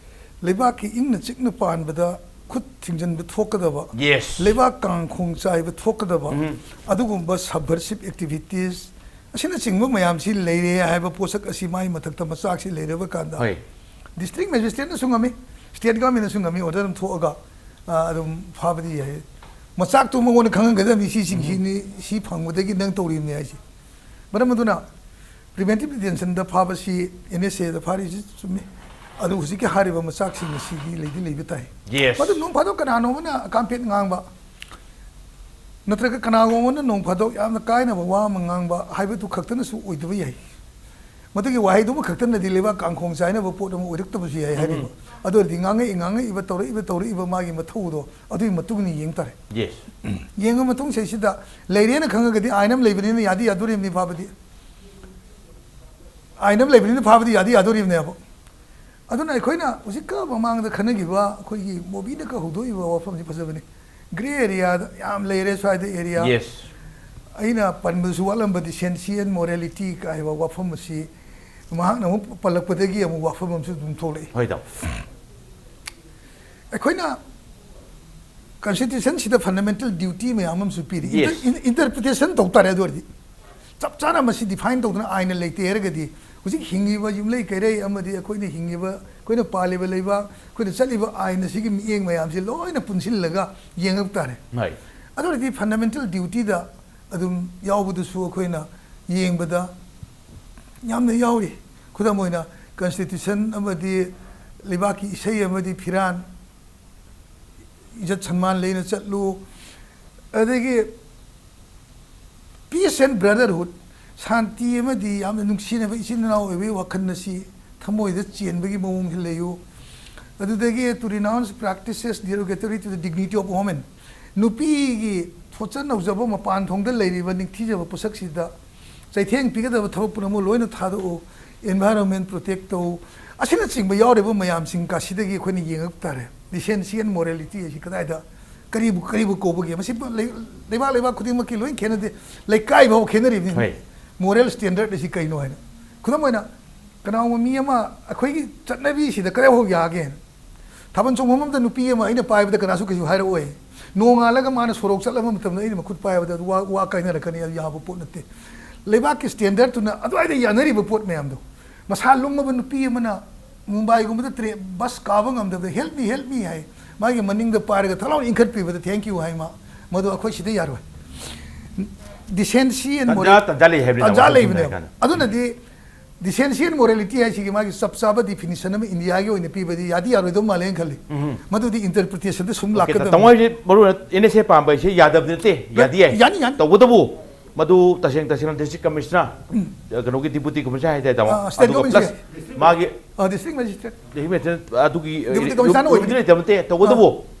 ꯂꯩꯕꯥꯛꯀꯤ ꯏꯪꯅ ꯆꯤꯛꯅ ꯄꯥꯟꯕꯗ ꯈꯨꯠ ꯊꯤꯡꯖꯤꯟꯕ ꯊꯣꯛꯀꯗꯕ, Yes. ꯂꯩꯕꯥꯛ ꯀꯥꯡꯈꯣꯡ ꯆꯥꯏꯕ ꯊꯣꯛꯀꯗꯕ, ꯎꯝ꯫ ꯑꯗꯨꯒꯨꯝꯕ subversive activities ꯑꯁꯤꯅꯆꯤꯡꯕ ꯃꯌꯥꯝꯁꯤ ꯂꯩꯔꯦ ꯍꯥꯏꯕ ꯄꯣꯠꯁꯛ ꯑꯁꯤ ꯃꯥꯒꯤ ꯃꯊꯛꯇ ꯃꯆꯥꯛꯁꯤ ꯂꯩꯔꯕ ꯀꯥꯟꯗ, ꯍꯣꯏ꯫ District magistrate ꯅꯁꯨ ꯉꯝꯃꯤ, state government ꯅꯁꯨ ꯉꯝꯃꯤ, order ꯑꯃ ꯊꯣꯛꯑꯒ, ꯑ, ꯑꯗꯨꯝ ꯐꯥꯕꯗꯤ ꯌꯥꯏ꯫ ꯃꯆꯥꯛꯇꯨ ꯃꯉꯣꯟꯗ ꯈꯪꯍꯟꯒꯗꯕꯅꯤ, ꯁꯤꯁꯤꯡꯁꯤꯅꯤ, ꯎꯝ꯫ ꯁꯤ ꯐꯪꯕꯗꯒꯤ ꯅꯪ ꯇꯧꯔꯤꯕꯅꯤ ꯍꯥꯏꯁꯦ꯫ ꯃꯔꯝ ꯑꯗꯨꯅ preventive detention the ꯐꯥꯕꯁꯤ, and S ꯑꯦꯗ ꯐꯥꯔꯤꯁꯤ ꯆꯨꯝꯃꯤ꯫ ꯑꯗꯨ ꯍꯧꯖꯤꯛꯀꯤ ꯍꯥꯏꯔꯤꯕ ꯃꯆꯥꯛꯁꯤꯡ ꯑꯁꯤꯗꯤ ꯂꯩꯗꯤ ꯂꯩꯕ ꯇꯥꯏ꯫ Yes. ꯃꯗꯨ ꯅꯣꯡ ꯐꯥꯗꯣꯛ ꯀꯅꯥꯅꯣꯝꯃꯅ ꯑꯀꯥꯝꯄꯦꯠ ꯉꯥꯡꯕ, ꯅꯠꯇ꯭ꯔꯒ ꯀꯅꯥꯒꯨꯝꯕꯅ ꯅꯣꯡ ꯐꯥꯗꯣꯛ ꯌꯥꯝꯅ ꯀꯥꯏꯅꯕ ꯋꯥ ꯑꯃ ꯉꯥꯡꯕ ꯍꯥꯏꯕꯗꯨ ꯈꯛꯇꯅꯁꯨ ꯑꯣꯏꯗꯕ ꯌꯥꯏ꯫ ꯃꯗꯨꯒꯤ ꯋꯥꯍꯩꯗꯨꯃ ꯈꯛꯇꯅꯗꯤ ꯂꯩꯕꯥꯛ ꯀꯥꯡꯈꯣꯡ ꯆꯥꯏꯅꯕ ꯄꯣꯠ ꯑꯃ ꯑꯣꯏꯔꯛꯇꯕꯁꯨ ꯌꯥꯏ ꯍꯥꯏꯔꯤꯕ꯫ ꯎꯝ꯫ ꯑꯗꯨ ꯑꯣꯏꯔꯗꯤ ꯉꯥꯡꯉꯛꯏ, ꯉꯥꯡꯉꯛꯏꯕ, ꯇꯧꯔꯛꯏꯕ, ꯇꯧꯔꯛꯏꯕ ꯃꯥꯒꯤ ꯃꯊꯧꯗꯣ ꯑꯗꯨꯒꯤ ꯃꯇꯨꯡ ꯏꯟꯅ ꯌꯦꯡ ꯇꯥꯔꯦ꯫ Yes. ꯌꯦꯡꯉ ꯃꯇꯨꯡ ꯁꯤꯗꯩꯁꯤꯗ ꯂꯩꯔꯦꯅ ꯈꯪꯉꯒꯗꯤ ꯑꯥꯏꯟ ꯑꯃ ꯂꯩꯕꯅꯤꯅ ꯌꯥꯗꯤ ꯌꯥꯗꯣꯔꯤꯕꯅꯤ ꯐꯥꯕꯗꯤ꯫ ꯑꯥꯏꯟ ꯑꯃ ꯂꯩꯕꯅꯤꯅ ꯐꯥꯕꯗꯤ ꯌꯥꯗꯤ ꯌꯥꯗꯣꯔꯤꯕꯅꯦꯕ꯫ ꯑꯗꯨꯅ ꯑꯩꯈꯣꯏꯅ ꯍꯧꯖꯤꯛꯀ ꯃꯃꯥꯡꯗ ꯈꯟꯅꯈꯤꯕ ꯑꯩꯈꯣꯏꯒꯤ ꯃꯣꯕꯤꯅꯀ ꯍꯧꯗꯣꯛꯏꯕ ꯋꯥꯐꯝꯁꯤ ꯐꯖꯕꯅꯤ꯫ ꯒ꯭ꯔꯦ ꯑꯦꯔꯤꯌꯥꯗ ꯌꯥꯝ ꯂꯩꯔꯦ ꯁ꯭ꯋꯥꯏꯗ ꯑꯦꯔꯤꯌꯥ꯫ ꯌꯦꯁ꯫ ꯑꯩꯅ ꯄꯟꯕꯗꯁꯨ ꯋꯥꯠꯂꯝꯕ ꯗꯤꯁꯦꯟꯁꯤ ꯑꯦꯟ ꯃꯣꯔꯦꯂꯤꯇꯤ ꯀꯥꯏꯕ ꯋꯥꯐꯝ ꯑꯁꯤ ꯃꯍꯥꯛꯅ ꯑꯃꯨꯛ ꯄꯜꯂꯛꯄꯗꯒꯤ ꯑꯃꯨꯛ ꯋꯥꯐꯝ ꯑꯃꯁꯨ ꯑꯗꯨꯝ ꯊꯣꯛꯂꯛꯏ꯫ ꯍꯣꯏ ꯏꯇꯥꯎ꯫ ꯑꯩꯈꯣꯏꯅ ꯀꯟꯁꯇꯤꯇ꯭ꯌꯨꯁꯟꯁꯤꯗ ꯐꯟꯗꯥꯃꯦꯟꯇꯦꯜ ꯗ꯭ꯌꯨꯇꯤ ꯃꯌꯥꯝ ꯑꯃꯁꯨ ꯄꯤꯔꯤ꯫ Yes. ꯏꯟꯇꯔꯄ꯭ꯔꯤꯇꯦꯁꯟ ꯇꯧ ꯇꯥꯔꯦ꯫ ꯑꯗꯨ ꯑꯣꯏꯔꯗꯤ ꯆꯞ ꯆꯥꯅ ꯃꯁꯤ ꯗꯤꯐꯥꯏꯟ ꯇꯧꯗꯅ ꯑꯥꯏꯟꯅ ꯂꯩꯇꯦ ꯍꯥꯏꯔꯒꯗꯤ ꯍꯧꯖꯤꯛ ꯍꯤꯡꯉꯤꯕ ꯌꯨꯝꯂꯩ ꯀꯩꯔꯩ ꯑꯃꯗꯤ ꯑꯩꯈꯣꯏꯅ ꯍꯤꯡꯉꯤꯕ, ꯑꯩꯈꯣꯏꯅ ꯄꯥꯜꯂꯤꯕ ꯂꯩꯕꯥꯛ, ꯑꯩꯈꯣꯏꯅ ꯆꯠꯂꯤꯕ ꯑꯥꯏꯟ ꯑꯁꯤꯒꯤ ꯃꯤꯠꯌꯦꯡ ꯃꯌꯥꯝꯁꯤ ꯂꯣꯏꯅ ꯄꯨꯟꯁꯤꯜꯂꯒ ꯌꯦꯡꯉꯛ ꯇꯥꯔꯦ꯫ ꯍꯣꯏ꯫ ꯑꯗꯨ ꯑꯣꯏꯔꯗꯤ ꯐꯟꯗꯥꯃꯦꯟꯇꯦꯜ ꯗ꯭ꯌꯨꯇꯤꯗ ꯑꯗꯨꯝ ꯌꯥꯎꯕꯗꯨꯁꯨ ꯑꯩꯈꯣꯏꯅ ꯌꯦꯡꯕꯗ ꯌꯥꯝꯅ ꯌꯥꯎꯔꯤ꯫ ꯈꯨꯗꯝ ꯑꯣꯏꯅ ꯀꯟꯁꯇꯤꯇ꯭ꯌꯨꯁꯟ ꯑꯃꯗꯤ ꯂꯩꯕꯥꯛꯀꯤ ꯏꯁꯩ ꯑꯃꯗꯤ ꯐꯤꯔꯥꯟ, ꯏꯖꯠ ꯁꯟꯃꯥꯟ ꯂꯩꯅ ꯆꯠꯂꯨ, ꯑꯗꯒꯤ peace and brotherhood, ꯁꯥꯟꯇꯤ ꯑꯃꯗꯤ ꯌꯥꯝꯅ ꯅꯨꯡꯁꯤꯅꯕ ꯏꯆꯤꯟ ꯏꯅꯥꯎ ꯑꯣꯏꯕꯒꯤ ꯋꯥꯈꯜ ꯑꯁꯤ ꯊꯃꯣꯏꯗ ꯆꯦꯟꯕꯒꯤ ꯃꯑꯣꯡꯁꯤ ꯂꯩꯌꯨ꯫ ꯑꯗꯨꯗꯒꯤ to renounce practices derogatory to the dignity of women, ꯅꯨꯄꯤꯒꯤ ꯊꯣꯠꯆ ꯅꯧꯖꯕ ꯃꯄꯥꯟ ꯊꯣꯡꯗ ꯂꯩꯔꯤꯕ ꯅꯤꯡꯊꯤꯖꯕ ꯄꯣꯠꯁꯛꯁꯤꯗ ꯆꯩꯊꯦꯡ ꯄꯤꯒꯗꯕ ꯊꯕꯛ ꯄꯨꯝꯅꯃꯛ ꯂꯣꯏꯅ ꯊꯥꯗꯣꯛꯎ, environment protect ꯇꯧ, ꯑꯁꯤꯅꯆꯤꯡꯕ ꯌꯥꯎꯔꯤꯕ ꯃꯌꯥꯝꯁꯤꯡ ꯑꯁꯤꯗꯒꯤ ꯑꯩꯈꯣꯏꯅ ꯌꯦꯡꯉꯛ ꯇꯥꯔꯦ꯫ Decency and morality ꯑꯁꯤ ꯀꯗꯥꯏꯗ, ꯀꯔꯤꯕꯨ, ꯀꯔꯤꯕꯨ ꯀꯧꯕꯒꯦ? ꯃꯁꯤ ꯂꯩ-, ꯂꯩꯕꯥꯛ, ꯂꯩꯕꯥꯛ ꯈꯨꯗꯤꯡꯃꯛꯀꯤ ꯂꯣꯏ ꯈꯦꯠꯅꯗꯦ, ꯂꯩꯀꯥꯏ ꯐꯥꯎ ꯈꯦꯠꯅꯔꯤꯕꯅꯤ꯫ ꯍꯣꯏ꯫ Moral standard ꯑꯁꯤ ꯀꯩꯅꯣ ꯍꯥꯏꯅ꯫ ꯈꯨꯗꯝ ꯑꯣꯏꯅ, ꯀꯅꯥꯒꯨꯝꯕ ꯃꯤ ꯑꯃ ꯑꯩꯈꯣꯏꯒꯤ ꯆꯠꯅꯕꯤꯁꯤꯗ ꯀꯗꯥꯏꯐꯥꯎ ꯌꯥꯒꯦ? ꯊꯥꯕꯜ ꯆꯣꯡꯐꯝ ꯑꯃꯗ ꯅꯨꯄꯤ ꯑꯃ ꯑꯩꯅ ꯄꯥꯏꯕꯗ ꯀꯅꯥꯁꯨ ꯀꯩꯁꯨ ꯍꯥꯏꯔꯛꯑꯣꯏ꯫ ꯅꯣꯡꯉꯥꯜꯂꯒ ꯃꯥꯅ ꯁꯣꯔꯣꯛ ꯆꯠꯂꯕ ꯃꯇꯝꯗ ꯑꯩꯅ ꯃꯈꯨꯠ ꯄꯥꯏꯕꯗ ꯋꯥ, ꯋꯥ ꯀꯥꯏꯅꯔꯛꯀꯅꯤ, ꯑꯗꯨ ꯌꯥꯕ ꯄꯣꯠ ꯅꯠꯇꯦ꯫ ꯂꯩꯕꯥꯛꯀꯤ ꯁ꯭ꯇꯦꯟꯗꯔꯠꯇꯨꯅ ꯑꯗꯨꯋꯥꯏꯗ ꯌꯥꯅꯔꯤꯕ ꯄꯣꯠ ꯃꯌꯥꯝꯗꯣ, ꯃꯁꯥ ꯂꯨꯝꯃꯕ ꯅꯨꯄꯤ ꯑꯃꯅ ꯃꯨꯝꯕꯥꯏꯒꯨꯝꯕꯗ ꯇ꯭ꯔꯦ-, ꯕꯁ ꯀꯥꯕ ꯉꯝꯗꯕꯗ "help me, help me" ꯍꯥꯏ, ꯃꯥꯒꯤ ꯃꯅꯤꯡꯗ ꯄꯥꯏꯔꯒ ꯊꯛ ꯂꯥꯎꯅ ꯏꯟꯈꯠꯄꯤꯕꯗ "thank you" ꯍꯥꯏ ꯃꯥ, ꯃꯗꯨ ꯑꯩꯈꯣꯏ ꯁꯤꯗ ꯌꯥꯔꯣꯏ꯫ Decency and ꯇꯟꯖꯥ, moral-, ꯇꯟꯖꯥ ꯂꯩ ꯍꯥꯏꯕꯅꯤꯅ ꯇꯟꯖꯥ ꯋꯥꯈꯜ ꯂꯩꯕꯅꯦꯕ꯫ ꯈꯟꯗꯥꯏ ꯀꯥꯟꯗ꯫ ꯑꯗꯨꯅꯗꯤ decency and morality ꯍꯥꯏꯁꯤꯒꯤ ꯃꯥꯒꯤ ꯆꯞ ꯆꯥꯕ definition ꯑꯃ ꯏꯟꯗꯤꯌꯥꯒꯤ ꯑꯣꯏꯅ ꯄꯤꯕꯗꯤ ꯌꯥꯗꯤ ꯌꯥꯔꯣꯏꯗꯧ ꯃꯥꯜꯂꯦꯅ ꯈꯜꯂꯤ꯫ ꯎꯝ꯫ ꯃꯗꯨꯗꯤ interpretation ꯗ ꯁꯨꯝ Okay, ꯂꯥꯛꯀꯗꯕꯅꯤ꯫ ꯇꯥꯃꯣ ꯍꯥꯏꯁꯦ ꯃꯔꯨ ꯑꯣꯏꯅ ꯑꯦꯟ ꯑꯦꯁ ꯑꯦ ꯄꯥꯝꯕ ꯍꯥꯏꯁꯦ ꯌꯥꯗꯕꯗꯤ ꯅꯠꯇꯦ, ꯌꯥꯗꯤ ꯌꯥꯏ꯫ ꯌꯥꯅꯤ, ꯌꯥꯅꯤ꯫ ꯇꯧꯕꯇꯕꯨ ꯃꯗꯨ ꯇꯁꯦꯡ ꯇꯁꯦꯡꯅ ꯗꯤꯁꯇ꯭ꯔꯤꯛ ꯀꯃꯤꯁꯅꯔ, ꯀꯩꯅꯣꯒꯤ ꯗꯤꯄꯨꯇꯤ ꯀꯃꯤꯁꯅꯔ ꯍꯥꯏꯇꯥꯔꯦ, ꯇꯥꯃꯣ꯫ ꯑꯥ, state ꯑꯗꯨꯒ government plus ꯃꯥꯒꯤ ꯑ, district magistrate꯫ ꯗꯤꯄꯨꯇꯤ ꯀꯃꯤꯁꯅꯔ ꯑꯗꯨꯒꯤ Deputy commissioner ꯌꯨꯝ-, ꯌꯨꯝꯗꯤ ꯑꯣꯏꯕꯅꯤ꯫ ꯂꯩꯇꯕ ꯅꯠꯇꯦ, ꯇꯧꯕꯇꯕꯨ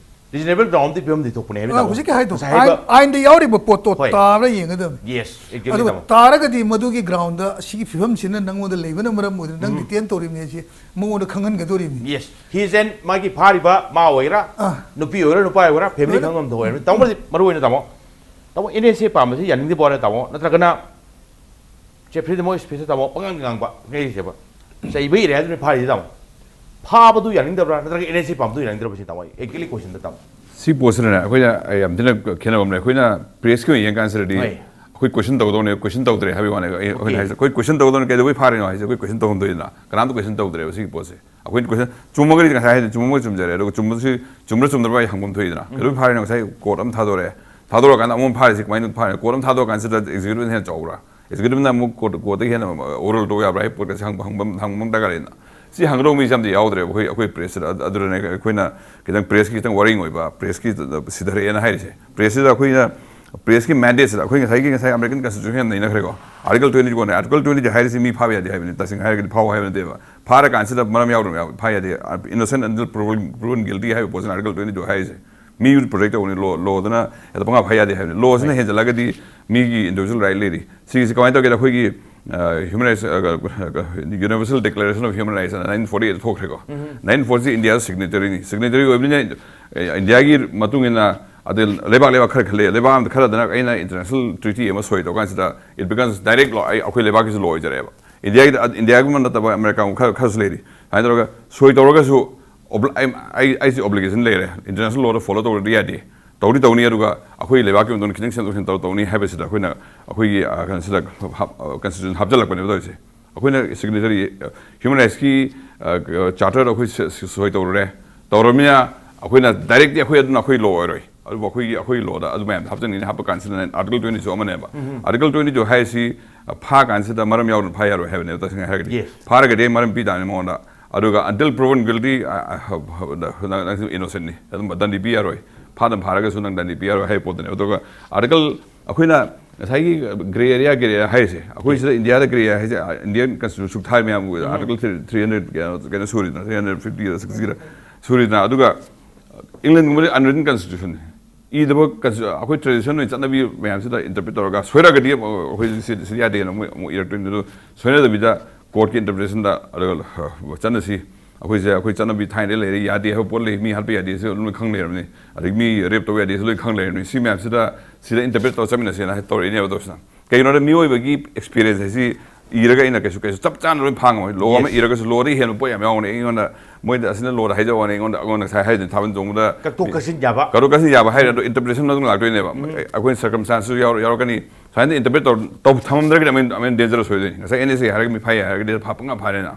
ꯔꯤꯖꯅꯦꯕꯜ ꯒ꯭ꯔꯥꯎꯟꯗꯤ ꯐꯤꯕꯝꯗꯤ ꯊꯣꯛꯄꯅꯦ ꯍꯥꯏꯕ, ꯑ, ꯇꯥꯃꯣ꯫ ꯍꯧꯖꯤꯛꯀꯤ ꯍꯥꯏꯗꯣ ꯉꯁꯥꯏ ꯍꯥꯏꯕ ꯑꯥꯏꯟ- ꯑꯥꯏꯟꯗ ꯌꯥꯎꯔꯤꯕ ꯄꯣꯠꯇꯣ ꯍꯣꯏ꯫ ꯇꯥꯕ꯭ꯔꯥ ꯌꯦꯡꯒꯗꯕꯅꯤ꯫ ꯌꯦꯁ, ꯑꯦꯛꯖꯦꯛꯂꯤ, ꯑꯗꯨꯒ ꯇꯥꯃꯣ꯫ ꯇꯥꯔꯒꯗꯤ ꯃꯗꯨꯒꯤ ꯒ꯭ꯔꯥꯎꯟꯗ ꯁꯤꯒꯤ ꯐꯤꯕꯝꯁꯤꯅ ꯅꯪꯉꯣꯟꯗ ꯂꯩꯕꯅ ꯃꯔꯝ ꯑꯣꯏꯗꯨꯅ ꯅꯪ ꯗꯤꯇꯦꯟ ꯇꯧꯔꯤꯕꯅꯤ ꯁꯤ ꯃꯉꯣꯟꯗ ꯈꯪꯍꯟꯒꯗꯧꯔꯤꯕꯅꯤ꯫ ꯌꯦꯁ, ꯍꯤꯁ ꯑꯦꯟ ꯃꯥꯒꯤ ꯐꯥꯔꯤꯕ ꯃꯥ ꯑꯣꯏꯒꯦꯔꯥ, ꯑꯥ꯫ ꯅꯨꯄꯤ ꯑꯣꯏꯒꯦꯔꯥ, ꯅꯨꯄꯥ ꯑꯣꯏꯒꯦꯔꯥ, ꯐꯦꯃꯤꯂꯤ ꯂꯣꯏꯅ꯫ ꯈꯪꯕ ꯑꯃ ꯊꯣꯛꯑꯦ꯫ ꯇꯥꯃꯣꯗꯤ ꯃꯔꯨ ꯑꯣꯏꯅ, ꯇꯥꯃꯣ, ꯇꯥꯃꯣ, ꯑꯦꯟ ꯑꯦꯁ ꯑꯦ ꯄꯥꯝꯕꯁꯤ ꯌꯥꯅꯤꯡꯗꯕ ꯋꯥꯔ, ꯇꯥꯃꯣ, ꯅꯠꯇ꯭ꯔꯒꯅ ꯁꯦ ꯐ꯭ꯔꯤꯗꯝ ꯑꯣꯐ ꯁ꯭ꯄꯤꯁꯇ, ꯇꯥꯃꯣ, ꯄꯉꯥꯡꯗ ꯉꯥꯡꯕ ꯉꯩꯁꯦꯕ, ꯆꯩꯕ ꯏꯔꯦ ꯍꯥꯏꯗꯨꯅ ꯐꯥꯔꯤꯁꯦ, ꯇꯥꯃꯣ? ꯐꯥꯕꯗꯨ ꯌꯥꯅꯤꯡꯗꯕ꯭ꯔꯥ, ꯅꯠꯇ꯭ꯔꯒ ꯑꯦꯟ ꯑꯦꯁ ꯑꯦ ꯄꯥꯝꯕꯗꯨ ꯌꯥꯅꯤꯡꯗꯕ꯭ꯔꯥ ꯁꯤ, ꯇꯥꯃꯣ? ꯑꯦꯛꯖꯦꯛꯂꯤ ꯀꯣꯏꯁꯟꯗ, ꯇꯥꯃꯣ꯫ ꯁꯤ ꯄꯣꯠꯁꯤꯅꯅꯦ, ꯑꯩꯈꯣꯏꯅ ꯌꯥꯝ ꯊꯤꯅ ꯈꯦꯠꯅꯕ ꯑꯃ ꯂꯩ꯫ ꯑꯩꯈꯣꯏꯅ ꯄ꯭ꯔꯦꯁꯀꯤ ꯑꯣꯏꯅ ꯌꯦꯡ ꯀꯥꯟꯁꯤꯗꯗꯤ ꯍꯣꯏ꯫ ꯑꯩꯈꯣꯏ ꯀꯣꯏꯁꯟ ꯇꯧꯗꯧꯅꯦ, ꯀꯣꯏꯁꯟ ꯇꯧꯗ꯭ꯔꯦ ꯍꯥꯏꯕꯒꯤ ꯋꯥꯅꯦ꯫ ꯑꯩ- ꯑꯩꯈꯣꯏꯅ ꯑꯣꯀꯦ꯫ ꯍꯥꯏꯁꯦ, ꯑꯩꯈꯣꯏ ꯀꯣꯏꯁꯟ ꯇꯧꯗꯧꯅꯦ, ꯀꯩꯗꯧꯕꯩ ꯐꯥꯔꯤꯅꯣ ꯍꯥꯏꯁꯦ, ꯑꯩꯈꯣꯏ ꯀꯣꯏꯁꯟ ꯇꯧꯍꯟꯗꯣꯏꯅ, ꯀꯅꯥꯝꯇ ꯀꯣꯏꯁꯟ ꯇꯧꯗ꯭ꯔꯦꯕ ꯁꯤꯒꯤ ꯄꯣꯠꯁꯦ꯫ ꯑꯩꯈꯣꯏꯅ ꯀꯣꯏꯁꯟ ꯆꯨꯝꯃꯒꯗꯤ, ꯉꯁꯥꯏ ꯍꯥꯏꯗꯤ ꯆꯨꯝꯃꯒ ꯆꯨꯝꯖꯔꯦ, ꯑꯗꯨꯒ ꯆꯨꯝꯕꯁꯤ ꯆꯨꯝꯕ꯭ꯔꯥ ꯆꯨꯝꯗꯕ꯭ꯔꯥ ꯑꯩ ꯍꯪꯐꯝ ꯊꯣꯛꯏꯗꯅ꯫ ꯀꯩꯗꯧꯕꯩ ꯐꯥꯔꯤꯅꯣ? ꯉꯁꯥꯏ ꯀꯣꯔꯠ ꯑꯃ ꯊꯥꯗꯣꯔꯛꯑꯦ, ꯊꯥꯗꯣꯔꯛꯑꯀꯥꯟꯗ ꯑꯃꯨꯛ ꯐꯥꯔꯤꯁꯤ ꯀꯃꯥꯏꯅ ꯐꯥꯔꯤꯅꯣ? ꯀꯣꯔꯠ ꯑꯃ ꯊꯥꯗꯣꯔꯛ ꯀꯥꯟꯁꯤꯗ ꯑꯦꯛꯖꯤꯀ꯭ꯌꯨꯇꯤꯚꯅ ꯍꯦꯟꯅ ꯆꯥꯎꯕ꯭ꯔꯥ? ꯑꯦꯛꯖꯤꯀ꯭ꯌꯨꯇꯤꯚꯅ ꯑꯃꯨꯛ ꯀꯣꯔꯠ, ꯀꯣꯔꯠꯇꯒꯤ ꯍꯦꯟꯅ ꯑꯣꯔꯦꯜ ꯇꯧ ꯌꯥꯕ꯭ꯔꯥ ꯍꯥꯏꯕ ꯄꯣꯠꯀꯁꯦ ꯍꯪꯕ, ꯍꯪꯕ, ꯍꯪꯕ ꯑꯃ ꯗꯔꯀꯥꯔ ꯂꯩꯅ꯫ ꯁꯤ ꯍꯪꯒꯗꯧꯕ ꯃꯤꯁꯦ ꯑꯝꯇ ꯌꯥꯎꯗ꯭ꯔꯦꯕ ꯑꯩꯈꯣꯏ, ꯑꯩꯈꯣꯏ ꯄ꯭ꯔꯦꯁꯁꯤꯗ꯫ ꯑꯗꯨ- ꯑꯗꯨꯅꯅꯦ ꯑꯩꯈꯣꯏꯅ ꯈꯤꯇꯪ ꯄ꯭ꯔꯦꯁꯀꯤ ꯈꯤꯇꯪ ꯋꯥꯔꯤꯡ ꯑꯣꯏꯕ, ꯄ꯭ꯔꯦꯁꯀꯤ ꯁꯤꯊꯔꯛꯑꯦꯅ ꯍꯥꯏꯔꯤꯁꯦ꯫ ꯄ꯭ꯔꯦꯁꯁꯤꯗ ꯑꯩꯈꯣꯏꯅ, ꯄ꯭ꯔꯦꯁꯀꯤ ꯃꯦꯟꯗꯦꯠꯁꯤꯗ ꯑꯩꯈꯣꯏ ꯉꯁꯥꯏꯒꯤ, ꯉꯁꯥꯏ ꯑꯃꯦꯔꯤꯀꯟ ꯀꯟꯁꯇꯤꯇ꯭ꯌꯨꯁꯟ ꯌꯥꯝ ꯅꯩꯅꯈ꯭ꯔꯦꯀꯣ꯫ ꯑꯥꯔꯇꯤꯀꯜ ꯇ꯭ꯋꯦꯟꯇꯤ ꯀꯣꯟꯅ, ꯑꯥꯔꯇꯤꯀꯜ ꯇ꯭ꯋꯦꯟꯇꯤ ꯍꯥꯏꯔꯤꯁꯤ ꯃꯤ ꯐꯥꯕ ꯌꯥꯗꯦ ꯍꯥꯏꯕꯅꯤ, ꯇꯁꯦꯡꯅ ꯍꯥꯏꯔꯒꯗꯤ ꯐꯥꯎ ꯍꯥꯏꯕ ꯅꯠꯇꯦꯕ꯫ ꯐꯥꯔꯀꯥꯟꯁꯤꯗ ꯃꯔꯝ ꯌꯥꯎꯗꯅ ꯐꯥ ꯌꯥꯗꯦ꯫ Innocent until proven, proven guilty ꯍꯥꯏꯕ ꯄꯣꯠꯁꯤꯅ ꯑꯥꯔꯇꯤꯀꯜ ꯇ꯭ꯋꯦꯟꯇꯤ ꯇꯨ ꯍꯥꯏꯔꯤꯁꯦ꯫ ꯃꯤ ꯄ꯭ꯔꯣꯇꯦꯛ ꯇꯧꯕꯅꯤ, ꯂꯣ, ꯂꯣꯗꯅ ꯍꯦꯛꯇ ꯄꯪꯐꯥ ꯐꯥ ꯌꯥꯗꯦ ꯍꯥꯏꯕꯅꯤ꯫ ꯂꯣꯁꯤꯅ ꯍꯦꯟꯖꯜꯂꯒꯗꯤ ꯃꯤꯒꯤ ꯏꯟꯗꯤꯕꯤꯖꯨꯋꯦꯜ ꯔꯥꯏꯠ ꯂꯩꯔꯤ꯫ ꯁꯤꯒꯤꯁꯤ ꯀꯃꯥꯏꯅ ꯇꯧꯒꯦꯗ, ꯑꯩꯈꯣꯏꯒꯤ human rights, universal declaration of human rights nineteen forty eight ꯊꯣꯛꯈ꯭ꯔꯦꯀꯣ꯫ ꯅꯥꯏꯟꯇꯤꯟ ꯐꯣꯔꯇꯤ ꯏꯟꯗꯤꯌꯥ ꯁꯤꯒꯅꯦꯇꯔꯤꯅꯤ꯫ ꯁꯤꯒꯅꯦꯇꯔꯤ ꯑꯣꯏꯕꯅꯤꯅ ꯑ, ꯏꯟꯗꯤꯌꯥꯒꯤ ꯃꯇꯨꯡ ꯏꯟꯅ ꯑꯗꯩ ꯂꯩꯕꯥꯛ, ꯂꯩꯕꯥꯛ ꯈꯔ ꯈꯜꯂꯦ꯫ ꯂꯩꯕꯥꯛ ꯑꯃꯗ ꯈꯔꯗꯅ ꯑꯩꯅ ꯏꯟꯇꯔꯅꯦꯁꯅꯦꯜ ꯇ꯭ꯔꯤꯇꯤ ꯑꯃ ꯁꯣꯏ ꯇꯧ ꯀꯥꯟꯁꯤꯗ it becomes direct law, ꯑꯩ, ꯑꯩꯈꯣꯏ ꯂꯩꯕꯥꯛꯀꯤꯁꯨ ꯂꯣ ꯑꯣꯏꯖꯔꯦꯕ꯫ ꯏꯟꯗꯤꯌꯥꯒꯤꯗ, ꯏꯟꯗꯤꯌꯥꯒꯨꯝꯕ ꯅꯠꯇꯕ ꯑꯃꯦꯔꯤꯀꯥꯒꯨꯝꯕ ꯈꯔ, ꯈꯔꯁꯨ ꯂꯩꯔꯤ꯫ ꯁꯨꯃꯥꯏꯅ ꯇꯧꯔꯒ ꯁꯣꯏ ꯇꯧꯔꯒꯁꯨ ꯑꯣꯕ꯭ꯂ-, ꯑꯩ, ꯑꯩ, ꯑꯩꯁꯦ ꯑꯣꯕ꯭ꯂꯤꯒꯦꯁꯟ ꯂꯩꯔꯦ, ꯏꯟꯇꯔꯅꯦꯁꯅꯦꯜ ꯂꯣꯗ ꯐꯣꯂꯣ ꯇꯧꯗ꯭ꯔꯗꯤ ꯌꯥꯗꯦ꯫ ꯇꯧꯗꯤ ꯇꯧꯅꯤ, ꯑꯗꯨꯒ ꯑꯩꯈꯣꯏ ꯂꯩꯕꯥꯛꯀꯤ ꯃꯇꯨꯡꯗ ꯈꯤꯇꯪ ꯁꯦꯝꯗꯣꯛ ꯁꯦꯝꯖꯤꯟ ꯇꯧ-, ꯇꯧꯅꯤ ꯍꯥꯏꯕꯁꯤꯗ ꯑꯩꯈꯣꯏꯅ, ꯑꯩꯈꯣꯏꯒꯤ, ꯑ, ꯀꯩꯅꯣꯁꯤꯗ ꯍꯥꯞ-, ꯑ, ꯀꯟꯁꯇꯤꯇ꯭ꯌꯨꯁꯟ ꯍꯥꯞꯆꯤꯜꯂꯛꯄꯅꯦꯕ ꯇꯧꯔꯤꯁꯦ꯫ ꯑꯩꯈꯣꯏꯅ ꯁꯤꯒꯅꯦꯆꯔꯤ, ꯍ꯭ꯌꯨꯃꯦꯟ ꯔꯥꯏꯠꯁꯀꯤ, ꯑ, ꯆꯥꯔꯇꯔꯗ ꯑꯩꯈꯣꯏ ꯁ-, ꯁ-, ꯁꯣꯏ ꯇꯧꯔꯨꯔꯦ꯫ ꯇꯧꯔꯕꯅꯤꯅ ꯑꯩꯈꯣꯏꯅ ꯗꯥꯏꯔꯦꯛꯂꯤ ꯑꯩꯈꯣꯏ ꯑꯗꯨꯅ ꯑꯩꯈꯣꯏ ꯂꯣ ꯑꯣꯏꯔꯣꯏ, ꯑꯗꯨꯕꯨ ꯑꯩꯈꯣꯏꯒꯤ, ꯑꯩꯈꯣꯏ ꯂꯣꯗ ꯑꯗꯨ ꯃꯌꯥꯝꯗꯣ ꯍꯥꯞꯆꯤꯟꯒꯅꯤ꯫ ꯍꯥꯞꯄ ꯀꯥꯟꯁꯤꯗ ꯑꯥꯔꯇꯤꯀꯜ ꯇ꯭ꯋꯦꯟꯇꯤ ꯇꯨ ꯑꯃꯅꯦꯕ꯫ ꯑꯥꯔꯇꯤꯀꯜ ꯇ꯭ꯋꯦꯟꯇꯤ ꯇꯨ ꯍꯥꯏꯔꯤꯁꯤ, ꯑ, ꯐꯥ ꯀꯥꯟꯁꯤꯗ ꯃꯔꯝ ꯌꯥꯎꯗꯅ ꯐꯥ ꯌꯥꯔꯣꯏ ꯍꯥꯏꯕꯅꯦꯕ, ꯇꯁꯦꯡꯅ ꯍꯥꯏꯔꯒꯗꯤ꯫ Yes. ꯐꯥꯔꯒꯗꯤ ꯑꯩ ꯃꯔꯝ ꯄꯤ ꯇꯥꯕꯅꯤ ꯃꯉꯣꯟꯗ꯫ ꯑꯗꯨꯒ until proven guilty, ꯑ, ꯑ, ꯅꯪ, ꯅꯪꯁꯨ ꯏꯅꯣꯁꯦꯟꯅꯤ, ꯑꯗꯨꯝ ꯗꯟꯗꯤ ꯄꯤ ꯌꯥꯔꯣꯏ, ꯐꯥꯗꯅ ꯐꯥꯔꯒꯁꯨ ꯅꯪ ꯗꯟꯗꯤ ꯄꯤ ꯌꯥꯔꯣꯏ ꯍꯥꯏꯕ ꯄꯣꯠꯇꯨꯅꯦꯕ꯫ ꯑꯗꯨꯒ ꯑꯥꯔꯇꯤꯀꯜ, ꯑꯩꯈꯣꯏꯅ ꯉꯁꯥꯏꯒꯤ ꯒ꯭ꯔꯦ ꯑꯦꯔꯤꯌꯥ, ꯒ꯭ꯔꯦ ꯑꯦꯔꯤꯌꯥ ꯍꯥꯏꯔꯤꯁꯦ, ꯑꯩꯈꯣꯏ ꯁꯤꯗ ꯏꯟꯗꯤꯌꯥꯗ ꯒ꯭ꯔꯦ ꯑꯦꯔꯤꯌꯥ ꯍꯥꯏꯁꯦ, ꯑ, ꯏꯟꯗꯤꯌꯟ ꯀꯟꯁꯇꯤꯇ꯭ꯌꯨꯁꯟ ꯁꯨꯛ ꯊꯥꯏ ꯃꯌꯥꯝ, ꯑꯥꯔꯇꯤꯀꯜ ꯊ꯭ꯔꯤ ꯍꯟꯗ꯭ꯔꯦꯠ ꯀꯩꯅꯣ, ꯀꯩꯅꯣ ꯁꯨꯔꯤꯗꯅ, ꯊ꯭ꯔꯤ ꯍꯟꯗ꯭ꯔꯦꯠ ꯐꯤꯐꯇꯤꯔ ꯁꯤꯛꯁꯇꯤꯔ ꯁꯨꯔꯤꯗꯅ꯫ ꯑꯗꯨꯒ England ꯒꯨꯝꯕꯗꯤ unwritten constitution ꯅꯤ꯫ ꯏꯗꯕ consti-, ꯑꯩꯈꯣꯏ tradition ꯑꯣꯏꯅ ꯆꯠꯅꯕꯤ ꯃꯌꯥꯝꯁꯤꯗ interpret ꯇꯧꯔꯒ, ꯁꯣꯏꯔꯒꯗꯤ ꯑꯃꯨꯛ ꯑꯩꯈꯣꯏ ꯁꯤ, ꯁꯤꯗꯤ ꯌꯥꯗꯦꯅ ꯑꯃꯨꯛ, ꯑꯃꯨꯛ ꯏꯔꯛꯇꯣꯏꯅꯤ꯫ ꯑꯗꯨ ꯁꯣꯏꯅꯗꯕꯤꯗ court ꯀꯤ interpretation ꯗ ꯑꯗꯨꯒ, ꯑ, ꯆꯠꯅꯁꯤ꯫ ꯑꯩꯈꯣꯏꯁꯦ, ꯑꯩꯈꯣꯏ ꯆꯠꯅꯕꯤ ꯊꯥꯏꯅꯗꯩ ꯂꯩꯔꯦ, ꯌꯥꯗꯦ ꯍꯥꯏꯕ ꯄꯣꯠ ꯂꯩ, ꯃꯤ ꯍꯥꯠꯄ ꯌꯥꯗꯦ ꯁꯤ ꯂꯣꯏ ꯈꯪ ꯂꯩꯔꯕꯅꯤ, ꯑꯗꯒꯤ ꯃꯤ rape ꯇꯧꯕ ꯌꯥꯗꯦ ꯁꯤ ꯂꯣꯏ ꯈꯪ ꯂꯩꯔꯕꯅꯤ꯫ ꯁꯤ ꯃꯌꯥꯝꯁꯤꯗ, ꯁꯤꯗ interpret ꯇꯧꯔ ꯆꯠꯃꯤꯟꯅꯁꯦꯅ ꯍꯥꯏ-, ꯇꯧꯔꯛꯏꯅꯦꯕ ꯇꯧꯁꯤꯅ꯫ ꯀꯩꯒꯤꯅꯣꯗ ꯃꯤꯑꯣꯏꯕꯒꯤ experience ꯍꯥꯏꯁꯤ ꯏꯔꯒ ꯑꯩꯅ ꯀꯩꯁꯨ, ꯀꯩꯁꯨ ꯆꯞ ꯆꯥꯅ ꯂꯣꯏ ꯐꯥ ꯉꯝꯃꯣꯏ꯫ Law ꯑꯃ Yes. ꯏꯔꯒꯁꯨ law ꯗꯒꯤ ꯍꯦꯟꯕ ꯄꯣꯠ ꯌꯥꯝ ꯌꯥꯎꯕꯅꯦ꯫ ꯑꯩꯉꯣꯟꯗ ꯃꯣꯏꯗ ꯑꯁꯤꯅ law ꯗ ꯍꯥꯏꯖꯕ ꯋꯥꯅꯤ, ꯑꯩꯉꯣꯟꯗ, ꯑꯩꯉꯣꯟꯗ ꯉꯁꯥꯏ ꯍꯥꯏꯗꯨꯅꯤ ꯊꯥꯕꯜ ꯆꯣꯡꯕꯗ ꯀꯛꯊꯣꯛ ꯀꯛꯁꯤꯟ ꯌꯥꯕ꯫ ꯀꯛꯊꯣꯛ ꯀꯛꯁꯤꯟ ꯌꯥꯕ ꯍꯥꯏꯔꯦ, ꯑꯗꯣ interpretation ꯗꯨ ꯑꯗꯨꯝ ꯂꯥꯛꯇꯣꯏꯅꯦꯕ꯫ ꯎꯝ꯫ ꯑꯩꯈꯣꯏꯅ circumstance ꯁꯨ ꯌꯥꯎꯔ-, ꯌꯥꯎꯔꯛꯀꯅꯤ꯫ ꯁꯨꯃꯥꯏꯅ interpret ꯇꯧ-, ꯇꯧ-, ꯊꯝꯃꯝꯗ꯭ꯔꯒꯗꯤ ꯑꯃꯨꯛ, ꯑꯃꯨꯛ dangerous ꯑꯣꯏꯗꯣꯏꯅꯤ꯫ ꯉꯁꯥꯏ N S A ꯍꯥꯏꯔꯒ ꯃꯤ ꯐꯥꯏ ꯍꯥꯏꯔꯒꯗꯤ ꯐꯥ-, ꯄꯪꯉꯥ ꯐꯥꯔꯦꯅ꯫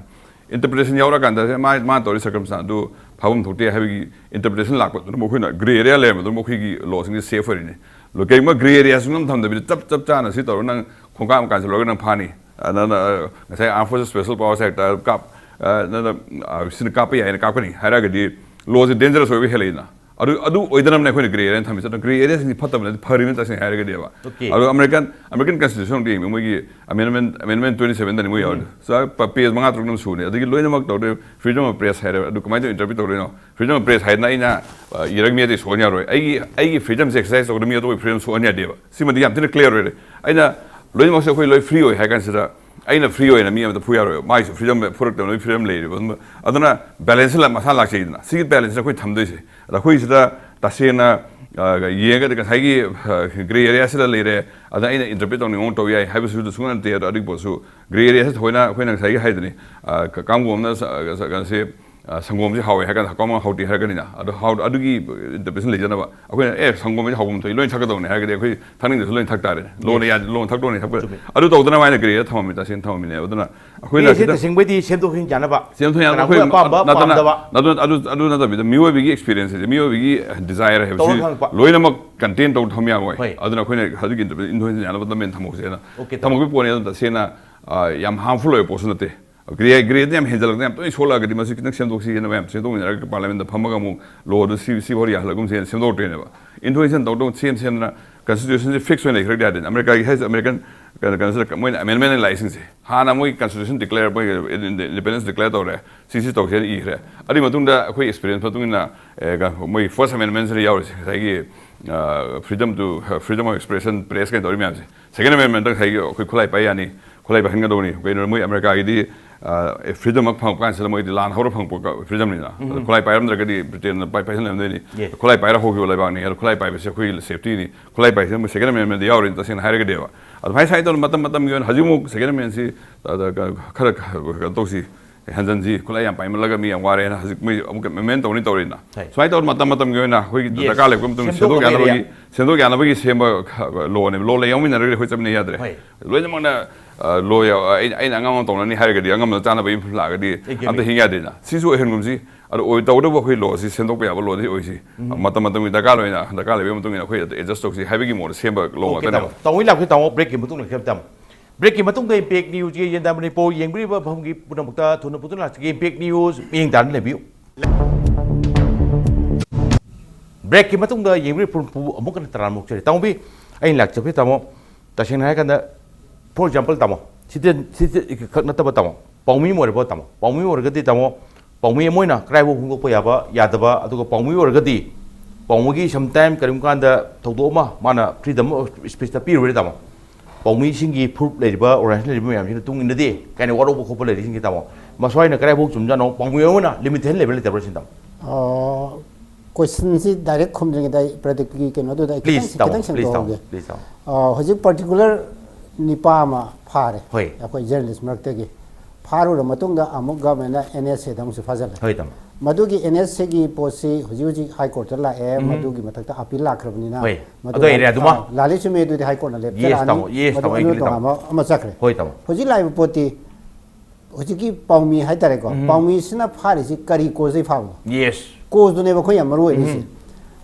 Interpretation ꯌꯥꯎꯔꯀꯥꯟꯗ ꯃꯥ, ꯃꯥ ꯇꯧꯔꯤ circumstance ꯑꯗꯨ ꯐꯥꯐꯝ ꯊꯣꯛꯇꯦ ꯍꯥꯏꯕꯒꯤ interpretation ꯂꯥꯛꯄꯗꯨꯅ ꯃꯈꯣꯏꯅ gray area ꯂꯩꯔꯝꯕꯗꯨꯅ ꯃꯈꯣꯏꯒꯤ law ꯁꯤꯡꯁꯦ safe ꯑꯣꯏꯔꯤꯅꯤ꯫ ꯂꯣ-, ꯀꯩꯒꯨꯝꯕ gray area ꯁꯨꯡꯊꯝ ꯊꯝꯗꯕꯤꯗ ꯆꯞ, ꯆꯞ ꯆꯥꯅ ꯁꯤ ꯇꯧꯔ ꯅꯪ ꯈꯣꯡꯀꯥꯞ ꯑꯃ ꯀꯥꯟꯁꯤꯜꯂꯨꯔꯒ ꯅꯪ ꯐꯥꯅꯤ꯫ ꯑ, ꯅꯪꯅ, ꯑ, ꯉꯁꯥꯏ Armed Forces Special Powers Act ꯀꯥꯞ-, ꯑ, ꯅꯪꯅ, ꯑ, ꯁꯤꯅ ꯀꯥꯞꯄ ꯌꯥꯏꯅ ꯀꯥꯞꯀꯅꯤ ꯍꯥꯏꯔꯒꯗꯤ law ꯁꯦ dangerous ꯑꯣꯏꯕ ꯍꯦꯜꯂꯛꯏꯅ꯫ ꯑꯗꯨ, ꯑꯗꯨ ꯑꯣꯏꯗꯅꯕꯅꯦ ꯑꯩꯈꯣꯏꯅ gray area ꯊꯝꯃꯤꯁꯦ꯫ ꯑꯗꯣ gray area ꯁꯤꯡꯁꯤ ꯐꯠꯇꯕꯅꯗꯤ ꯐꯔꯤꯕꯅꯤ ꯇꯁꯦꯡꯅ ꯍꯥꯏꯔꯒꯗꯤ꯫ ꯑꯗꯣ Okay. ꯑꯃꯦꯔꯤꯀꯟ, ꯑꯃꯦꯔꯤꯀꯟ constitution ꯑꯝꯇ ꯌꯦꯡꯕꯤꯌꯨ, ꯃꯣꯏꯒꯤ amendment, amendment twenty seven ꯗꯅꯤ ꯃꯣꯏ ꯌꯥꯎꯔꯤꯗꯣ꯫ ꯎꯝ꯫ ꯆ-, ꯄ-, page ꯃꯉꯥ ꯇꯔꯨꯛ ꯑꯗꯨꯝ ꯁꯨꯕꯅꯦ꯫ ꯑꯗꯒꯤ ꯂꯣꯏꯅꯃꯛ ꯇꯧꯗꯣꯏ, freedom of press ꯍꯥꯏꯔꯦ꯫ ꯑꯗꯨ ꯀꯃꯥꯏꯅ ꯇꯧꯅ interpret ꯇꯧꯗꯣꯏꯅꯣ? Freedom of press ꯍꯥꯏꯗꯅ ꯑꯩꯅ, ꯑ, ꯏꯔꯒ ꯃꯤ ꯑꯇꯩ ꯁꯣꯛꯍꯟ ꯌꯥꯔꯣꯏ꯫ ꯑꯩꯒꯤ, ꯑꯩꯒꯤ freedom ꯁꯦ exercise ꯇꯧꯕꯗ ꯃꯤ ꯑꯇꯣꯞꯄꯒꯤ freedom ꯁꯣꯛꯍꯟ ꯌꯥꯗꯦꯕ꯫ ꯁꯤꯃꯗꯤ ꯌꯥꯝ ꯊꯤꯅ clear ꯑꯣꯏꯔꯦ꯫ ꯑꯩꯅ ꯂꯣꯏꯅꯃꯛꯁꯦ ꯑꯩꯈꯣꯏ ꯂꯣꯏ free ꯑꯣꯏ ꯍꯥꯏ ꯀꯥꯟꯁꯤꯗ, ꯑꯩꯅ free ꯑꯣꯏꯅ ꯃꯤ ꯑꯃꯗ ꯐꯨ ꯌꯥꯔꯣꯏꯕ꯫ ꯃꯥꯒꯤꯁꯨ freedom ꯐꯨꯔꯛꯇꯕ ꯂꯣꯏ freedom ꯂꯩꯔꯤꯕ꯫ ꯑꯗꯨꯅ, ꯑꯗꯨꯅ balance ꯁꯦ ꯃꯁꯥ ꯂꯥꯛꯆꯩꯗꯅ꯫ ꯁꯤꯒꯤ balance ꯁꯦ ꯑꯩꯈꯣꯏ ꯊꯝꯗꯣꯏꯁꯦ꯫ ꯑꯗ ꯑꯩꯈꯣꯏꯁꯤꯗ ꯇꯁꯦꯡꯅ, ꯑ, ꯌꯦꯡꯉꯒꯗꯤ ꯉꯁꯥꯏꯒꯤ, ꯑ, gray area ꯁꯤꯗ ꯂꯩꯔꯦ, ꯑꯗ ꯑꯩꯅ interpret ꯇꯧꯅꯤꯡꯕ ꯃꯑꯣꯡ ꯇꯧ ꯌꯥꯏ ꯍꯥꯏꯕꯁꯨ ꯁꯨꯡꯅꯠ ꯅꯠꯇꯦ꯫ ꯑꯗꯣ ꯑꯗꯨꯒꯤ ꯄꯣꯠꯁꯨ gray area ꯁꯤ ꯊꯑꯣꯏꯅ ꯑꯩꯈꯣꯏꯅ ꯉꯁꯥꯏꯒꯤ ꯍꯥꯏꯗꯨꯅꯤ, ꯑ, ꯀ-, ꯀꯥꯡꯕꯨ ꯑꯃꯅ ꯁ-, ꯑ, ꯀꯩꯅꯣꯁꯦ, ꯑ, ꯁꯪꯒꯣꯝꯁꯦ ꯍꯥꯎꯋꯦ ꯍꯥꯏꯔ ꯀꯥꯟꯗ ꯀꯥꯡꯕꯨ ꯍꯥꯎꯇꯦ ꯍꯥꯏꯔꯛꯀꯅꯤꯅ꯫ ꯑꯗꯣ ꯍꯥꯎ-, ꯑꯗꯨꯒꯤ interpretation ꯂꯩꯖꯅꯕ꯫ ꯑꯩꯈꯣꯏꯅ, "ꯑꯦ, ꯁꯪꯒꯣꯝꯁꯦ ꯍꯥꯎꯐꯝ ꯊꯣꯛꯏ, ꯂꯣꯏꯅ ꯊꯛꯀꯗꯧꯅꯦ" ꯍꯥꯏꯔꯒꯗꯤ ꯑꯩꯈꯣꯏ ꯊꯛꯅꯤꯡꯗ꯭ꯔꯁꯨ ꯂꯣꯏꯅ ꯊꯛ ꯇꯥꯔꯦ꯫ ꯂꯣꯟꯅ Yes. ꯌꯥꯗꯦ, ꯂꯣꯟ ꯊꯛꯇꯧꯅꯦ ꯊꯛꯄ꯫ ꯆꯨꯝꯃꯤ꯫ ꯑꯗꯨ ꯇꯧꯗꯅꯕ ꯍꯥꯏꯅ gray area ꯊꯝꯃꯝꯃꯤ, ꯇꯁꯦꯡꯅ ꯊꯝꯃꯝꯃꯤꯅꯦꯕ꯫ ꯑꯗꯨꯅ ꯑꯩꯈꯣꯏꯅ ꯒ꯭ꯔꯦ ꯁꯦ ꯈꯤꯇꯪ ꯇꯁꯦꯡꯕꯩꯗꯤ ꯁꯦꯝꯗꯣꯛ ꯁꯦꯝꯖꯤꯟ ꯌꯥꯅꯕ꯫ ꯁꯦꯝꯗꯣꯛ ꯌꯥꯅꯕ ꯀꯅꯥꯒꯨꯝꯕ ꯑꯩꯈꯣꯏ ꯑꯄꯥꯝꯕ, ꯅꯠꯇꯅ, ꯄꯥꯝꯗꯕ꯫ ꯅꯠꯇꯅ, ꯑꯗꯨ, ꯑꯗꯨ ꯅꯠꯇꯕꯤꯗ ꯃꯤꯑꯣꯏꯕꯒꯤ experience ꯍꯥꯏꯁꯦ, ꯃꯤꯑꯣꯏꯕꯒꯤ desire ꯍꯥꯏꯕꯁꯤ ꯇꯧꯔ ꯈꯪꯉꯛꯄ꯫ ꯂꯣꯏꯅꯃꯛ contain ꯇꯧ ꯊꯝ ꯌꯥꯔꯣꯏ꯫ ꯍꯣꯏ꯫ ꯑꯗꯨꯅ ꯑꯩꯈꯣꯏꯅ ꯍꯧꯖꯤꯛꯀꯤ interpretation ꯌꯥꯅꯕ ꯂꯝꯕꯦꯟ ꯊꯝꯍꯧꯁꯦꯅ Okay, ꯊꯝꯃꯛꯄꯒꯤ ꯄꯣꯠꯅꯤ꯫ ꯑꯗꯨꯝ ꯇꯁꯦꯡꯅ, ꯑ, ꯌꯥꯝ harmful ꯑꯣꯏꯕ ꯄꯣꯠꯁꯨ ꯅꯠꯇꯦ꯫ Gray, gray ꯗ ꯌꯥꯝ ꯍꯦꯟꯖꯜꯂꯛꯇꯅ ꯌꯥꯝ ꯇꯣꯏꯅ ꯁꯣꯛꯂꯛꯑꯒꯗꯤ ꯃꯁꯤ ꯈꯤꯇꯪ ꯁꯦꯝꯗꯣꯛꯁꯤꯅ ꯃꯌꯥꯝ ꯁꯦꯝꯗꯣꯛꯃꯤꯟꯅꯔꯒ parliament ꯗ ꯐꯝꯃꯒ ꯑꯃꯨꯛ law ꯗꯨ ꯁꯤ, ꯁꯤ ꯐꯥꯎ ꯌꯥꯍꯜꯂꯒꯨꯝꯁꯦꯅ ꯁꯦꯝꯗꯣꯛꯇꯣꯏꯅꯦꯕ꯫ Introduction ꯇꯧꯗꯧ ꯁꯦꯝ ꯁꯦꯝꯗꯅ constitution ꯁꯦ fix ꯑꯣꯏꯅ ꯂꯩꯈ꯭ꯔꯗꯤ ꯌꯥꯗꯦ꯫ ꯑꯃꯦꯔꯤꯀꯥꯒꯤ ꯍꯥꯏꯁꯦ American ꯀꯩꯅꯣ ꯀꯩꯅꯣꯁꯤꯗ ꯃꯣꯏꯅ ꯑꯃꯦꯟꯃꯦꯟ ꯂꯥꯛꯏꯁꯤꯡꯁꯦ, ꯍꯥꯟꯅ ꯃꯣꯏ ꯀꯟꯁꯇꯤꯇ꯭ꯌꯨꯁꯟ ꯗꯤꯀ꯭ꯂꯦꯌꯔ, ꯃꯣꯏ ꯏꯟꯗꯤꯄꯦꯟꯗꯦꯟꯁ ꯗꯤꯀ꯭ꯂꯦꯌꯔ ꯇꯧꯔꯦ, ꯁꯤ ꯁꯤ ꯇꯧꯁꯦꯅ ꯏꯈ꯭ꯔꯦ꯫ ꯑꯗꯨꯒꯤ ꯃꯇꯨꯡꯗ ꯑꯩꯈꯣꯏ ꯑꯦꯛꯁꯄꯤꯔꯤꯌꯦꯟꯁ ꯃꯇꯨꯡ ꯏꯟꯅ, ꯑꯦ, ꯀ- ꯃꯣꯏ ꯐꯥꯔꯁ ꯑꯃꯦꯟꯃꯦꯟꯁꯤꯗ ꯌꯥꯎꯔꯤꯁꯦ ꯉꯁꯥꯏꯒꯤ freedom to, freedom of expression, press ꯀꯩꯅꯣ ꯇꯧꯔꯤ ꯃꯌꯥꯝꯁꯦ꯫ ꯁꯦꯀꯦꯟ ꯑꯃꯦꯟꯃꯦꯟꯗ ꯉꯁꯥꯏꯒꯤ ꯑꯩꯈꯣꯏ ꯈꯨꯠꯂꯥꯏ ꯄꯥꯏ ꯌꯥꯅꯤ, ꯈꯨꯠꯂꯥꯏ ꯄꯥꯏꯍꯟꯒꯗꯧꯕꯅꯤ꯫ ꯀꯩꯅꯣ, ꯃꯣꯏ ꯑꯃꯦꯔꯤꯀꯥꯒꯤꯗꯤ ꯐ꯭ꯔꯤꯗꯝ ꯑꯃ ꯐꯪꯉꯛꯄ ꯀꯥꯟꯁꯤꯗ ꯃꯣꯏꯗꯤ ꯂꯥꯟ ꯍꯧꯔ ꯐꯪꯉꯛꯄ ꯐ꯭ꯔꯤꯗꯝꯅꯤꯅ꯫ ꯑꯗꯣ ꯈꯨꯠꯂꯥꯏ ꯄꯥꯏꯔꯝꯗ꯭ꯔꯒꯗꯤ ꯕ꯭ꯔꯤꯇꯦꯟꯅ ꯄꯥꯏ ꯄꯥꯏꯁꯤꯜꯂꯝꯗꯣꯏꯅꯤ꯫ Yes. ꯈꯨꯠꯂꯥꯏ ꯄꯥꯏꯔ ꯍꯧꯈꯤꯕ ꯂꯩꯕꯥꯛꯅꯤ꯫ ꯑꯗꯣ ꯈꯨꯠꯂꯥꯏ ꯄꯥꯏꯕꯁꯦ ꯑꯩꯈꯣꯏꯒꯤ ꯁꯦꯐꯇꯤꯅꯤ꯫ ꯈꯨꯠꯂꯥꯏ ꯄꯥꯏꯕꯁꯦ ꯃꯣꯏ ꯁꯦꯀꯦꯟ ꯑꯃꯦꯟꯃꯦꯟꯗ ꯌꯥꯎꯔꯤꯅꯤ, ꯇꯁꯦꯡꯅ ꯍꯥꯏꯔꯒꯗꯤꯕ꯫ ꯑꯗꯨꯃꯥꯏꯅ ꯁꯨꯃꯥꯏꯅ ꯇꯧꯗꯅ ꯃꯇꯝ ꯃꯇꯝꯒꯤ ꯑꯣꯏꯅ ꯍꯧꯖꯤꯛꯃꯨꯛ ꯁꯦꯀꯦꯟ ꯑꯃꯦꯟꯃꯦꯟꯁꯤ, ꯑ, ꯈꯔ ꯀꯩꯅꯣ ꯇꯧꯁꯤ, ꯍꯟꯖꯟꯁꯤ, ꯈꯨꯠꯂꯥꯏ ꯌꯥꯝ ꯄꯥꯏꯃꯜꯂꯒ ꯃꯤ ꯌꯥꯝ ꯋꯥꯔꯦꯅ ꯍꯧꯖꯤꯛ ꯃꯣꯏ ꯑꯃꯨꯛꯀ ꯑꯃꯦꯟꯃꯦꯟ ꯇꯧꯅꯤ ꯇꯧꯔꯤꯅ꯫ ꯍꯣꯏ꯫ ꯁꯨꯃꯥꯏꯅ ꯇꯧꯗꯅ ꯃꯇꯝ ꯃꯇꯝꯒꯤ ꯑꯣꯏꯅ ꯑꯩꯈꯣꯏꯒꯤ Yes. ꯗꯔꯀꯥꯔ ꯂꯩꯔꯛꯄ ꯃꯇꯝꯗ ꯁꯦꯝꯗꯣꯛ ꯁꯦꯝꯗꯣꯛ ꯌꯥꯅꯕꯒꯤ, ꯌꯥꯅꯕꯒꯤ, ꯁꯦꯝꯗꯣꯛ ꯌꯥꯅꯕꯒꯤ ꯁꯦꯝꯕ ꯈ-, ꯂꯣꯅꯦꯕ꯫ ꯂꯣ ꯂꯩ ꯌꯥꯎꯃꯤꯟꯅꯔꯒꯗꯤ ꯑꯩꯈꯣꯏ ꯆꯠꯃꯤꯟꯅ ꯌꯥꯗ꯭ꯔꯦ꯫ ꯍꯣꯏ꯫ ꯂꯣꯏꯅꯃꯛꯅ, ꯑ, ꯂꯣ ꯌꯥꯎ-, ꯑꯩꯅ, ꯑꯩꯅ ꯑꯉꯝ ꯑꯃ ꯇꯧꯅꯅꯤ ꯍꯥꯏꯔꯒꯗꯤ, ꯑꯉꯝꯕꯗ ꯆꯥꯅꯕ ꯏꯐꯝ ꯂꯥꯛꯑꯒꯗꯤ ꯑꯦ, ꯑꯝꯇ ꯍꯤꯡ ꯌꯥꯗꯦꯗꯅ꯫ ꯁꯤꯁꯨ ꯑꯣꯏꯍꯟꯒꯨꯝꯁꯤ꯫ ꯑꯗꯣ ꯑꯣꯏ-, ꯇꯧꯒꯗꯕ ꯑꯩꯈꯣꯏ ꯂꯣꯁꯤ ꯁꯦꯝꯗꯣꯛꯄ ꯌꯥꯕ ꯂꯣꯗꯤ ꯑꯣꯏꯁꯤ꯫ ꯃꯇꯝ ꯃꯇꯝꯒꯤ ꯗꯔꯀꯥꯔ ꯂꯣꯏꯅ, ꯗꯔꯀꯥꯔ ꯂꯩꯕꯒꯤ ꯃꯇꯨꯡ ꯏꯟꯅ ꯑꯩꯈꯣꯏ ꯑꯦꯗꯖꯁ ꯇꯧꯁꯤ ꯍꯥꯏꯕꯒꯤ ꯃꯑꯣꯡꯗ ꯁꯦꯝꯕ ꯂꯣ Okay, ꯉꯥꯛꯇꯅꯦꯕ꯫ ꯇꯥꯃꯣ꯫ ꯇꯥꯃꯣ, ꯍꯣꯏ ꯂꯥꯛꯄꯤ, ꯇꯥꯃꯣ, ꯕ꯭ꯔꯦꯛꯀꯤ ꯃꯇꯨꯡꯗ ꯈꯤꯇꯪ, ꯇꯥꯃꯣ꯫ ꯕ꯭ꯔꯦꯛꯀꯤ ꯃꯇꯨꯡꯗ ꯏꯝꯄꯦꯛ ꯅ꯭ꯌꯨꯁꯀꯤ ꯌꯦꯟꯗꯥ ꯃꯅꯤꯄꯨꯔ ꯌꯦꯡꯕꯤꯔꯤꯕ ꯃꯐꯝꯒꯤ ꯄꯨꯝꯅꯃꯛꯇ ꯊꯨꯅ ꯄꯨꯟꯗꯨꯅ ꯂꯥꯛꯆꯒꯦ꯫ ꯏꯝꯄꯦꯛ ꯅ꯭ꯌꯨꯁ ꯃꯤꯠꯌꯦꯡ ꯇꯥꯗꯨꯅ ꯂꯩꯕꯤꯌꯨ꯫ ꯕ꯭ꯔꯦꯛꯀꯤ ꯃꯇꯨꯡꯗ ꯌꯦꯡꯕꯤꯔꯤꯕ ꯄꯨꯝ-, ꯄꯨꯝ-, ꯑꯃꯨꯛ ꯍꯟꯅ ꯇꯔꯥꯝꯅ ꯑꯣꯛꯆꯔꯤ꯫ ꯇꯥꯃꯣꯕꯤ, ꯑꯩꯅ ꯂꯥꯛꯆꯕꯁꯤ, ꯇꯥꯃꯣ, ꯇꯁꯦꯡꯅ ꯍꯥꯏꯔꯀꯥꯟꯗ, for example, ꯇꯥꯃꯣ, citizen, citizen ꯈꯛ ꯅꯠꯇꯕ, ꯇꯥꯃꯣ, ꯄꯥꯎꯃꯤ ꯑꯃ ꯑꯣꯏꯔꯕ, ꯇꯥꯃꯣ, ꯄꯥꯎꯃꯤ ꯑꯣꯏꯔꯒꯗꯤ, ꯇꯥꯃꯣ, ꯄꯥꯎꯃꯤ ꯑꯃ ꯑꯣꯏꯅ ꯀꯗꯥꯏꯐꯥꯎ ꯐꯣꯡꯗꯣꯛꯄ ꯌꯥꯕ, ꯌꯥꯗꯕ, ꯑꯗꯨꯒ ꯄꯥꯎꯃꯤ ꯑꯣꯏꯔꯒꯗꯤ ꯄꯥꯎꯃꯤꯒꯤ sometime ꯀꯔꯤꯒꯨꯝꯕ ꯀꯥꯟꯗ ꯊꯧꯗꯣꯛ ꯑꯃ ꯃꯥꯅ freedom of speech ꯇ ꯄꯤꯔꯨꯔꯦ, ꯇꯥꯃꯣ, ꯄꯥꯎꯃꯤꯁꯤꯡꯒꯤ ꯐꯨꯔꯨꯞ ꯂꯩꯔꯤꯕ, organization ꯂꯩꯔꯤꯕ ꯃꯌꯥꯝꯁꯤꯅ ꯇꯨꯡ ꯏꯟꯅꯗꯦ ꯀꯥꯏꯅ ꯋꯥꯔꯧꯕ ꯈꯣꯠꯄ ꯂꯩꯔꯤꯁꯤꯡꯁꯤ, ꯇꯥꯃꯣ, ꯃꯁ꯭ꯋꯥꯏꯅ ꯀꯗꯥꯏꯐꯥꯎ ꯆꯨꯝꯖꯥꯠꯅꯣ? ꯄꯥꯎꯃꯤ ꯑꯃꯅ limitation ꯂꯩꯕ꯭ꯔꯥ ꯂꯩꯇꯕ꯭ꯔꯥ ꯁꯤꯅꯤ, ꯇꯥꯃꯣ꯫ ꯑ, question ꯁꯤ direct ꯈꯨꯝꯗ꯭ꯔꯤꯉꯩꯗ ꯑꯩ ꯄ꯭ꯔꯗꯤꯞꯀꯤ ꯀꯩꯅꯣꯗꯨꯗ ꯑꯩ ꯈꯤꯇꯪ, please, ꯇꯥꯃꯣ, ꯈꯤꯇꯪ please, ꯇꯥꯃꯣ, ꯁꯦꯡꯗꯣꯛꯍꯧꯒꯦ꯫ Please, ꯇꯥꯃꯣ꯫ ꯑ, ꯍꯧꯖꯤꯛ particular ꯅꯤꯄꯥ ꯑꯃ ꯐꯥꯔꯦ꯫ ꯍꯣꯏ꯫ ꯑꯩꯈꯣꯏ journalist ꯃꯔꯛꯇꯒꯤ꯫ ꯐꯥꯔꯨꯔ ꯃꯇꯨꯡꯗ ꯑꯃꯨꯛ government ꯅ N S A ꯗ ꯑꯃꯨꯛꯁꯨ ꯐꯥꯖꯜꯂꯦ꯫ ꯍꯣꯏ, ꯇꯥꯃꯣ꯫ ꯃꯗꯨꯒꯤ N S A ꯒꯤ ꯄꯣꯠꯁꯤ ꯍꯧꯖꯤꯛ ꯍꯧꯖꯤꯛ High Court ꯇ ꯂꯥꯛꯑꯦ, ꯎꯝ꯫ ꯃꯗꯨꯒꯤ ꯃꯊꯛꯇ appeal ꯂꯥꯛꯈ꯭ꯔꯕꯅꯤꯅ, ꯍꯣꯏ꯫ ꯃꯗꯨ ꯑꯗꯨ area ꯗꯨꯃ? ꯑ, ꯂꯥꯜꯂꯤ ꯆꯨꯝꯃꯤ ꯑꯗꯨꯗꯤ High Court ꯅ Yes, ꯂꯦꯞꯆꯔꯛꯑꯅꯤ꯫ ꯇꯥꯃꯣ꯫ Yes, ꯃꯗꯨ ꯇꯥꯃꯣ, ꯑꯩ ꯑꯗꯨ ꯀꯩꯅꯣ ꯇꯣꯉꯥꯟꯕ ꯑꯃ ꯆꯠꯈ꯭ꯔꯦ꯫ ꯍꯣꯏ, ꯇꯥꯃꯣ꯫ ꯍꯧꯖꯤꯛ ꯂꯥꯛꯏꯕ ꯄꯣꯠꯇꯤ ꯍꯧꯖꯤꯛꯀꯤ ꯄꯥꯎꯃꯤ ꯍꯥꯏꯇꯥꯔꯦꯀꯣ, ꯎꯝ꯫ ꯄꯥꯎꯃꯤꯁꯤꯅ ꯐꯥꯔꯤꯁꯤ ꯀꯔꯤ cause ꯗꯒꯤ ꯐꯥꯕꯅꯣ? Yes꯫ Cause ꯗꯨꯅꯦꯕ ꯑꯩꯈꯣꯏ ꯌꯥꯝ ꯃꯔꯨ ꯑꯣꯏꯔꯤꯁꯦ꯫ ꯎꯝ꯫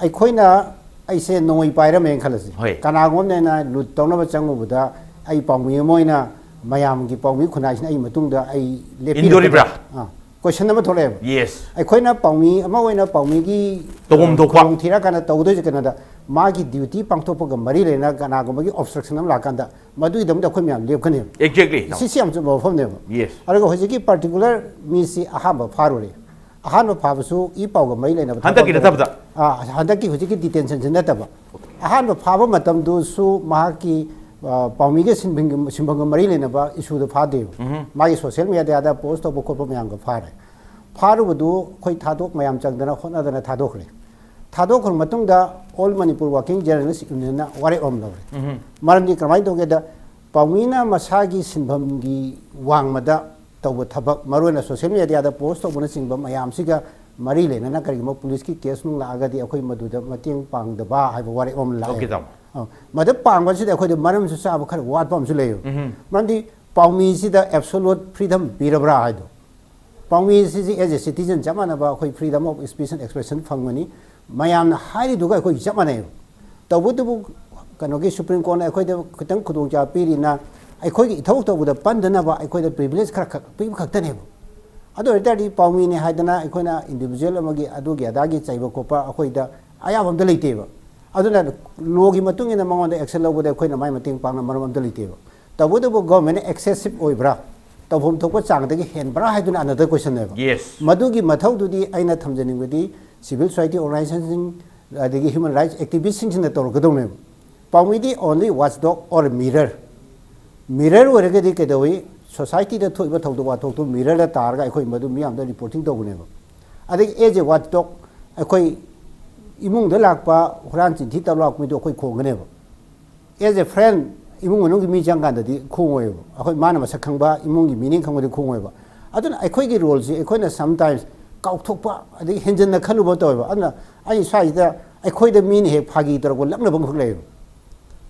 ꯑꯩꯈꯣꯏꯅ, ꯑꯩꯁꯦ ꯅꯣꯡꯃꯩ ꯄꯥꯏꯔꯝꯃꯦꯅ ꯈꯜꯂꯁꯤ꯫ ꯍꯣꯏ꯫ ꯀꯅꯥꯒꯨꯝꯕ ꯑꯃꯅ ꯑꯩꯅ ꯂꯨꯠ ꯇꯧꯅꯕ ꯆꯪꯉꯨꯕꯗ ꯑꯩ ꯄꯥꯎꯃꯤ ꯑꯃ ꯑꯣꯏꯅ ꯃꯌꯥꯝꯒꯤ ꯄꯥꯎꯃꯤ ꯈꯨꯟꯅꯥꯏꯁꯤꯅ ꯑꯩ ꯃꯇꯨꯡꯗ ꯑꯩ ꯂꯦꯞꯄꯤꯔꯛꯀꯗ꯭ꯔꯥ? ꯏꯟꯗꯣꯔꯤꯕ꯭ꯔꯥ? ꯑꯥ, question ꯑꯃ ꯊꯣꯛꯂꯛꯑꯦꯕ꯫ Yes꯫ ꯑꯩꯈꯣꯏꯅ ꯄꯥꯎꯃꯤ ꯑꯃ ꯑꯣꯏꯅ ꯄꯥꯎꯃꯤꯒꯤ, ꯇꯧꯐꯝ ꯑ, ꯊꯣꯛꯄ꯫ ꯈꯨꯗꯣꯡ ꯊꯤꯔꯀꯥꯟꯗ ꯇꯧꯗꯣꯏꯁꯦ ꯀꯩꯅꯣꯗ, ꯃꯥꯒꯤ ꯗ꯭ꯌꯨꯇꯤ ꯄꯥꯡꯊꯣꯛꯄꯒ ꯃꯔꯤ ꯂꯩꯅꯅ ꯀꯅꯥꯒꯨꯝꯕꯒꯤ ꯑꯣꯕꯁꯇ꯭ꯔꯛꯁꯟ ꯑꯃ ꯂꯥꯛꯀꯥꯟꯗ ꯃꯗꯨꯒꯤꯗꯃꯛꯇ ꯑꯩꯈꯣꯏ ꯃꯌꯥꯝ ꯂꯦꯞꯀꯅꯦꯕ꯫ ꯑꯦꯛꯖꯦꯛꯂꯤ꯫ ꯁꯤꯁꯤ ꯌꯥꯝ ꯆꯨꯝꯕ ꯋꯥꯐꯝꯅꯦꯕ꯫ ꯌꯦꯁ꯫ ꯑꯗꯨꯒ ꯍꯧꯖꯤꯛꯀꯤ ꯄꯥꯔꯇꯤꯀꯨꯂꯔ ꯃꯤꯁꯤ ꯑꯍꯥꯟꯕ ꯐꯥꯔꯨꯔꯦ꯫ ꯑꯍꯥꯟꯕ ꯐꯥꯕꯁꯨ ꯏ ꯄꯥꯎꯒ ꯃꯔꯤ ꯂꯩꯅꯕ ꯊꯕꯛ ꯍꯟꯗꯛꯀꯤ ꯑꯃ ꯅꯠꯇꯕꯗ? ꯑꯥ, ꯍꯟꯗꯛꯀꯤ ꯍꯧꯖꯤꯛꯀꯤ ꯗꯤꯇꯦꯟꯁꯟꯁꯤ ꯅꯠꯇꯕ꯫ ꯑꯍꯥꯟꯕ ꯐꯥꯕ ꯃꯇꯝꯗꯨꯁꯨ ꯃꯍꯥꯛꯀꯤ, ꯑ, ꯄꯥꯎꯃꯤꯒ ꯁꯤꯟꯐꯝꯒꯤ, ꯁꯤꯟꯐꯝꯒ ꯃꯔꯤ ꯂꯩꯅꯕ ꯏꯁꯨꯗ ꯐꯥꯗꯦꯕ꯫ ꯃꯥꯒꯤ ꯁꯣꯁꯤꯌꯦꯜ ꯃꯦꯗꯤꯌꯥꯗ ꯄꯣꯁ ꯇꯧꯕ ꯈꯣꯠꯄ ꯃꯌꯥꯝꯒ ꯐꯥꯔꯦ꯫ ꯐꯥꯔꯨꯕꯗꯨ ꯑꯩꯈꯣꯏ ꯊꯥꯗꯣꯛ ꯃꯌꯥꯝ ꯆꯪꯗꯅ ꯍꯣꯠꯅꯗꯅ ꯊꯥꯗꯣꯛꯈ꯭ꯔꯦ꯫ ꯊꯥꯗꯣꯛꯈ꯭ꯔ ꯃꯇꯨꯡꯗ ꯑꯣꯜ ꯃꯅꯤꯄꯨꯔ ꯋꯥꯔꯀꯤꯡ ꯖꯔꯅꯦꯂꯤꯁ ꯌꯨꯅꯤꯌꯟꯅ ꯋꯥꯔꯦꯞ ꯑꯃ ꯂꯧꯔꯦ꯫ ꯃꯔꯝꯗꯤ ꯀꯃꯥꯏꯅ ꯇꯧꯒꯦꯗ, ꯄꯥꯎꯃꯤꯅ ꯃꯁꯥꯒꯤ ꯁꯤꯟꯐꯝꯒꯤ ꯋꯥꯡꯃꯗ ꯇꯧꯕ ꯊꯕꯛ, ꯃꯔꯨꯑꯣꯏꯅ ꯁꯣꯁꯤꯌꯦꯜ ꯃꯦꯗꯤꯌꯥꯗ ꯄꯣꯁ ꯇꯧꯕꯅꯆꯤꯡꯕ ꯃꯌꯥꯝꯁꯤꯒ ꯃꯔꯤ ꯂꯩꯅꯅ ꯀꯔꯤꯒꯨꯝꯕ ꯄꯨꯂꯤꯁꯀꯤ ꯀꯦꯁ ꯅꯨꯡ ꯂꯥꯛꯑꯒꯗꯤ ꯑꯩꯈꯣꯏ ꯃꯗꯨꯗ ꯃꯇꯦꯡ ꯄꯥꯡꯗꯕ ꯍꯥꯏꯕ ꯋꯥꯔꯦꯞ ꯑꯃ ꯂꯥꯛꯑꯦ꯫ ꯑꯣꯀꯦ, ꯇꯥꯃꯣ꯫ ꯑ, ꯃꯗꯨ ꯄꯥꯡꯕꯁꯤꯗ ꯑꯩꯈꯣꯏꯗ ꯃꯔꯝꯁꯨ ꯆꯥꯕ ꯈꯔ ꯋꯥꯠꯄ ꯑꯃꯁꯨ ꯂꯩꯌꯦꯕ꯫ ꯃꯔꯝꯗꯤ ꯄꯥꯎꯃꯤꯁꯤꯗ ꯑꯦꯕꯁꯣꯂꯨꯠ ꯐ꯭ꯔꯤꯗꯝ ꯄꯤꯔꯕ꯭ꯔꯥ ꯍꯥꯏꯗꯣ꯫ ꯄꯥꯎꯃꯤꯁꯤꯁꯤ as a citizen ꯆꯞ ꯃꯥꯟꯅꯕ ꯑꯩꯈꯣꯏ freedom of speech and expression ꯐꯪꯕꯅꯤ꯫ ꯃꯌꯥꯝꯅ ꯍꯥꯏꯔꯤꯗꯨꯒ ꯑꯩꯈꯣꯏ ꯆꯞ ꯃꯥꯟꯅꯩꯕ꯫ ꯇꯧꯕꯇꯕꯨ ꯀꯩꯅꯣꯒꯤ ꯁꯨꯄ꯭ꯔꯤꯝ ꯀꯣꯔꯠꯅ ꯑꯩꯈꯣꯏꯗ ꯈꯤꯇꯪ ꯈꯨꯗꯣꯡꯆꯥꯕ ꯄꯤꯔꯤꯅ ꯑꯩꯈꯣꯏꯒꯤ ꯏꯊꯧ ꯇꯧꯕꯗ ꯄꯟꯗꯅꯕ ꯑꯩꯈꯣꯏꯗ ꯄ꯭ꯔꯤꯚꯤꯂꯦꯖ ꯈꯔ ꯈꯛ ꯄꯤꯕ ꯈꯛꯇꯅꯦꯕ꯫ ꯑꯗꯨ ꯑꯣꯏ ꯇꯥꯔꯗꯤ ꯄꯥꯎꯃꯤꯅꯤ ꯍꯥꯏꯗꯅ ꯑꯩꯈꯣꯏꯅ ꯏꯟꯗꯤꯚꯤꯖꯨꯋꯦꯜ ꯑꯃꯒꯤ ꯑꯗꯨꯒꯤ ꯑꯗꯥꯒꯤ ꯆꯩꯕ ꯈꯣꯠꯄ ꯑꯩꯈꯣꯏꯗ ꯑꯌꯥꯕ ꯑꯝꯇ ꯂꯩꯇꯦꯕ꯫ ꯑꯗꯨꯅ ꯂꯣꯒꯤ ꯃꯇꯨꯡ ꯏꯟꯅ ꯃꯉꯣꯟꯗ ꯑꯦꯛꯁꯟ ꯂꯧꯕꯗ ꯑꯩꯈꯣꯏꯅ ꯃꯥꯏ ꯃꯇꯦꯡ ꯄꯥꯡꯅꯕ ꯃꯔꯝ ꯑꯝꯇ ꯂꯩꯇꯦꯕ꯫ ꯇꯧꯕꯇꯕꯨ ꯒꯣꯔꯃꯦꯟꯅ ꯑꯦꯛꯁꯦꯁꯤꯞ ꯑꯣꯏꯕ꯭ꯔꯥ, ꯇꯧꯐꯝ ꯊꯣꯛꯄ ꯆꯥꯡꯗꯒꯤ ꯍꯦꯟꯕ꯭ꯔꯥ ꯍꯥꯏꯗꯨꯅ ꯑꯅꯗꯔ ꯀꯣꯏꯁꯟꯅꯦꯕ꯫ ꯌꯦꯁ꯫ ꯃꯗꯨꯒꯤ ꯃꯊꯧꯗꯨꯗꯤ ꯑꯩꯅ ꯊꯝꯖꯅꯤꯡꯕꯗꯤ ꯁꯤꯚꯤꯜ ꯁꯣꯁꯥꯏꯇꯤ ꯑꯣꯔꯒꯅꯥꯏꯖꯦꯁꯟꯁꯤꯡ, ꯑꯗꯒꯤ ꯍ꯭ꯌꯨꯃꯦꯟ ꯔꯥꯏꯠꯁ ꯑꯦꯛꯇꯤꯚꯤꯁꯁꯤꯡꯁꯤꯅ ꯇꯧꯔꯛꯀꯗꯧꯅꯦꯕ꯫ ꯄꯥꯎꯃꯤꯗꯤ only watchdog or mirror꯫ Mirror ꯑꯣꯏꯔꯒꯗꯤ ꯀꯩꯗꯧꯏ? ꯁꯣꯁꯥꯏꯇꯤꯗ ꯊꯣꯛꯏꯕ ꯊꯧꯗꯣꯛ ꯋꯥꯊꯣꯛꯇꯨ ꯃꯤꯔꯔꯗ ꯇꯥꯔꯒ ꯑꯩꯈꯣꯏ ꯃꯗꯨ ꯃꯤꯌꯥꯝꯗ ꯔꯤꯄꯣꯔꯇꯤꯡ ꯇꯧꯕꯅꯦꯕ꯫ ꯑꯗꯒꯤ as a watchdog ꯑꯩꯈꯣꯏ ꯏꯃꯨꯡꯗ ꯂꯥꯛꯄ ꯍꯨꯔꯥꯟ ꯆꯤꯟꯊꯤ ꯇꯧ ꯂꯥꯛꯄ ꯃꯤꯗꯣ ꯑꯩꯈꯣꯏ ꯈꯣꯡꯒꯅꯦꯕ꯫ As a friend, ꯏꯃꯨꯡ ꯃꯅꯨꯡꯒꯤ ꯃꯤ ꯆꯪꯀꯥꯟꯗꯗꯤ ꯈꯣꯡꯉꯣꯏꯕ꯫ ꯑꯩꯈꯣꯏ ꯃꯥꯅ ꯃꯁꯛ ꯈꯪꯕ, ꯏꯃꯨꯡꯒꯤ ꯃꯤꯅꯤ ꯈꯪꯕꯗꯤ ꯈꯣꯡꯉꯣꯏꯕ꯫ ꯑꯗꯨꯅ ꯑꯩꯈꯣꯏꯒꯤ ꯔꯣꯜꯁꯤ ꯑꯩꯈꯣꯏꯅ sometimes ꯀꯥꯎꯊꯣꯛꯄ ꯑꯗꯒꯤ ꯍꯦꯟꯖꯟꯅ ꯈꯜꯂꯨꯕ ꯇꯧꯋꯦꯕ꯫ ꯑꯗꯨꯅ ꯑꯩ ꯁ꯭ꯋꯥꯏꯁꯤꯗ ꯑꯩꯈꯣꯏꯗ ꯃꯤꯅ ꯍꯦꯛ ꯐꯥꯒꯤ ꯇꯧꯔꯛꯄ ꯂꯛꯅꯕ ꯑꯃꯈꯛ ꯂꯩꯌꯦꯕ꯫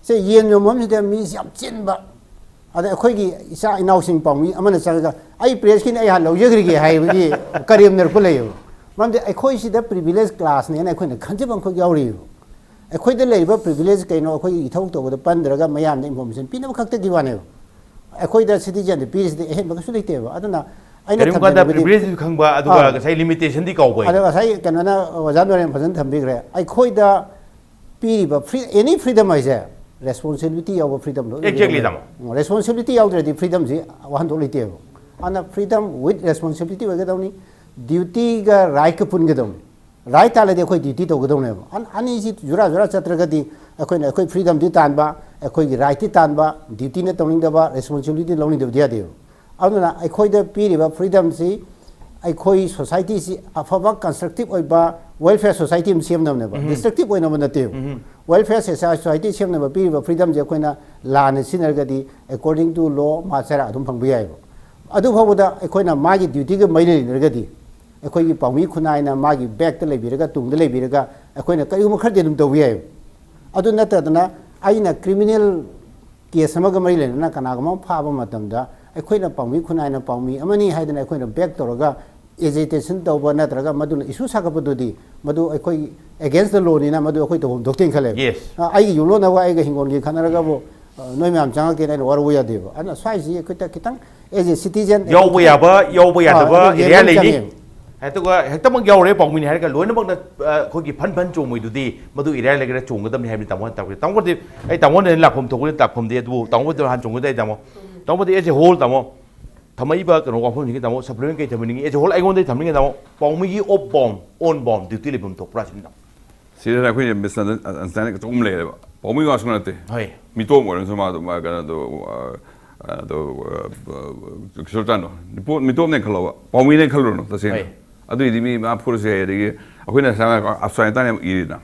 ꯁꯦ, ꯌꯦꯟ ꯌꯣꯟꯐꯝꯁꯤꯗ ꯃꯤꯁꯤ ꯌꯥꯝ ꯆꯤꯟꯕ, ꯑꯗ ꯑꯩꯈꯣꯏꯒꯤ ꯏꯆꯥ ꯏꯅꯥꯎꯁꯤꯡ ꯄꯥꯎꯃꯤ ꯑꯃꯅ ꯆꯪꯉꯒ "ꯑꯩ ꯄ꯭ꯔꯦꯁꯀꯤꯅꯤ, ꯑꯩ ꯍꯥꯟꯅ ꯂꯧꯖꯈ꯭ꯔꯒꯦ" ꯍꯥꯏꯕꯒꯤ ꯀꯔꯦꯝꯅꯔꯛꯄ ꯂꯩꯌꯦꯕ꯫ ꯃꯔꯝꯗꯤ ꯑꯩꯈꯣꯏꯁꯤꯗ ꯄ꯭ꯔꯤꯚꯤꯂꯦꯖ ꯀ꯭ꯂꯥꯁꯅꯦꯅ ꯑꯩꯈꯣꯏꯅ ꯈꯟꯖꯕ ꯑꯃꯈꯛ ꯌꯥꯎꯔꯤꯑꯕ꯫ ꯑꯩꯈꯣꯏꯗ ꯂꯩꯔꯤꯕ ꯄ꯭ꯔꯤꯚꯤꯂꯦꯖ ꯀꯩꯅꯣ, ꯑꯩꯈꯣꯏꯒꯤ ꯏꯊꯧ ꯇꯧꯕꯗ ꯄꯟꯗ꯭ꯔꯒ ꯃꯌꯥꯝꯗ ꯏꯟꯐꯣꯔꯃꯦꯁꯟ ꯄꯤꯅꯕ ꯈꯛꯇꯒꯤ ꯋꯥꯅꯦꯕ꯫ ꯑꯩꯈꯣꯏꯗ ꯁꯤꯇꯤꯖꯦꯟꯗ ꯄꯤꯔꯤꯁꯤꯗꯤ ꯑꯍꯦꯟꯕ ꯀꯩꯁꯨ ꯂꯩꯇꯦꯕ꯫ ꯑꯗꯨꯅ ꯑꯩꯅ ꯀꯔꯤꯒꯨꯝꯕ ꯀꯥꯟꯗ ꯊꯝꯖꯅꯤꯡꯕꯗꯤ ꯄ꯭ꯔꯤꯚꯤꯂꯦꯖꯁꯨ ꯈꯪꯕ, ꯑꯗꯨꯒ ꯑꯥ꯫ ꯉꯁꯥꯏ ꯂꯤꯃꯤꯇꯦꯁꯟꯗꯤ ꯀꯥꯎꯕ ꯍꯥꯏꯗꯣ꯫ ꯑꯗꯣ ꯉꯁꯥꯏ ꯀꯩꯅꯣꯅ, ꯑꯣꯖꯥ ꯅꯣꯔꯦꯟ ꯐꯖꯅ ꯊꯝꯕꯤꯈ꯭ꯔꯦ꯫ ꯑꯩꯈꯣꯏꯗ ꯄꯤꯔꯤꯕ ꯐ꯭ꯔꯤ ꯑꯦꯅꯤ ꯐ꯭ꯔꯤꯗꯝ ꯍꯥꯏꯁꯦ ꯔꯦꯁꯄꯣꯟꯁꯤꯕꯤꯂꯤꯇꯤ ꯌꯥꯎꯕ ꯐ꯭ꯔꯤꯗꯝ ꯂꯣꯏ Exactly, ꯑꯣꯏꯒꯗꯧꯅꯦ꯫ ꯔꯦꯁꯄꯣꯟꯁꯤꯕꯤꯂꯤꯇꯤ ꯌꯥꯎꯗ꯭ꯔꯗꯤ ꯐ꯭ꯔꯤꯗꯝꯁꯤ ꯋꯥꯍꯟꯊꯣꯛ ꯂꯩꯇꯦꯕ꯫ ꯑꯗꯨꯅ ꯐ꯭ꯔꯤꯗꯝ ꯋꯤꯠ ꯔꯦꯁꯄꯣꯟꯁꯤꯕꯤꯂꯤꯇꯤ ꯑꯣꯏꯒꯗꯧꯅꯤ꯫ ꯗ꯭ꯌꯨꯇꯤꯒ ꯔꯥꯏꯠꯀ ꯄꯨꯟꯒꯗꯧꯅꯤ꯫ ꯔꯥꯏꯠ ꯇꯥꯜꯂꯗꯤ ꯑꯩꯈꯣꯏ ꯗ꯭ꯌꯨꯇꯤ ꯇꯧꯒꯗꯧꯅꯦꯕ꯫ ꯑꯅꯤꯁꯤ ꯖꯨꯔꯥ ꯖꯨꯔꯥ ꯆꯠꯇ꯭ꯔꯒꯗꯤ ꯑꯩꯈꯣꯏꯅ ꯑꯩꯈꯣꯏ ꯐ꯭ꯔꯤꯗꯝꯗꯤ ꯇꯥꯟꯕ, ꯑꯩꯈꯣꯏꯒꯤ ꯔꯥꯏꯠꯇꯤ ꯇꯥꯟꯕ, ꯗ꯭ꯌꯨꯇꯤꯅ ꯇꯧꯅꯤꯡꯗꯕ, ꯔꯦꯁꯄꯣꯟꯁꯤꯕꯤꯂꯤꯇꯤ ꯂꯧꯅꯤꯡꯗꯕꯗꯤ ꯌꯥꯗꯦꯕ꯫ ꯑꯗꯨꯅ ꯑꯩꯈꯣꯏꯗ ꯄꯤꯔꯤꯕ ꯐ꯭ꯔꯤꯗꯝꯁꯤ ꯑꯩꯈꯣꯏ ꯁꯣꯁꯥꯏꯇꯤꯁꯤ ꯑꯐꯕ ꯀꯟꯁꯇ꯭ꯔꯛꯇꯤꯞ ꯑꯣꯏꯕ ꯋꯦꯜꯐꯤꯌꯔ ꯁꯣꯁꯥꯏꯇꯤ ꯑꯃ ꯁꯦꯝꯅꯕꯅꯦꯕ꯫ ꯗꯤꯁꯇ꯭ꯔꯛꯇꯤꯞ ꯑꯣꯏꯅꯕ ꯅꯠꯇꯦꯕ꯫ ꯋꯦꯜꯐꯤꯌꯔ ꯁꯣꯁꯥꯏꯇꯤ ꯁꯦꯝꯅꯕ ꯄꯤꯔꯤꯕ ꯐ꯭ꯔꯤꯗꯝꯁꯦ ꯑꯩꯈꯣꯏꯅ ꯂꯥꯟꯅ ꯁꯤꯖꯤꯟꯅꯔꯒꯗꯤ ꯑꯦꯀꯣꯔꯗꯤꯡ ꯇꯨ ꯂꯣ ꯃꯥ ꯆꯩꯔꯥꯛ ꯑꯗꯨꯝ ꯐꯪꯕ ꯌꯥꯏꯑꯕ꯫ ꯑꯗꯨ ꯐꯥꯎꯕꯗ ꯑꯩꯈꯣꯏꯅ ꯃꯥꯒꯤ ꯗ꯭ꯌꯨꯇꯤꯒ ꯃꯔꯤ ꯂꯩꯅꯔꯒꯗꯤ ꯑꯩꯈꯣꯏꯒꯤ ꯄꯥꯎꯃꯤ ꯈꯨꯟꯅꯥꯏꯅ ꯃꯥꯒꯤ ꯕꯦꯛꯇ ꯂꯩꯕꯤꯔꯒ ꯇꯨꯡꯗ ꯂꯩꯕꯤꯔꯒ ꯑꯩꯈꯣꯏꯅ ꯀꯔꯤꯒꯨꯝꯕ ꯈꯔꯗꯤ ꯑꯗꯨꯝ ꯇꯧꯕ ꯌꯥꯏꯑꯕ꯫ ꯑꯗꯨ ꯅꯠꯇꯗꯅ ꯑꯩꯅ ꯀ꯭ꯔꯤꯃꯤꯅꯦꯜ ꯀꯦꯁ ꯑꯃꯒ ꯃꯔꯤ ꯂꯩꯅꯅ ꯀꯅꯥꯒꯨꯝꯕ ꯑꯃ ꯐꯥꯕ ꯃꯇꯝꯗ ꯑꯩꯈꯣꯏꯅ ꯄꯥꯎꯃꯤ ꯈꯨꯟꯅꯥꯏꯅ ꯄꯥꯎꯃꯤ ꯑꯃꯅꯤ ꯍꯥꯏꯗꯅ ꯑꯩꯈꯣꯏꯅ ꯕꯦꯛ ꯇꯧꯔꯒ ꯑꯦꯖꯤꯇꯦꯁꯟ ꯇꯧꯕ ꯅꯠꯇ꯭ꯔꯒ ꯃꯗꯨꯅ ꯏꯁꯨ ꯁꯥꯒꯠꯄꯗꯨꯗꯤ ꯃꯗꯨ ꯑꯩꯈꯣꯏ ꯑꯦꯒꯦꯟꯁ ꯗ ꯂꯣꯅꯤꯅ ꯃꯗꯨ ꯑꯩꯈꯣꯏ ꯇꯧꯐꯝ ꯊꯣꯛꯇꯦꯅ ꯈꯜꯂꯦꯕ꯫ Yes. ꯑ, ꯑꯩꯒꯤ ꯌꯨꯝꯂꯣꯟꯅꯕ ꯑꯩꯒ ꯍꯤꯡꯒꯣꯜꯒꯤ ꯈꯠꯅꯔꯒꯕꯨ ꯑ, ꯅꯣꯏ ꯃꯌꯥꯝ ꯆꯪꯉꯛꯀꯦꯅ ꯑꯩꯅ ꯋꯥꯔꯧꯕ ꯌꯥꯗꯦꯕ꯫ ꯑꯗꯨꯅ ꯁ꯭ꯋꯥꯏꯁꯤ ꯑꯩꯈꯣꯏꯗ ꯈꯤꯇꯪ ꯑꯦꯖ ꯑꯦ ꯁꯤꯇꯤꯖꯟ ꯌꯥꯎꯕ ꯌꯥꯕ ꯌꯥꯎꯕ ꯌꯥꯗꯕ ꯑꯦꯔꯤꯌꯥ ꯂꯩꯅꯤ꯫ ꯑꯗꯨꯒ ꯍꯦꯛꯇꯃꯛ ꯌꯥꯎꯔꯦ ꯄꯥꯎꯃꯤꯅꯤ ꯍꯥꯏꯔꯒ ꯂꯣꯏꯅꯃꯛꯅ ꯑ, ꯑꯩꯈꯣꯏꯒꯤ ꯐꯟ ꯐꯟ ꯆꯣꯡꯉꯣꯏꯗꯨꯗꯤ ꯃꯗꯨ ꯑꯦꯔꯤꯌꯥ ꯂꯩꯒꯦꯔꯥ ꯆꯣꯡꯒꯗꯕꯅꯤ ꯍꯥꯏꯕꯅꯤ ꯇꯥꯃꯣ ꯇꯥꯛꯄꯤ꯫ ꯇꯥꯃꯣꯗꯤ ꯑꯩ ꯇꯥꯃꯣꯅ ꯂꯥꯛꯐꯝ ꯊꯣꯛꯄꯗꯤ ꯂꯥꯛꯐꯝꯗꯤ ꯑꯗꯨꯕꯨ ꯇꯥꯃꯣꯗꯤ ꯍꯥꯟꯅ ꯆꯣꯡꯒꯗꯤ ꯑꯩ ꯇꯥꯃꯣ ꯇꯥꯃꯣꯗꯤ ꯑꯦꯖ ꯑꯦ ꯍꯣꯜ ꯇꯥꯃꯣ ꯊꯝꯃꯛꯏꯕ ꯀꯩꯅꯣ ꯋꯥꯐꯝꯁꯤꯡꯁꯦ ꯇꯥꯃꯣ ꯁꯄ꯭ꯂꯤꯃꯦꯟ ꯀꯩ ꯊꯝꯍꯟꯅꯤꯡꯉꯤ ꯑꯦꯖ ꯑꯦ ꯍꯣꯜ ꯑꯩꯉꯣꯟꯗꯒꯤ ꯊꯝꯅꯤꯡꯉꯦ ꯇꯥꯃꯣ ꯄꯥꯎꯃꯤꯒꯤ off bound on bound duty ꯂꯩꯐꯝ ꯊꯣꯛꯄ꯭ꯔꯥ ꯁꯤꯅꯤ ꯇꯥꯃꯣ꯫ ꯁꯤꯗꯅ ꯑꯩꯈꯣꯏꯅ ꯃꯤꯁꯑꯟꯗꯔꯁꯇꯦꯟꯗꯤꯡ ꯑꯆꯧꯕ ꯑꯃ ꯂꯩꯔꯦꯕ꯫ ꯄꯥꯎꯃꯤ ꯉꯥꯛꯁꯨ ꯅꯠꯇꯦ꯫ ꯍꯣꯏ꯫ ꯃꯤꯇꯣꯞ ꯑꯣꯏꯔꯁꯨ ꯃꯥꯗꯣ ꯃꯥ ꯀꯩꯅꯣꯗꯣ ꯑ, ꯑꯗꯣ ꯀꯩꯁꯨ ꯇꯥꯅꯣ꯫ ꯃꯤꯇꯣꯞꯅꯦ ꯈꯜꯂꯣꯕ, ꯄꯥꯎꯃꯤꯅꯦ ꯈꯜꯂꯨꯔꯅꯨ ꯇꯁꯦꯡꯅ꯫ ꯍꯣꯏ꯫ ꯑꯗꯨꯏꯗꯤ ꯃꯤ ꯃꯥ ꯐꯨꯔꯁꯨ ꯌꯥꯏ꯫ ꯑꯗꯒꯤ ꯑꯩꯈꯣꯏꯅ ꯁꯥꯏꯅ ꯑꯞꯁꯥꯏꯟ ꯇꯥꯅ ꯌꯥꯝ ꯏꯔꯤꯅ꯫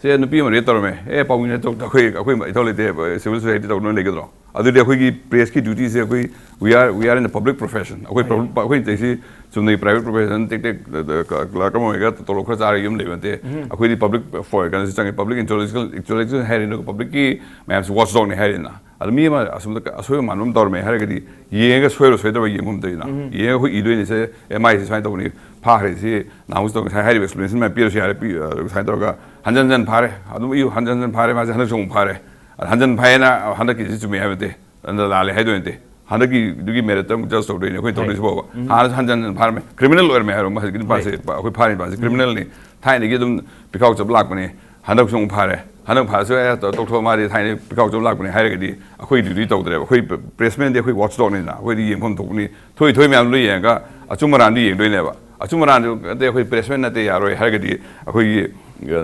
ꯁꯦ ꯅꯨꯄꯤ ꯑꯃ ꯔꯦꯞ ꯇꯧꯔꯝꯃꯦ꯫ ꯑꯦ ꯄꯥꯎꯃꯤꯅ ꯇꯧ-, ꯑꯩꯈꯣꯏ ꯑꯩꯈꯣꯏ ꯏꯊꯧ ꯂꯩꯇꯦ꯫ ꯁꯤꯚꯤꯜ ꯁꯣꯁꯥꯏꯇꯤ ꯇꯧꯗꯅ ꯂꯩꯒꯗ꯭ꯔꯣ? ꯑꯗꯨꯗꯤ ꯑꯩꯈꯣꯏꯒꯤ ꯄ꯭ꯔꯦꯁꯀꯤ ꯗ꯭ꯌꯨꯇꯤꯁꯦ ꯑꯩꯈꯣꯏ we are we are in a public profession꯫ ꯑꯩꯈꯣꯏ ꯄꯕ꯭ꯂꯤꯛ ꯑꯩꯈꯣꯏ ꯇꯧꯔꯤꯁꯤ ꯆꯨꯝꯅꯒꯤ ꯄ꯭ꯔꯥꯏꯚꯦꯠ ꯄ꯭ꯔꯣꯐꯦꯁꯟ ꯇꯦꯛ ꯇꯦꯛ ꯀ꯭ꯂꯥꯔꯛ ꯑꯃ ꯑꯣꯏꯔꯒ ꯇꯣꯂꯣꯞ ꯈꯔ ꯆꯥꯔꯒ ꯌꯨꯝ ꯂꯩꯕ ꯅꯠꯇꯦ꯫ ꯑꯩꯈꯣꯏꯗꯤ ꯄꯕ꯭ꯂꯤꯛ ꯐꯣꯔ ꯀꯩꯅꯣꯁꯤ ꯆꯪꯉꯦ꯫ ꯄꯕ꯭ꯂꯤꯛ ꯏꯟꯇꯦꯂꯦꯛꯆꯨꯑꯦꯜ ꯏꯟꯇꯦꯂꯦꯛꯆꯨꯑꯦꯜ ꯍꯥꯏꯔꯤꯅ ꯄꯕ꯭ꯂꯤꯛꯀꯤ ꯃꯌꯥꯝꯁꯤ ꯋꯥꯆ ꯗꯣꯒꯅꯦ ꯍꯥꯏꯔꯤꯅ꯫ ꯑꯗꯣ ꯃꯤ ꯑꯃ ꯑꯁꯣꯝꯗ ꯑꯁꯣꯏꯕ ꯃꯥꯟꯕ ꯑꯃ ꯇꯧꯔꯝꯃꯦ ꯍꯥꯏꯔꯒꯗꯤ ꯌꯦꯡꯉꯒ ꯁꯣꯏꯔ ꯁꯣꯏꯗꯕ ꯌꯦꯡꯕ ꯑꯃ ꯇꯧꯔꯤꯅ꯫ ꯌꯦꯡꯉꯒ ꯑꯩꯈꯣꯏ ꯏꯗꯣꯏꯅꯤ꯫ ꯁꯦ ꯑꯦ ꯃꯥꯏꯁꯦ ꯁꯨꯃꯥꯏꯅ ꯇꯧꯕꯅꯤ, ꯐꯥꯈ꯭ꯔꯦ ꯁꯤ ꯅꯍꯥꯟꯃꯨꯛꯁꯨ ꯇꯧ-, ꯉꯁꯥꯏ ꯍꯥꯏꯔꯤꯕ ꯑꯦꯛꯁꯄ꯭ꯂꯦꯅꯦꯁꯟ ꯃꯌꯥꯝ ꯄꯤꯔꯁꯨ ꯌꯥꯔꯦ꯫ ꯄꯤ-, ꯑ, ꯁꯨꯃꯥꯏꯅ ꯇꯧꯔꯒ ꯍꯟꯖꯟ ꯍꯟꯖꯟ ꯐꯥꯔꯦ꯫ ꯑꯗꯨꯝ ꯏꯌꯨ ꯍꯟꯖꯟ ꯍꯟꯖꯟ ꯐꯥꯔꯦ꯫ ꯃꯥꯁꯦ ꯍꯟꯗꯛꯁꯨ ꯑꯃꯨꯛ ꯐꯥꯔꯦ꯫ ꯑꯗ ꯍꯟꯖꯟ ꯐꯥꯏꯌꯦꯅ ꯍꯟꯗꯛꯀꯤꯁꯤ ꯆꯨꯝꯃꯤ ꯍꯥꯏꯕ ꯅꯠꯇꯦ꯫ ꯑꯗ ꯂꯥꯜꯂꯦ ꯍꯥꯏꯗꯣꯏ ꯅꯠꯇꯦ꯫ ꯍꯟꯗꯛꯀꯤꯗꯨꯒꯤ ꯃꯦꯔꯤꯠꯇ ꯑꯃꯨꯛ ꯖꯁ ꯇꯧꯗꯣꯏꯅꯤ ꯑꯩꯈꯣꯏ ꯇꯧꯗꯣꯏꯁꯤ ꯐꯥꯎꯕ꯫ ꯍꯥꯟꯅꯁꯨ ꯍꯟꯖꯟ ꯍꯟꯖꯟ ꯐꯥꯔꯝꯃꯦ꯫ ꯀ꯭ꯔꯤꯃꯤꯅꯦꯜ ꯑꯣꯏꯔꯝꯃꯦ ꯍꯥꯏꯕ ꯍꯧꯖꯤꯛꯀꯤ ꯅꯨꯄꯥꯁꯦ꯫ ꯑꯩꯈꯣꯏ ꯐꯥꯔꯤ ꯅꯨꯄꯥꯁꯦ ꯀ꯭ꯔꯤꯃꯤꯅꯦꯜꯅꯤ꯫ ꯊꯥꯏꯅꯗꯒꯤ ꯑꯗꯨꯝ ꯄꯤꯈꯥꯎ ꯆꯞ ꯂꯥꯛꯄꯅꯦ꯫ ꯍꯟꯗꯛꯁꯨ ꯑꯃꯨꯛ ꯐꯥꯔꯦ꯫ ꯍꯟꯗꯛ ꯐꯥꯔꯁꯨ ꯑꯦ ꯇꯧꯊꯣꯛꯑꯣ, ꯃꯥꯗꯤ ꯊꯥꯏꯅ ꯄꯤꯈꯥꯎ ꯆꯨꯝ ꯂꯥꯛꯄꯅꯤ ꯍꯥꯏꯔꯒꯗꯤ ꯑꯩꯈꯣꯏ ꯗ꯭ꯌꯨꯇꯤ ꯇꯧꯗ꯭ꯔꯦꯕ꯫ ꯑꯩꯈꯣꯏ ꯄ꯭ꯔꯦꯁꯃꯦꯟꯗꯤ ꯑꯩꯈꯣꯏ ꯋꯥꯠꯆꯗꯣꯛꯅꯤꯅ ꯑꯩꯈꯣꯏꯗꯤ ꯌꯦꯡꯐꯝ ꯊꯣꯛꯄꯅꯤ꯫ ꯊꯣꯛꯏ ꯊꯣꯛꯏ ꯃꯌꯥꯝꯗꯨ ꯌꯦꯡꯉꯒ ꯑꯆꯨꯝ ꯑꯔꯥꯟꯗꯨ ꯌꯦꯡꯗꯣꯏꯅꯦꯕ꯫ ꯑꯆꯨꯝ ꯑꯔꯥꯟꯗꯨ ꯅꯠꯇꯦ, ꯑꯩꯈꯣꯏ ꯄ꯭ꯔꯦꯁꯃꯦꯟ ꯅꯠꯇꯦ ꯌꯥꯔꯣꯏ ꯍꯥꯏꯔꯒꯗꯤ ꯑꯩꯈꯣꯏꯒꯤ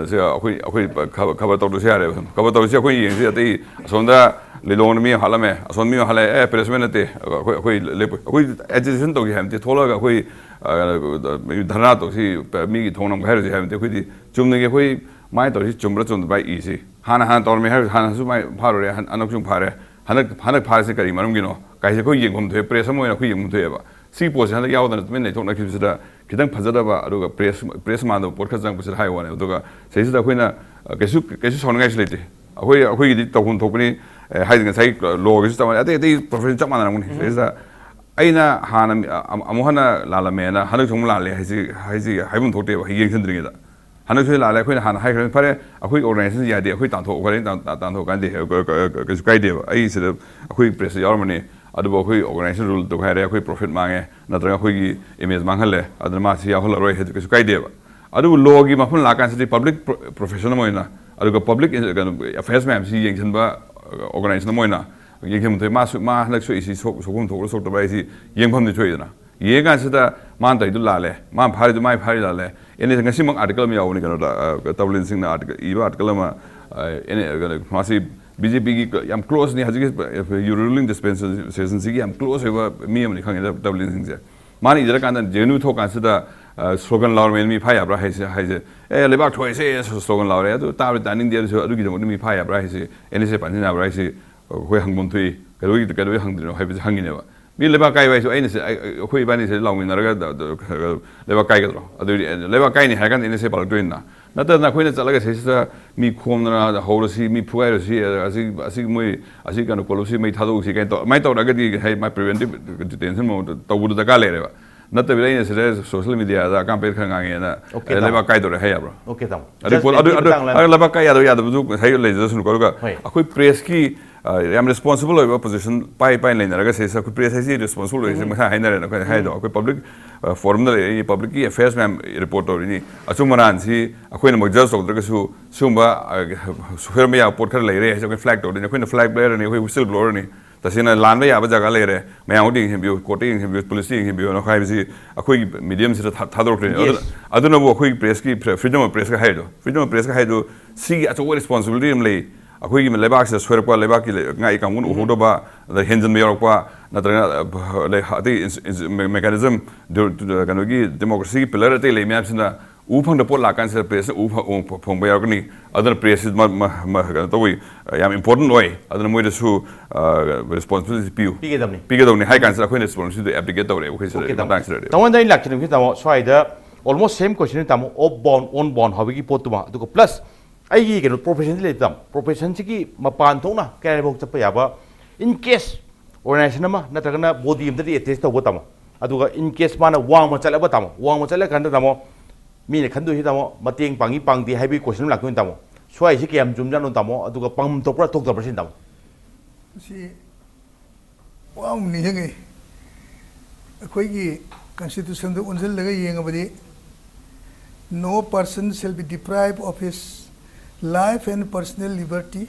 ꯁꯤ ꯑꯩꯈꯣꯏ ꯑꯩꯈꯣꯏ ꯈꯕꯔ ꯇꯧꯗ꯭ꯔꯁꯨ ꯌꯥꯔꯦꯕ꯫ ꯈꯕꯔ ꯇꯧꯔꯁꯤ ꯑꯩꯈꯣꯏ ꯌꯦꯡꯁꯤ꯫ ꯑꯇꯩ ꯑꯁꯣꯝꯗ ꯂꯤꯂꯣꯡꯗ ꯃꯤ ꯑꯃ ꯍꯥꯠꯂꯝꯃꯦ, ꯑꯁꯣꯝ ꯃꯤ ꯑꯃ ꯍꯥꯠꯂꯛꯑꯦ, ꯑꯦ ꯄ꯭ꯔꯦꯁꯃꯦꯟ ꯅꯠꯇꯦ, ꯑꯩꯈꯣꯏ ꯑꯩꯈꯣꯏ ꯂꯦꯞꯄꯣꯏ꯫ ꯑꯩꯈꯣꯏ ꯑꯦꯖꯤꯇꯦꯁꯟ ꯇꯧꯁꯤ ꯍꯥꯏꯕ ꯅꯠꯇꯦ, ꯊꯣꯛꯂꯛꯑꯒ ꯑꯩꯈꯣꯏ ꯙꯔꯅꯥ ꯇꯧꯁꯤ, ꯃꯤꯒꯤ ꯊꯣꯡ ꯅꯝꯒꯦ ꯍꯥꯏꯔꯁꯤ ꯍꯥꯏꯕ ꯅꯠꯇꯦ꯫ ꯑꯩꯈꯣꯏꯗꯤ ꯆꯨꯝꯅꯒꯤ ꯑꯩꯈꯣꯏ ꯃꯥꯏ ꯇꯧꯔꯤꯁꯤ ꯆꯨꯝꯕ꯭ꯔꯥ ꯆꯨꯝꯗꯕ꯭ꯔꯥ ꯏꯁꯤ꯫ ꯍꯥꯟꯅ ꯍꯥꯟꯅ ꯇꯧꯔꯝꯃꯦ ꯍꯥꯏꯔꯁꯨ ꯍꯥꯟꯅꯁꯨ ꯃꯥꯏ ꯐꯥꯔꯨꯔꯦ, ꯍꯟ- ꯍꯟꯗꯛꯁꯨ ꯐꯥꯔꯦ꯫ ꯍꯟꯗꯛ ꯍꯟꯗꯛ ꯐꯥꯔꯤꯁꯤ ꯀꯔꯤ ꯃꯔꯝꯒꯤꯅꯣ ꯀꯥꯏꯁꯦ ꯑꯩꯈꯣꯏ ꯌꯦꯡꯐꯝ ꯊꯣꯛꯑꯦ, ꯄ꯭ꯔꯦꯁ ꯑꯃ ꯑꯣꯏꯅ ꯑꯩꯈꯣꯏ ꯌꯦꯡꯐꯝ ꯊꯣꯛꯑꯦꯕ꯫ ꯁꯤ ꯄꯣꯠꯁꯦ ꯍꯟꯗꯛ ꯌꯥꯎꯗꯅ ꯇꯨꯃꯤꯟ ꯂꯩꯊꯣꯛꯅꯈꯤꯕꯁꯤꯗ ꯈꯤꯇꯪ ꯐꯖꯗꯕ, ꯑꯗꯨꯒ ꯄ꯭ꯔꯦꯁ ꯄ꯭ꯔꯦꯁ ꯃꯥꯟꯗꯕ ꯄꯣꯠ ꯈꯔ ꯆꯪꯉꯛꯄꯁꯤꯗ ꯍꯥꯏ ꯋꯥꯅꯦ꯫ ꯑꯗꯨꯒ ꯁꯤꯗꯩꯁꯤꯗ ꯑꯩꯈꯣꯏꯅ ꯑ, ꯀꯩꯁꯨ ꯀꯩꯁꯨ ꯁꯥꯎꯅꯤꯡꯉꯥꯏꯁꯨ ꯂꯩꯇꯦ꯫ ꯑꯩꯈꯣꯏ ꯑꯩꯈꯣꯏꯒꯤꯗꯤ ꯇꯧꯐꯝ ꯊꯣꯛꯄꯅꯤ꯫ ꯑꯦ, ꯍꯥꯏꯗꯤ ꯉꯁꯥꯏ ꯂꯣꯒꯤꯁꯨ ꯆꯞ ꯃꯥꯟꯅꯩ, ꯑꯇꯩ ꯑꯇꯩ ꯄ꯭ꯔꯣꯐꯦꯁꯟ ꯆꯞ ꯃꯥꯟꯅꯔꯝꯒꯅꯤ꯫ ꯁꯤꯗꯩꯁꯤꯗ ꯑꯩꯅ ꯍꯥꯟꯅ ꯃꯤ- ꯑ- ꯑꯃꯨꯛ ꯍꯟꯅ ꯂꯥꯜꯂꯝꯃꯦꯅ ꯍꯟꯗꯛꯁꯨ ꯑꯃꯨꯛ ꯂꯥꯜꯂꯦ ꯍꯥꯏꯁꯤ ꯍꯥꯏꯁꯤ ꯍꯥꯏꯐꯝ ꯊꯣꯛꯇꯦꯕ꯫ ꯌꯦꯡꯁꯤꯟꯗ꯭ꯔꯤꯉꯩꯗ ꯍꯟꯗꯛꯁꯨ ꯂꯥꯜꯂꯦ꯫ ꯑꯩꯈꯣꯏꯅ ꯍꯥꯟꯅ ꯍꯥꯏꯈ꯭ꯔꯕꯅꯤ, ꯐꯔꯦ ꯑꯩꯈꯣꯏ ꯑꯣꯔꯒꯅꯥꯏꯖꯦꯁꯟ ꯌꯥꯗꯦ, ꯑꯩꯈꯣꯏ ꯇꯥꯟꯊꯣꯛꯈ꯭ꯔꯦ, ꯇꯥꯟ- ꯇꯥꯟ- ꯇꯥꯟꯊꯣꯛꯀꯥꯟꯗꯦ, ꯀ- ꯀ- ꯀ- ꯀꯩꯁꯨ ꯀꯥꯏꯗꯦꯕ꯫ ꯑꯩ ꯁꯤꯗ ꯑꯩꯈꯣꯏ ꯄ꯭ꯔꯦꯁꯇ ꯌꯥꯎꯔꯝꯕꯅꯤ, ꯑꯗꯨꯕꯨ ꯑꯩꯈꯣꯏ ꯑꯣꯔꯒꯅꯥꯏꯖꯦꯁꯟ ꯔꯨꯜ ꯇꯧꯈꯥꯏꯔꯦ, ꯑꯩꯈꯣꯏ ꯄ꯭ꯔꯣꯐꯤꯠ ꯃꯥꯡꯉꯦ, ꯅꯠꯇ꯭ꯔꯒ ꯑꯩꯈꯣꯏꯒꯤ ꯏꯃꯦꯖ ꯃꯥꯡꯍꯜꯂꯦ, ꯑꯗꯨꯅ ꯃꯥ ꯁꯤ ꯌꯥꯎꯍꯜꯂꯔꯣꯏ ꯍꯥꯏꯗꯤ ꯀꯩꯁꯨ ꯀꯥꯏꯗꯦꯕ꯫ ꯑꯗꯨꯕꯨ ꯂꯣꯒꯤ ꯃꯐꯝ ꯂꯥꯛꯀꯥꯟꯁꯤꯗꯤ ꯄꯕ꯭ꯂꯤꯛ ꯄ꯭ꯔꯣꯐꯦꯁꯟ ꯑꯃ ꯑꯣꯏꯅ, ꯑꯗꯨꯒ ꯄꯕ꯭ꯂꯤꯛ ꯀꯩꯅꯣ ꯑꯦꯐꯦꯌꯔꯁ ꯃꯌꯥꯝꯁꯤ ꯌꯦꯡꯁꯤꯟꯕ ꯑꯣꯔꯒꯅꯥꯏꯖꯦꯁꯟ ꯑꯃ ꯑꯣꯏꯅ ꯌꯦꯡꯁꯤꯟꯕ ꯊꯣꯛꯑꯦ꯫ ꯃꯥꯁꯨ ꯃꯥ ꯍꯟꯗꯛ ꯁꯣꯛꯏꯁꯤ ꯁꯣꯛ- ꯁꯣꯛꯐꯝ ꯊꯣꯛꯄ꯭ꯔꯥ ꯁꯣꯛꯇꯕ꯭ꯔꯥ ꯍꯥꯏꯁꯤ ꯌꯦꯡꯐꯝꯗꯤ ꯊꯣꯛꯏꯗꯅ꯫ ꯌꯦꯡꯉꯀꯥꯟꯁꯤꯗ ꯃꯥꯅ ꯇꯧꯔꯤꯗꯨ ꯂꯥꯜꯂꯦ, ꯃꯥꯅ ꯐꯥꯔꯤꯗꯨ ꯃꯥꯏ ꯐꯥꯔꯤ ꯂꯥꯜꯂꯦ꯫ ꯑꯦꯟ ꯑꯦꯁ ꯉꯁꯤꯃꯛ ꯑꯥꯔꯇꯤꯀꯜ ꯑꯃ ꯌꯥꯎꯕꯅꯤ ꯀꯩꯅꯣꯗ, ꯑ, ꯇꯕꯂꯤꯟ ꯁꯤꯡꯅ ꯑꯥꯔꯇꯤꯀꯜ ꯏꯕ ꯑꯥꯔꯇꯤꯀꯜ ꯑꯃ, ꯑ, ꯑꯦꯟ ꯑꯦ- ꯀꯩꯅꯣ, ꯃꯥꯁꯤ ꯕꯤ ꯖꯦ ꯄꯤꯒꯤ ꯌꯥꯝ ꯀ꯭ꯂꯣꯖꯅꯤ, ꯍꯧꯖꯤꯛꯀꯤ ꯔꯨꯂꯤꯡ ꯗꯤꯁꯄꯦꯟꯁꯦꯁꯟꯁꯤꯒꯤ ꯌꯥꯝ ꯀ꯭ꯂꯣꯖ ꯑꯣꯏꯕ ꯃꯤ ꯑꯃꯅꯤ ꯈꯪꯉꯦ ꯇꯕꯂꯤꯟ ꯁꯤꯡꯁꯦ꯫ ꯃꯥꯅ ꯏꯖꯔꯀꯥꯟꯗ ꯖꯦ ꯑꯦꯟ ꯌꯨ ꯊꯣꯛꯀꯥꯟꯁꯤꯗ, ꯑ, ꯁ꯭ꯂꯣꯒꯟ ꯂꯥꯎꯔꯝꯃꯦ ꯃꯤ ꯐꯥ ꯌꯥꯕ꯭ꯔꯥ ꯍꯥꯏꯁꯦ, ꯍꯥꯏꯁꯦ, "ꯑꯦ ꯂꯩꯕꯥꯛ ꯊꯣꯛꯑꯁꯦ" ꯁ꯭ꯂꯣꯒꯟ ꯂꯥꯎꯔꯦ꯫ ꯑꯗꯨ ꯇꯥꯕꯗꯤ ꯇꯥꯅꯤꯡꯗꯦ, ꯑꯗꯨꯁꯨ ꯑꯗꯨꯒꯤꯗꯃꯛꯇ ꯃꯤ ꯐꯥ ꯌꯥꯕ꯭ꯔꯥ ꯍꯥꯏꯁꯦ, ꯑꯦꯟ ꯑꯦꯁ ꯑꯦ ꯄꯥꯟꯁꯤꯟ ꯌꯥꯕ꯭ꯔꯥ ꯍꯥꯏꯁꯦ ꯑꯩꯈꯣꯏ ꯍꯪꯐꯝ ꯊꯣꯛꯏ꯫ ꯀꯩꯗꯧꯕꯩ ꯀꯩꯗꯧꯕꯩ ꯍꯪꯗ꯭ꯔꯤꯅꯣ ꯍꯥꯏꯕꯁꯦ ꯍꯪꯉꯤꯅꯦꯕ꯫ ꯃꯤ ꯂꯩꯕꯥꯛ ꯀꯥꯏꯕ ꯍꯥꯏꯁꯨ ꯑꯩꯅ ꯁꯤ- ꯑꯩ- ꯑꯩꯈꯣꯏ ꯏꯕꯥꯅꯤꯁꯦ ꯂꯥꯎꯃꯤꯟꯅꯔꯒ ꯗ- ꯗ- ꯂꯩꯕꯥꯛ ꯀꯥꯏꯒꯗ꯭ꯔꯣ? ꯑꯗꯨꯗꯤ ꯂꯩꯕꯥꯛ ꯀꯥꯏꯅꯤ ꯍꯥꯏꯔ ꯀꯥꯟꯗ ꯑꯦꯟ ꯑꯦꯁ ꯑꯦ ꯄꯥꯜꯂꯛꯇꯣꯏꯅꯤꯅ꯫ ꯅꯠꯇꯗꯅ ꯑꯩꯈꯣꯏꯅ ꯆꯠꯂꯒ ꯁꯤꯁꯤꯗ ꯃꯤ ꯈꯣꯝꯗꯅ ꯍꯧꯔꯁꯤ, ꯃꯤ ꯐꯨꯒꯥꯏꯔꯁꯤ, ꯑꯁꯤ ꯑꯁꯤ ꯃꯣꯏ ꯑꯁꯤ ꯀꯩꯅꯣ ꯀꯣꯂꯨꯞꯁꯤ ꯃꯩ ꯊꯥꯗꯣꯛꯎꯁꯤ ꯀꯥꯏꯅ ꯇꯧ, ꯑꯗꯨꯃꯥꯏꯅ ꯇꯧꯔꯒꯗꯤ ꯉꯁꯥꯏ ꯃꯥꯏ ꯄ꯭ꯔꯤꯚꯦꯟꯇꯤꯞ ꯗꯤꯇꯦꯟꯁꯟ ꯃꯑꯣꯡꯗ ꯇꯧꯕꯗꯨ ꯗꯔꯀꯥꯔ ꯂꯩꯔꯦꯕ꯫ ꯅꯠꯇꯕꯤꯗ ꯑꯩꯅ ꯁꯤꯗ ꯁꯣꯁꯤꯌꯦꯜ ꯃꯦꯗꯤꯌꯥꯗ ꯑꯀꯥꯝꯄꯩ ꯈꯔ ꯉꯥꯡꯉꯦꯅ, ꯑꯣꯀꯦ, ꯑꯦ, ꯇꯥꯃꯣ꯫ ꯂꯩꯕꯥꯛ ꯀꯥꯏꯗꯧꯔꯦ ꯍꯥꯏ ꯌꯥꯕ꯭ꯔꯣ? ꯑꯣꯀꯦ, ꯇꯥꯃꯣ꯫ ꯑꯗꯩ ꯄꯣꯠ- ꯑꯗꯨ- ꯖꯁꯃꯤꯟꯒꯤ ꯑꯗꯨ- ꯃꯇꯥꯡ ꯂꯥꯛ- ꯑꯗꯨ ꯂꯩꯕꯥꯛ ꯀꯥꯏ ꯌꯥꯗꯕ ꯌꯥꯗꯕꯗꯨ ꯉꯁꯥꯏ ꯂꯩꯖꯁꯅꯨꯀꯣ꯫ ꯑꯗꯨꯒ ꯍꯣꯏ꯫ ꯑꯩꯈꯣꯏ ꯄ꯭ꯔꯦꯁꯀꯤ ꯑ, ꯌꯥꯝ ꯔꯦꯁꯄꯣꯟꯁꯤꯕꯜ ꯑꯣꯏꯕ ꯄꯣꯖꯤꯁꯟ ꯄꯥꯏ ꯄꯥꯏꯅ ꯂꯩꯅꯔꯒ ꯁꯤꯗꯩꯁꯤꯗ ꯑꯩꯈꯣꯏ ꯄ꯭ꯔꯦꯁ ꯍꯥꯏꯁꯤ ꯔꯦꯁꯄꯣꯟꯁꯤꯕꯜ ꯑꯣꯏꯔꯤꯁꯦ ꯉꯁꯥꯏ ꯍꯥꯏꯅꯔꯦꯅ ꯑꯩꯈꯣꯏꯅ ꯍꯥꯏꯗꯣ꯫ ꯑꯩꯈꯣꯏ ꯄꯕ꯭ꯂꯤꯛ ꯐꯣꯔꯝꯗ ꯂꯩꯔꯛꯏ, ꯄꯕ꯭ꯂꯤꯛꯀꯤ ꯑꯦꯐꯦꯌꯔꯁ ꯃꯌꯥꯝ ꯔꯤꯄꯣꯔꯠ ꯇꯧꯔꯤꯅꯤ꯫ ꯑꯆꯨꯝ ꯑꯔꯥꯟꯁꯤ ꯑꯩꯈꯣꯏꯅꯃꯛ ꯖꯁ ꯇꯧꯗ꯭ꯔꯒꯁꯨ ꯁꯤꯒꯨꯝꯕ, ꯑ, ꯁꯣꯏꯔꯝꯕ ꯌꯥꯕ ꯄꯣꯠ ꯈꯔ ꯂꯩꯔꯦ ꯍꯥꯏꯁꯦ ꯑꯩꯈꯣꯏꯅ ꯐ꯭ꯂꯦꯛ ꯇꯧꯗꯣꯏꯅꯤ꯫ ꯑꯩꯈꯣꯏꯅ ꯐ꯭ꯂꯦꯛ ꯕ꯭ꯂꯦꯌꯔꯅꯤ, ꯑꯩꯈꯣꯏ ꯋꯤꯁꯜ ꯕ꯭ꯂꯣꯋꯔꯅꯤ꯫ ꯇꯁꯦꯡꯅ ꯂꯥꯟꯕ ꯌꯥꯕ ꯖꯒꯥ ꯂꯩꯔꯦ, ꯃꯌꯥꯝ ꯍꯣꯏꯗ ꯌꯦꯡꯁꯤꯟꯕꯤꯌꯨ, ꯀꯣꯔꯠꯇ ꯌꯦꯡꯁꯤꯟꯕꯤꯌꯨ, ꯄꯨꯂꯤꯁꯇ ꯌꯦꯡꯁꯤꯟꯕꯤꯌꯨꯅ ꯍꯥꯏꯕꯁꯤ ꯑꯩꯈꯣꯏꯒꯤ ꯃꯤꯗꯤꯌꯝꯁꯤꯗ ꯊꯥ-, ꯊꯥꯗꯣꯔꯛꯇꯣꯏꯅꯤ꯫ ꯑꯗꯨꯅ, Yes. ꯑꯗꯨꯅꯕꯨ ꯑꯩꯈꯣꯏꯒꯤ ꯄ꯭ꯔꯦꯁꯀꯤ, ꯐ꯭ꯔꯤꯗꯝ ꯑꯣꯐ ꯄ꯭ꯔꯦꯁꯀ ꯍꯥꯏꯗꯣ, ꯐ꯭ꯔꯤꯗꯝ ꯑꯣꯐ ꯄ꯭ꯔꯦꯁꯀ ꯍꯥꯏꯗꯣ ꯁꯤꯒꯤ ꯑꯆꯧꯕ ꯔꯦꯁꯄꯣꯟꯁꯤꯕꯤꯂꯤꯇꯤ ꯑꯃ ꯂꯩ꯫ ꯑꯩꯈꯣꯏꯒꯤ ꯂꯩꯕꯥꯛꯁꯤꯗ ꯁꯣꯏꯔꯛꯄ, ꯂꯩꯕꯥꯛꯀꯤ ꯂꯩ-, ꯉꯥꯛꯏ ꯀꯥꯡꯕꯨꯅ ꯎꯍꯧꯗꯕ, ꯑꯗ ꯍꯦꯟꯖꯤꯟꯕ ꯌꯥꯎꯔꯛꯄ, ꯅꯠꯇ꯭ꯔꯒ, ꯑ, ꯂꯩ-, ꯑꯇꯩ ꯏꯟꯁ-, ꯏꯟꯁ-, ꯃꯦ-, ꯃꯦꯀꯥꯅꯤꯖꯝ, ꯗꯨ-, ꯗꯨ-, ꯀꯩꯅꯣꯒꯤ ꯗꯦꯃꯣꯀ꯭ꯔꯦꯁꯤꯒꯤ ꯄꯤꯂꯔ ꯑꯇꯩ ꯂꯩ ꯃꯌꯥꯝꯁꯤꯅ ꯎ ꯐꯪꯗ ꯄꯣꯠ ꯂꯥꯛꯀꯥꯟꯁꯤꯗ ꯄ꯭ꯔꯦꯁꯅ ꯎ ꯐ-, ꯎ ꯐ-, ꯐꯪꯕ ꯌꯥꯎꯔꯛꯀꯅꯤ꯫ ꯑꯗꯨꯅ ꯄ꯭ꯔꯦꯁꯁꯤ ꯃ-, ꯃ-, ꯃ-, ꯀꯩꯅꯣ ꯇꯧꯋꯤ, ꯌꯥꯝ ꯏꯝꯄꯣꯔꯇꯦꯟ ꯑꯣꯏ꯫ ꯑꯗꯨꯅ ꯃꯣꯏꯗꯁꯨ, ꯑ, ꯔꯦꯁꯄꯣꯟꯁꯤꯕꯤꯂꯤꯇꯤ ꯄꯤꯌꯨ꯫ ꯄꯤꯒꯗꯕꯅꯤ꯫ ꯄꯤꯒꯗꯕꯅꯤ ꯍꯥꯏ ꯀꯥꯟꯁꯤꯗ ꯑꯩꯈꯣꯏꯅ ꯔꯦꯁꯄꯣꯟꯁꯤꯕꯤꯂꯤꯇꯤ ꯑꯦꯕꯗꯤꯀꯦꯠ ꯇꯧꯔꯦ ꯑꯩꯈꯣꯏ ꯁꯤꯗ, OK, ꯇꯥꯃꯣ꯫ ꯃꯇꯥꯡꯁꯤꯗꯗꯤ꯫ ꯇꯥꯃꯣꯗ ꯑꯩ ꯂꯥꯛꯆꯅꯤꯡꯉꯤ, ꯇꯥꯃꯣ, ꯁ꯭ꯋꯥꯏꯗ almost same question, ꯇꯥꯃꯣ, ꯑꯣꯐ ꯕꯥꯎꯟ, ꯑꯣꯟ ꯕꯥꯎꯟ ꯍꯥꯏꯕꯒꯤ ꯄꯣꯠꯇꯨꯃ, ꯑꯗꯨꯒ ꯄ꯭ꯂꯁ ꯑꯩꯒꯤ ꯀꯩꯅꯣ ꯄ꯭ꯔꯣꯐꯦꯁꯟꯁꯤ ꯂꯩ, ꯇꯥꯃꯣ, ꯄ꯭ꯔꯣꯐꯦꯁꯟꯁꯤꯒꯤ ꯃꯄꯥꯟ ꯊꯣꯛꯅ ꯀꯌꯥꯐꯥꯎ ꯆꯠꯄ ꯌꯥꯕ, in case organization ꯑꯃ ꯅꯠꯇ꯭ꯔꯒꯅ ꯕꯣꯗꯤ ꯑꯃꯗꯗꯤ ꯑꯦꯇꯦꯆ ꯇꯧꯕ, ꯇꯥꯃꯣ, ꯑꯗꯨꯒ in case ꯃꯥꯅ ꯋꯥꯡꯃ ꯆꯠꯂꯕ, ꯇꯥꯃꯣ, ꯋꯥꯡꯃ ꯆꯠꯂꯀꯥꯟꯗ, ꯇꯥꯃꯣ, ꯃꯤꯅ ꯈꯟꯗꯣꯏꯁꯤ, ꯇꯥꯃꯣ, ꯃꯇꯦꯡ ꯄꯥꯡꯉꯤ ꯄꯥꯡꯗꯦ ꯍꯥꯏꯕꯒꯤ ꯀꯣꯏꯁꯟ ꯑꯃ ꯂꯥꯛꯇꯣꯏꯅꯤ, ꯇꯥꯃꯣ꯫ ꯁ꯭ꯋꯥꯏꯁꯤ ꯀꯌꯥꯝ ꯆꯨꯝꯖꯥꯠꯅꯣ, ꯇꯥꯃꯣ, ꯑꯗꯨꯒ ꯄꯥꯡꯐꯝ ꯊꯣꯛꯄ꯭ꯔꯥ ꯊꯣꯛꯇꯕ꯭ꯔꯥ ꯁꯤꯅꯤ, ꯇꯥꯃꯣ꯫ ꯃꯁꯤ ꯋꯥ ꯑꯃ ꯅꯤꯡꯁꯤꯡꯉꯤ꯫ ꯑꯩꯈꯣꯏꯒꯤ ꯀꯟꯁꯇꯤꯇ꯭ꯌꯨꯁꯟꯗ ꯑꯣꯟꯁꯤꯜꯂꯒ ꯌꯦꯡꯉꯕꯗꯤ, "No person shall be deprived of his life and personal liberty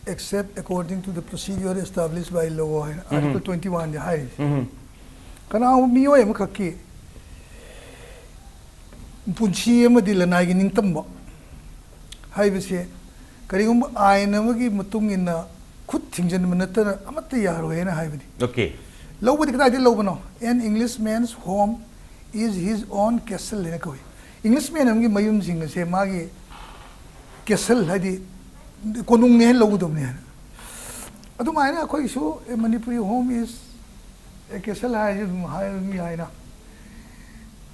except according to the procedure established by law" ꯍꯥꯏꯅ ꯑꯥꯔꯇꯤꯀꯜ ꯇ꯭ꯋꯦꯟꯇꯤ ꯋꯥꯟꯗ ꯍꯥꯏꯔꯤꯁꯦ꯫ ꯀꯅꯥꯒꯨꯝꯕ ꯃꯤꯑꯣꯏ ꯑꯃꯈꯛꯀꯤ ꯄꯨꯟꯁꯤ ꯑꯃꯗꯤ ꯂꯅꯥꯏꯒꯤ ꯅꯤꯡꯇꯝꯕ ꯍꯥꯏꯕꯁꯦ ꯀꯔꯤꯒꯨꯝꯕ ꯑꯥꯏꯟ ꯑꯃꯒꯤ ꯃꯇꯨꯡ ꯏꯟꯅ ꯈꯨꯠ ꯊꯤꯡꯖꯤꯟꯕ ꯅꯠꯇꯅ ꯑꯃꯠꯇ ꯌꯥꯔꯣꯏ ꯍꯥꯏꯅ ꯍꯥꯏꯕꯅꯤ꯫ OK꯫ ꯂꯧꯕꯗꯤ ꯀꯗꯥꯏꯗꯒꯤ ꯂꯧꯕꯅꯣ? "An Englishman's home is his own castle" ꯍꯥꯏꯅ ꯀꯧꯏ꯫ ꯏꯪꯂꯤꯁꯃꯦꯟ ꯑꯃꯒꯤ ꯃꯌꯨꯝꯁꯤꯡ ꯑꯁꯦ ꯃꯥꯒꯤ ꯀꯦꯁꯜ, ꯍꯥꯏꯗꯤ ꯀꯣꯅꯨꯡꯅꯦ ꯍꯥꯏꯅ ꯂꯧꯒꯗꯕꯅꯦ ꯍꯥꯏꯅ꯫ ꯑꯗꯨꯃꯥꯏꯅ ꯑꯩꯈꯣꯏꯒꯤꯁꯨ "A Manipuri home is a castle" ꯍꯥꯏꯔꯁꯨ ꯑꯗꯨꯝ ꯍꯥꯏꯔꯁꯨ ꯌꯥꯏꯅ꯫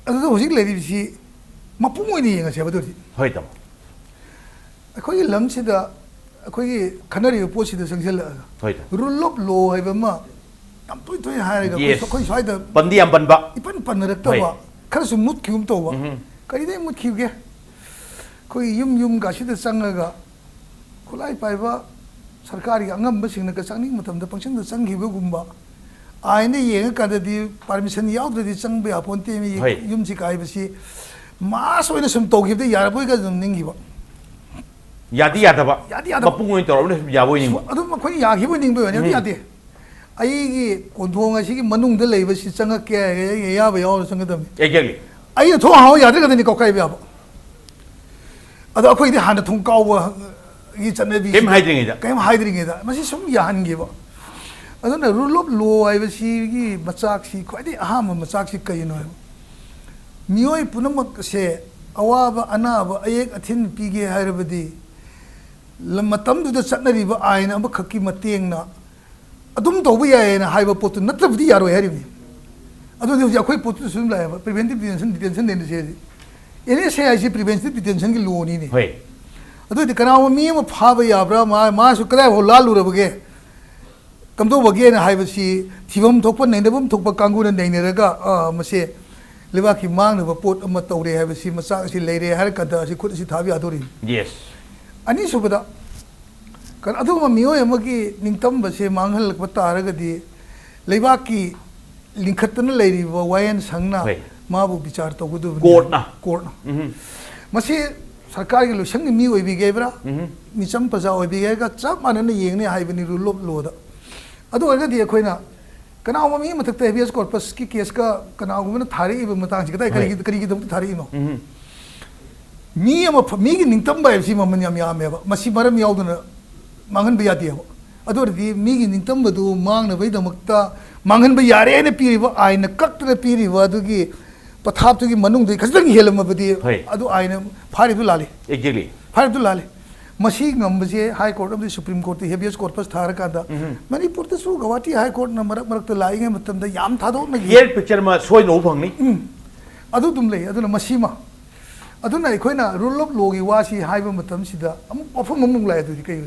ꯑꯗꯨꯗ ꯍꯧꯖꯤꯛ ꯂꯩꯔꯤꯕꯁꯤ ꯃꯄꯨꯡ ꯑꯣꯏꯅ ꯌꯦꯡꯉꯁꯦꯕ ꯑꯗꯨꯗꯤ꯫ ꯍꯣꯏ, ꯇꯥꯃꯣ꯫ ꯑꯩꯈꯣꯏꯒꯤ ꯂꯝꯁꯤꯗ ꯑꯩꯈꯣꯏꯒꯤ ꯈꯟꯅꯔꯤꯕ ꯄꯣꯠꯁꯤꯗ ꯆꯪꯁꯤꯜꯂꯛꯑꯒ, ꯍꯣꯏ, ꯇꯥꯃꯣ꯫ Rule of law ꯍꯥꯏꯕ ꯑꯃ ꯌꯥꯝ ꯇꯣꯏ ꯇꯣꯏꯅ ꯍꯥꯏꯔꯒ ꯑꯩꯈꯣꯏ, Yes. ꯑꯩꯈꯣꯏ ꯁ꯭ꯋꯥꯏꯗ ꯄꯟꯗꯤ ꯌꯥꯝ ꯄꯟꯕ꯫ ꯏꯄꯟ ꯄꯟꯅꯔꯛꯇꯕ, ꯍꯣꯏ꯫ ꯈꯔꯁꯨ ꯃꯨꯠꯈꯤꯒꯨꯝ ꯇꯧꯕ꯫ ꯎꯝ꯫ ꯀꯔꯤꯗꯩ ꯃꯨꯠꯈꯤꯕꯒꯦ? ꯑꯩꯈꯣꯏ ꯌꯨꯝ ꯌꯨꯝꯒꯁꯤꯗ ꯆꯪꯉꯒ ꯈꯨꯠꯂꯥꯏ ꯄꯥꯏꯕ ꯁꯔꯀꯥꯔꯒꯤ ꯑꯉꯝꯕꯁꯤꯡꯅꯒ ꯆꯪꯅꯤꯡꯕ ꯃꯇꯝꯗ ꯄꯪꯆꯪꯗ ꯆꯪꯈꯤꯕꯒꯨꯝꯕ, ꯑꯥꯏꯟꯗ ꯌꯦꯡꯉꯀꯥꯟꯗꯗꯤ ꯄꯥꯔꯃꯤꯁꯟ ꯌꯥꯎꯗ꯭ꯔꯗꯤ ꯆꯪꯕ ꯌꯥꯄꯣꯟꯇꯦ꯫ ꯃꯤ ꯍꯣꯏ꯫ ꯌꯨꯝꯁꯤ ꯀꯥꯏꯕꯁꯤ ꯃꯥꯁ ꯑꯣꯏꯅ ꯁꯨꯝ ꯇꯧꯈꯤꯕꯗ ꯌꯥꯔꯕꯣꯏꯒ ꯑꯗꯨꯝ ꯅꯤꯡꯈꯤꯕ꯫ ꯌꯥꯗꯤ ꯌꯥꯗꯕ꯫ ꯌꯥꯗꯤ ꯌꯥꯗꯕ꯫ ꯃꯄꯨꯡ ꯑꯣꯏꯅ ꯇꯧꯔꯕꯅ ꯁꯨꯝ ꯌꯥꯕꯣꯏ ꯅꯤꯡꯕ꯫ ꯑꯗꯨꯝ ꯑꯩꯈꯣꯏꯅ ꯌꯥꯈꯤꯕ ꯅꯤꯡꯕ ꯑꯣꯏꯔꯗꯤ ꯎꯝ꯫ ꯌꯥꯗꯦ꯫ ꯑꯩꯒꯤ ꯀꯣꯟꯊꯣꯡ ꯑꯁꯤꯒꯤ ꯃꯅꯨꯡꯗ ꯂꯩꯕꯁꯤ ꯆꯪꯉꯛꯀꯦ ꯍꯥꯏꯔꯒ ꯑꯩꯒꯤ ꯑꯌꯥꯕ ꯌꯥꯎꯔ ꯆꯪꯒꯗꯕꯅꯤ꯫ Exactly꯫ ꯑꯩꯅ ꯊꯣꯡ ꯍꯥꯡꯕ ꯌꯥꯗ꯭ꯔꯒꯗꯤ ꯀꯧꯈꯥꯏꯕ ꯌꯥꯕ꯫ ꯑꯗꯣ ꯑꯩꯈꯣꯏꯗꯤ ꯍꯥꯟꯅ ꯊꯣꯡ ꯀꯥꯎꯕꯒꯤ ꯆꯠꯅꯕꯤ ꯀꯩꯝ ꯍꯥꯏꯗ꯭ꯔꯤꯉꯩꯗ꯫ ꯀꯩꯝ ꯍꯥꯏꯗ꯭ꯔꯤꯉꯩꯗ ꯃꯁꯤ ꯁꯨꯝ ꯌꯥꯍꯟꯈꯤꯕ꯫ ꯑꯗꯨꯅ rule of law ꯍꯥꯏꯕꯁꯤꯒꯤ ꯃꯆꯥꯛꯁꯤ, ꯈ꯭ꯋꯥꯏꯗꯒꯤ ꯑꯍꯥꯟꯕ ꯃꯆꯥꯛꯁꯤ ꯀꯩꯅꯣ ꯍꯥꯏꯕ, ꯃꯤꯑꯣꯏ ꯄꯨꯝꯅꯃꯛ ꯑꯁꯦ ꯑꯋꯥꯕ, ꯑꯅꯥꯕ, ꯑꯌꯦꯛ ꯑꯊꯤꯟ ꯄꯤꯒꯦ ꯍꯥꯏꯔꯕꯗꯤ ꯂꯝ ꯃꯇꯝꯗꯨꯗ ꯆꯠꯅꯔꯤꯕ ꯑꯥꯏꯟ ꯑꯃꯈꯛꯀꯤ ꯃꯇꯦꯡꯅ ꯑꯗꯨꯝ ꯇꯧꯕ ꯌꯥꯏꯌꯦꯅ ꯍꯥꯏꯕ ꯄꯣꯠꯇꯨ ꯅꯠꯇ꯭ꯔꯕꯗꯤ ꯌꯥꯔꯣꯏ ꯍꯥꯏꯔꯤꯕꯅꯤ꯫ ꯑꯗꯨꯗꯤ ꯍꯧꯖꯤꯛ ꯑꯩꯈꯣꯏ ꯄꯣꯠꯇꯨꯗꯁꯨ ꯑꯗꯨꯝ ꯂꯥꯛꯑꯦꯕ, preventive detention, detention ꯍꯥꯏꯅ ꯁꯦ ꯍꯧꯖꯤꯛ꯫ NSAIꯁꯤ preventive detentionꯒꯤ lawꯅꯤꯅꯦ꯫ ꯍꯣꯏ꯫ ꯑꯗꯨ ꯑꯣꯏꯔꯗꯤ ꯀꯅꯥꯒꯨꯝꯕ ꯃꯤ ꯑꯃ ꯐꯥꯕ ꯌꯥꯕ꯭ꯔꯥ, ꯃꯥ, ꯃꯥꯁꯨ ꯀꯗꯥꯏꯐꯥꯎ ꯂꯥꯜꯂꯨꯔꯕꯒꯦ, ꯀꯝꯗꯧꯕꯒꯦꯅ ꯍꯥꯏꯕꯁꯤ ꯊꯤꯐꯝ ꯊꯣꯛꯄ, ꯅꯩꯅꯐꯝ ꯊꯣꯛꯄ ꯀꯥꯡꯕꯨꯅ ꯅꯩꯅꯔꯒ, ꯑ, ꯃꯁꯦ ꯂꯩꯕꯥꯛꯀꯤ ꯃꯥꯡꯅꯕ ꯄꯣꯠ ꯑꯃ ꯇꯧꯔꯦ ꯍꯥꯏꯕꯁꯤ, ꯃꯆꯥꯛ ꯑꯁꯤ ꯂꯩꯔꯦ ꯍꯥꯏꯔ ꯀꯥꯟꯗ ꯑꯁꯤ ꯈꯨꯠ ꯑꯁꯤ ꯊꯥꯕ ꯌꯥꯗꯣꯔꯤꯅꯤ꯫ Yes꯫ ꯑꯅꯤꯁꯨꯕꯗ, ꯀꯩꯅꯣ, ꯑꯗꯨꯒꯨꯝꯕ ꯃꯤꯑꯣꯏ ꯑꯃꯒꯤ ꯅꯤꯡꯇꯝꯕꯁꯦ ꯃꯥꯡꯍꯜꯂꯛꯄ ꯇꯥꯔꯒꯗꯤ ꯂꯩꯕꯥꯛꯀꯤ ꯂꯤꯡꯈꯠꯇꯅ ꯂꯩꯔꯤꯕ ꯋꯥꯌꯦꯜ ꯁꯪꯅ ꯍꯣꯏ꯫ ꯃꯥꯕꯨ ꯕꯤꯆꯥꯔ ꯇꯧꯒꯗꯕꯅꯤ꯫ Courtꯅ꯫ Courtꯅ꯫ ꯎꯝ꯫ ꯃꯁꯤ ꯁꯔꯀꯥꯔꯒꯤ ꯂꯣꯏꯁꯪꯒꯤ ꯃꯤ ꯑꯣꯏꯕꯤꯒꯦ ꯍꯥꯏꯕ꯭ꯔꯥ, ꯎꯝ꯫ ꯃꯤꯆꯝ ꯄ꯭ꯔꯖꯥ ꯑꯣꯏꯕꯤꯒꯦ ꯍꯥꯏꯔꯒ ꯆꯞ ꯃꯥꯟꯅꯅ ꯌꯦꯡꯅꯤ ꯍꯥꯏꯕꯅꯤ rule of lawꯗ꯫ ꯑꯗꯨ ꯑꯣꯏꯔꯒꯗꯤ ꯑꯩꯈꯣꯏꯅ ꯀꯅꯥꯒꯨꯝꯕ ꯃꯤ ꯃꯊꯛꯇ habeas corpusꯀꯤ caseꯀ ꯀꯅꯥꯒꯨꯝꯕꯅ ꯊꯥꯔꯛꯏꯕ ꯃꯇꯥꯡꯁꯤ ꯀꯗꯥꯏ, ꯀꯔꯤꯒꯤ, ꯍꯣꯏ꯫ ꯀꯔꯤꯒꯤꯗꯃꯛꯇ ꯊꯥꯔꯛꯏꯅꯣ? ꯎꯝ꯫ ꯃꯤ ꯑꯃ ꯐ-, ꯃꯤꯒꯤ ꯅꯤꯡꯇꯝꯕ ꯍꯥꯏꯕꯁꯤ ꯃꯃꯜ ꯌꯥꯝ ꯌꯥꯝꯃꯦꯕ꯫ ꯃꯁꯤ ꯃꯔꯝ ꯌꯥꯎꯗꯅ ꯃꯥꯡꯍꯟꯕ ꯌꯥꯗꯦꯕ꯫ ꯑꯗꯨ ꯑꯣꯏꯔꯗꯤ ꯃꯤꯒꯤ ꯅꯤꯡꯇꯝꯕꯗꯨ ꯃꯥꯡꯅꯕꯒꯤꯗꯃꯛꯇ ꯃꯥꯡꯍꯟꯕ ꯌꯥꯔꯦ ꯍꯥꯏꯅ ꯄꯤꯔꯤꯕ, ꯑꯥꯏꯟꯅ ꯀꯛꯇꯅ ꯄꯤꯔꯤꯕ ꯑꯗꯨꯒꯤ ꯄꯊꯥꯞꯇꯨꯒꯤ ꯃꯅꯨꯡꯗ ꯈꯖꯤꯛꯇꯪ ꯍꯦꯜꯂꯝꯃꯕꯗꯤ ꯍꯣꯏ꯫ ꯑꯗꯨ ꯑꯥꯏꯟꯅ ꯐꯥꯔꯤꯕꯗꯨ ꯂꯥꯜꯂꯤ꯫ Exactly꯫ ꯐꯥꯔꯤꯕꯗꯨ ꯂꯥꯜꯂꯤ꯫ ꯃꯁꯤ ꯉꯝꯕꯁꯦ High Court ꯑꯃꯗꯤ Supreme Courtꯇ habeas corpus ꯊꯥꯔꯀꯥꯟꯗ, ꯎꯝ꯫ ꯃꯅꯤꯄꯨꯔꯗꯁꯨ ꯒꯧꯍꯥꯇꯤ High Courtꯅ ꯃꯔꯛ ꯃꯔꯛꯇ ꯂꯥꯛꯏꯉꯩ ꯃꯇꯝꯗ ꯌꯥꯝ ꯊꯥꯗꯣꯛꯅꯈꯤ꯫ Clear picture ꯑꯃ ꯁꯣꯏꯅ ꯎꯕ ꯐꯪꯅꯤ꯫ ꯎꯝ꯫ ꯑꯗꯨ ꯑꯗꯨꯝ ꯂꯩ꯫ ꯑꯗꯨꯅ ꯃꯁꯤꯃ, ꯑꯗꯨꯅ ꯑꯩꯈꯣꯏꯅ rule of lawꯒꯤ ꯋꯥꯁꯤ ꯍꯥꯏꯕ ꯃꯇꯝꯁꯤꯗ ꯑꯃꯨꯛ ꯋꯥꯐꯝ ꯑꯃꯨꯛ ꯂꯥꯛꯑꯦ꯫ ꯑꯗꯨꯗꯤ ꯀꯩ,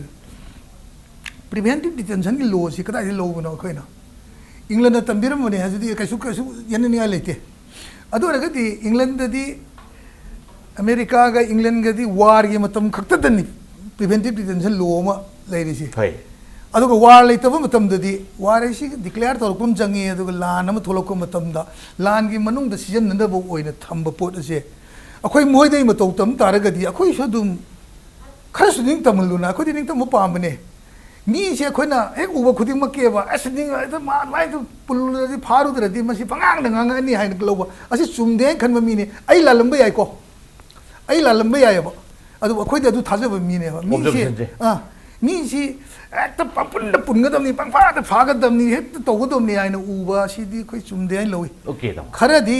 preventive detentionꯒꯤ lawꯁꯤ ꯀꯗꯥꯏꯗꯒꯤ ꯂꯧꯕꯅꯣ? ꯑꯩꯈꯣꯏꯅ Englandꯗ ꯇꯝꯕꯤꯔꯝꯕꯅꯦ ꯍꯥꯏꯕꯗꯤ ꯀꯩꯁꯨ, ꯀꯩꯁꯨ ꯌꯦꯠꯅꯅꯤꯡꯉꯥꯏ ꯂꯩꯇꯦ꯫ ꯑꯗꯨ ꯑꯣꯏꯔꯒꯗꯤ Englandꯗꯗꯤ, Americaꯒ Englandꯒꯗꯤ warꯒꯤ ꯃꯇꯝ ꯈꯛꯇꯗꯅꯤ preventive detention law ꯑꯃ ꯂꯩꯔꯤꯁꯤ꯫ ꯍꯣꯏ꯫ ꯑꯗꯨꯒ ꯋꯥꯔ ꯂꯩꯇꯕ ꯃꯇꯝꯗꯗꯤ, ꯋꯥꯔ ꯍꯥꯏꯁꯤ ꯗꯤꯀ꯭ꯂꯦꯌꯥꯔ ꯇꯧꯔꯛꯄ ꯑꯃ ꯆꯪꯉꯤ, ꯑꯗꯨꯒ ꯂꯥꯟ ꯑꯃ ꯊꯣꯛꯂꯛꯄ ꯃꯇꯝꯗ ꯂꯥꯟꯒꯤ ꯃꯅꯨꯡꯗ ꯁꯤꯖꯤꯟꯅꯅꯕ ꯑꯣꯏꯅ ꯊꯝꯕ ꯄꯣꯠ ꯑꯁꯦ ꯑꯩꯈꯣꯏ ꯃꯣꯏꯗꯩ ꯃꯇꯧ ꯇꯝ ꯇꯥꯔꯒꯗꯤ ꯑꯩꯈꯣꯏꯁꯨ ꯑꯗꯨꯝ ꯈꯔꯁꯨ ꯅꯤꯡꯇꯝꯍꯜꯂꯨꯅ, ꯑꯩꯈꯣꯏꯗꯤ ꯅꯤꯡꯇꯝꯕ ꯄꯥꯝꯕꯅꯦ꯫ ꯃꯤꯁꯦ ꯑꯩꯈꯣꯏꯅ ꯍꯦꯛ ꯎꯕ ꯈꯨꯗꯤꯡꯃꯛꯀꯤꯕ ꯑꯁ ꯅꯤꯡ ꯍꯦꯛꯇ ꯃꯥ ꯑꯗꯨꯃꯥꯏꯅ ꯄꯨꯜꯂꯨꯔꯗꯤ, ꯐꯥꯔꯨꯗ꯭ꯔꯗꯤ ꯃꯁꯤ ꯄꯉꯥꯡꯗ ꯉꯥꯡꯉꯛꯑꯅꯤ ꯍꯥꯏꯅ ꯂꯧꯕ ꯑꯁꯤ ꯆꯨꯝꯗꯦ ꯍꯥꯏꯅ ꯈꯟꯕ ꯃꯤꯅꯤ꯫ ꯑꯩ ꯂꯥꯜꯂꯝꯕ ꯌꯥꯏꯀꯣ, ꯑꯩ ꯂꯥꯜꯂꯝꯕ ꯌꯥꯏꯑꯕ꯫ ꯑꯗꯨꯕꯨ ꯑꯩꯈꯣꯏꯗꯤ ꯑꯗꯨ ꯊꯥꯖꯕ ꯃꯤꯅꯦꯕ꯫ ꯃꯤꯁꯦ Observation ꯁꯦ꯫ ꯑꯥ, ꯃꯤꯁꯤ ꯍꯦꯛꯇ ꯄꯪꯄꯨꯟꯗ ꯄꯨꯟꯒꯗꯕꯅꯤ, ꯄꯪꯐꯥꯗ ꯐꯥꯒꯗꯕꯅꯤ, ꯍꯦꯛꯇ ꯇꯧꯒꯗꯕꯅꯤ ꯍꯥꯏꯅ ꯎꯕ ꯑꯁꯤꯗꯤ ꯑꯩꯈꯣꯏ ꯆꯨꯝꯗꯦ ꯍꯥꯏꯅ ꯂꯧꯏ꯫ ꯑꯣꯀꯦ, ꯇꯥꯃꯣ꯫ ꯈꯔꯗꯤ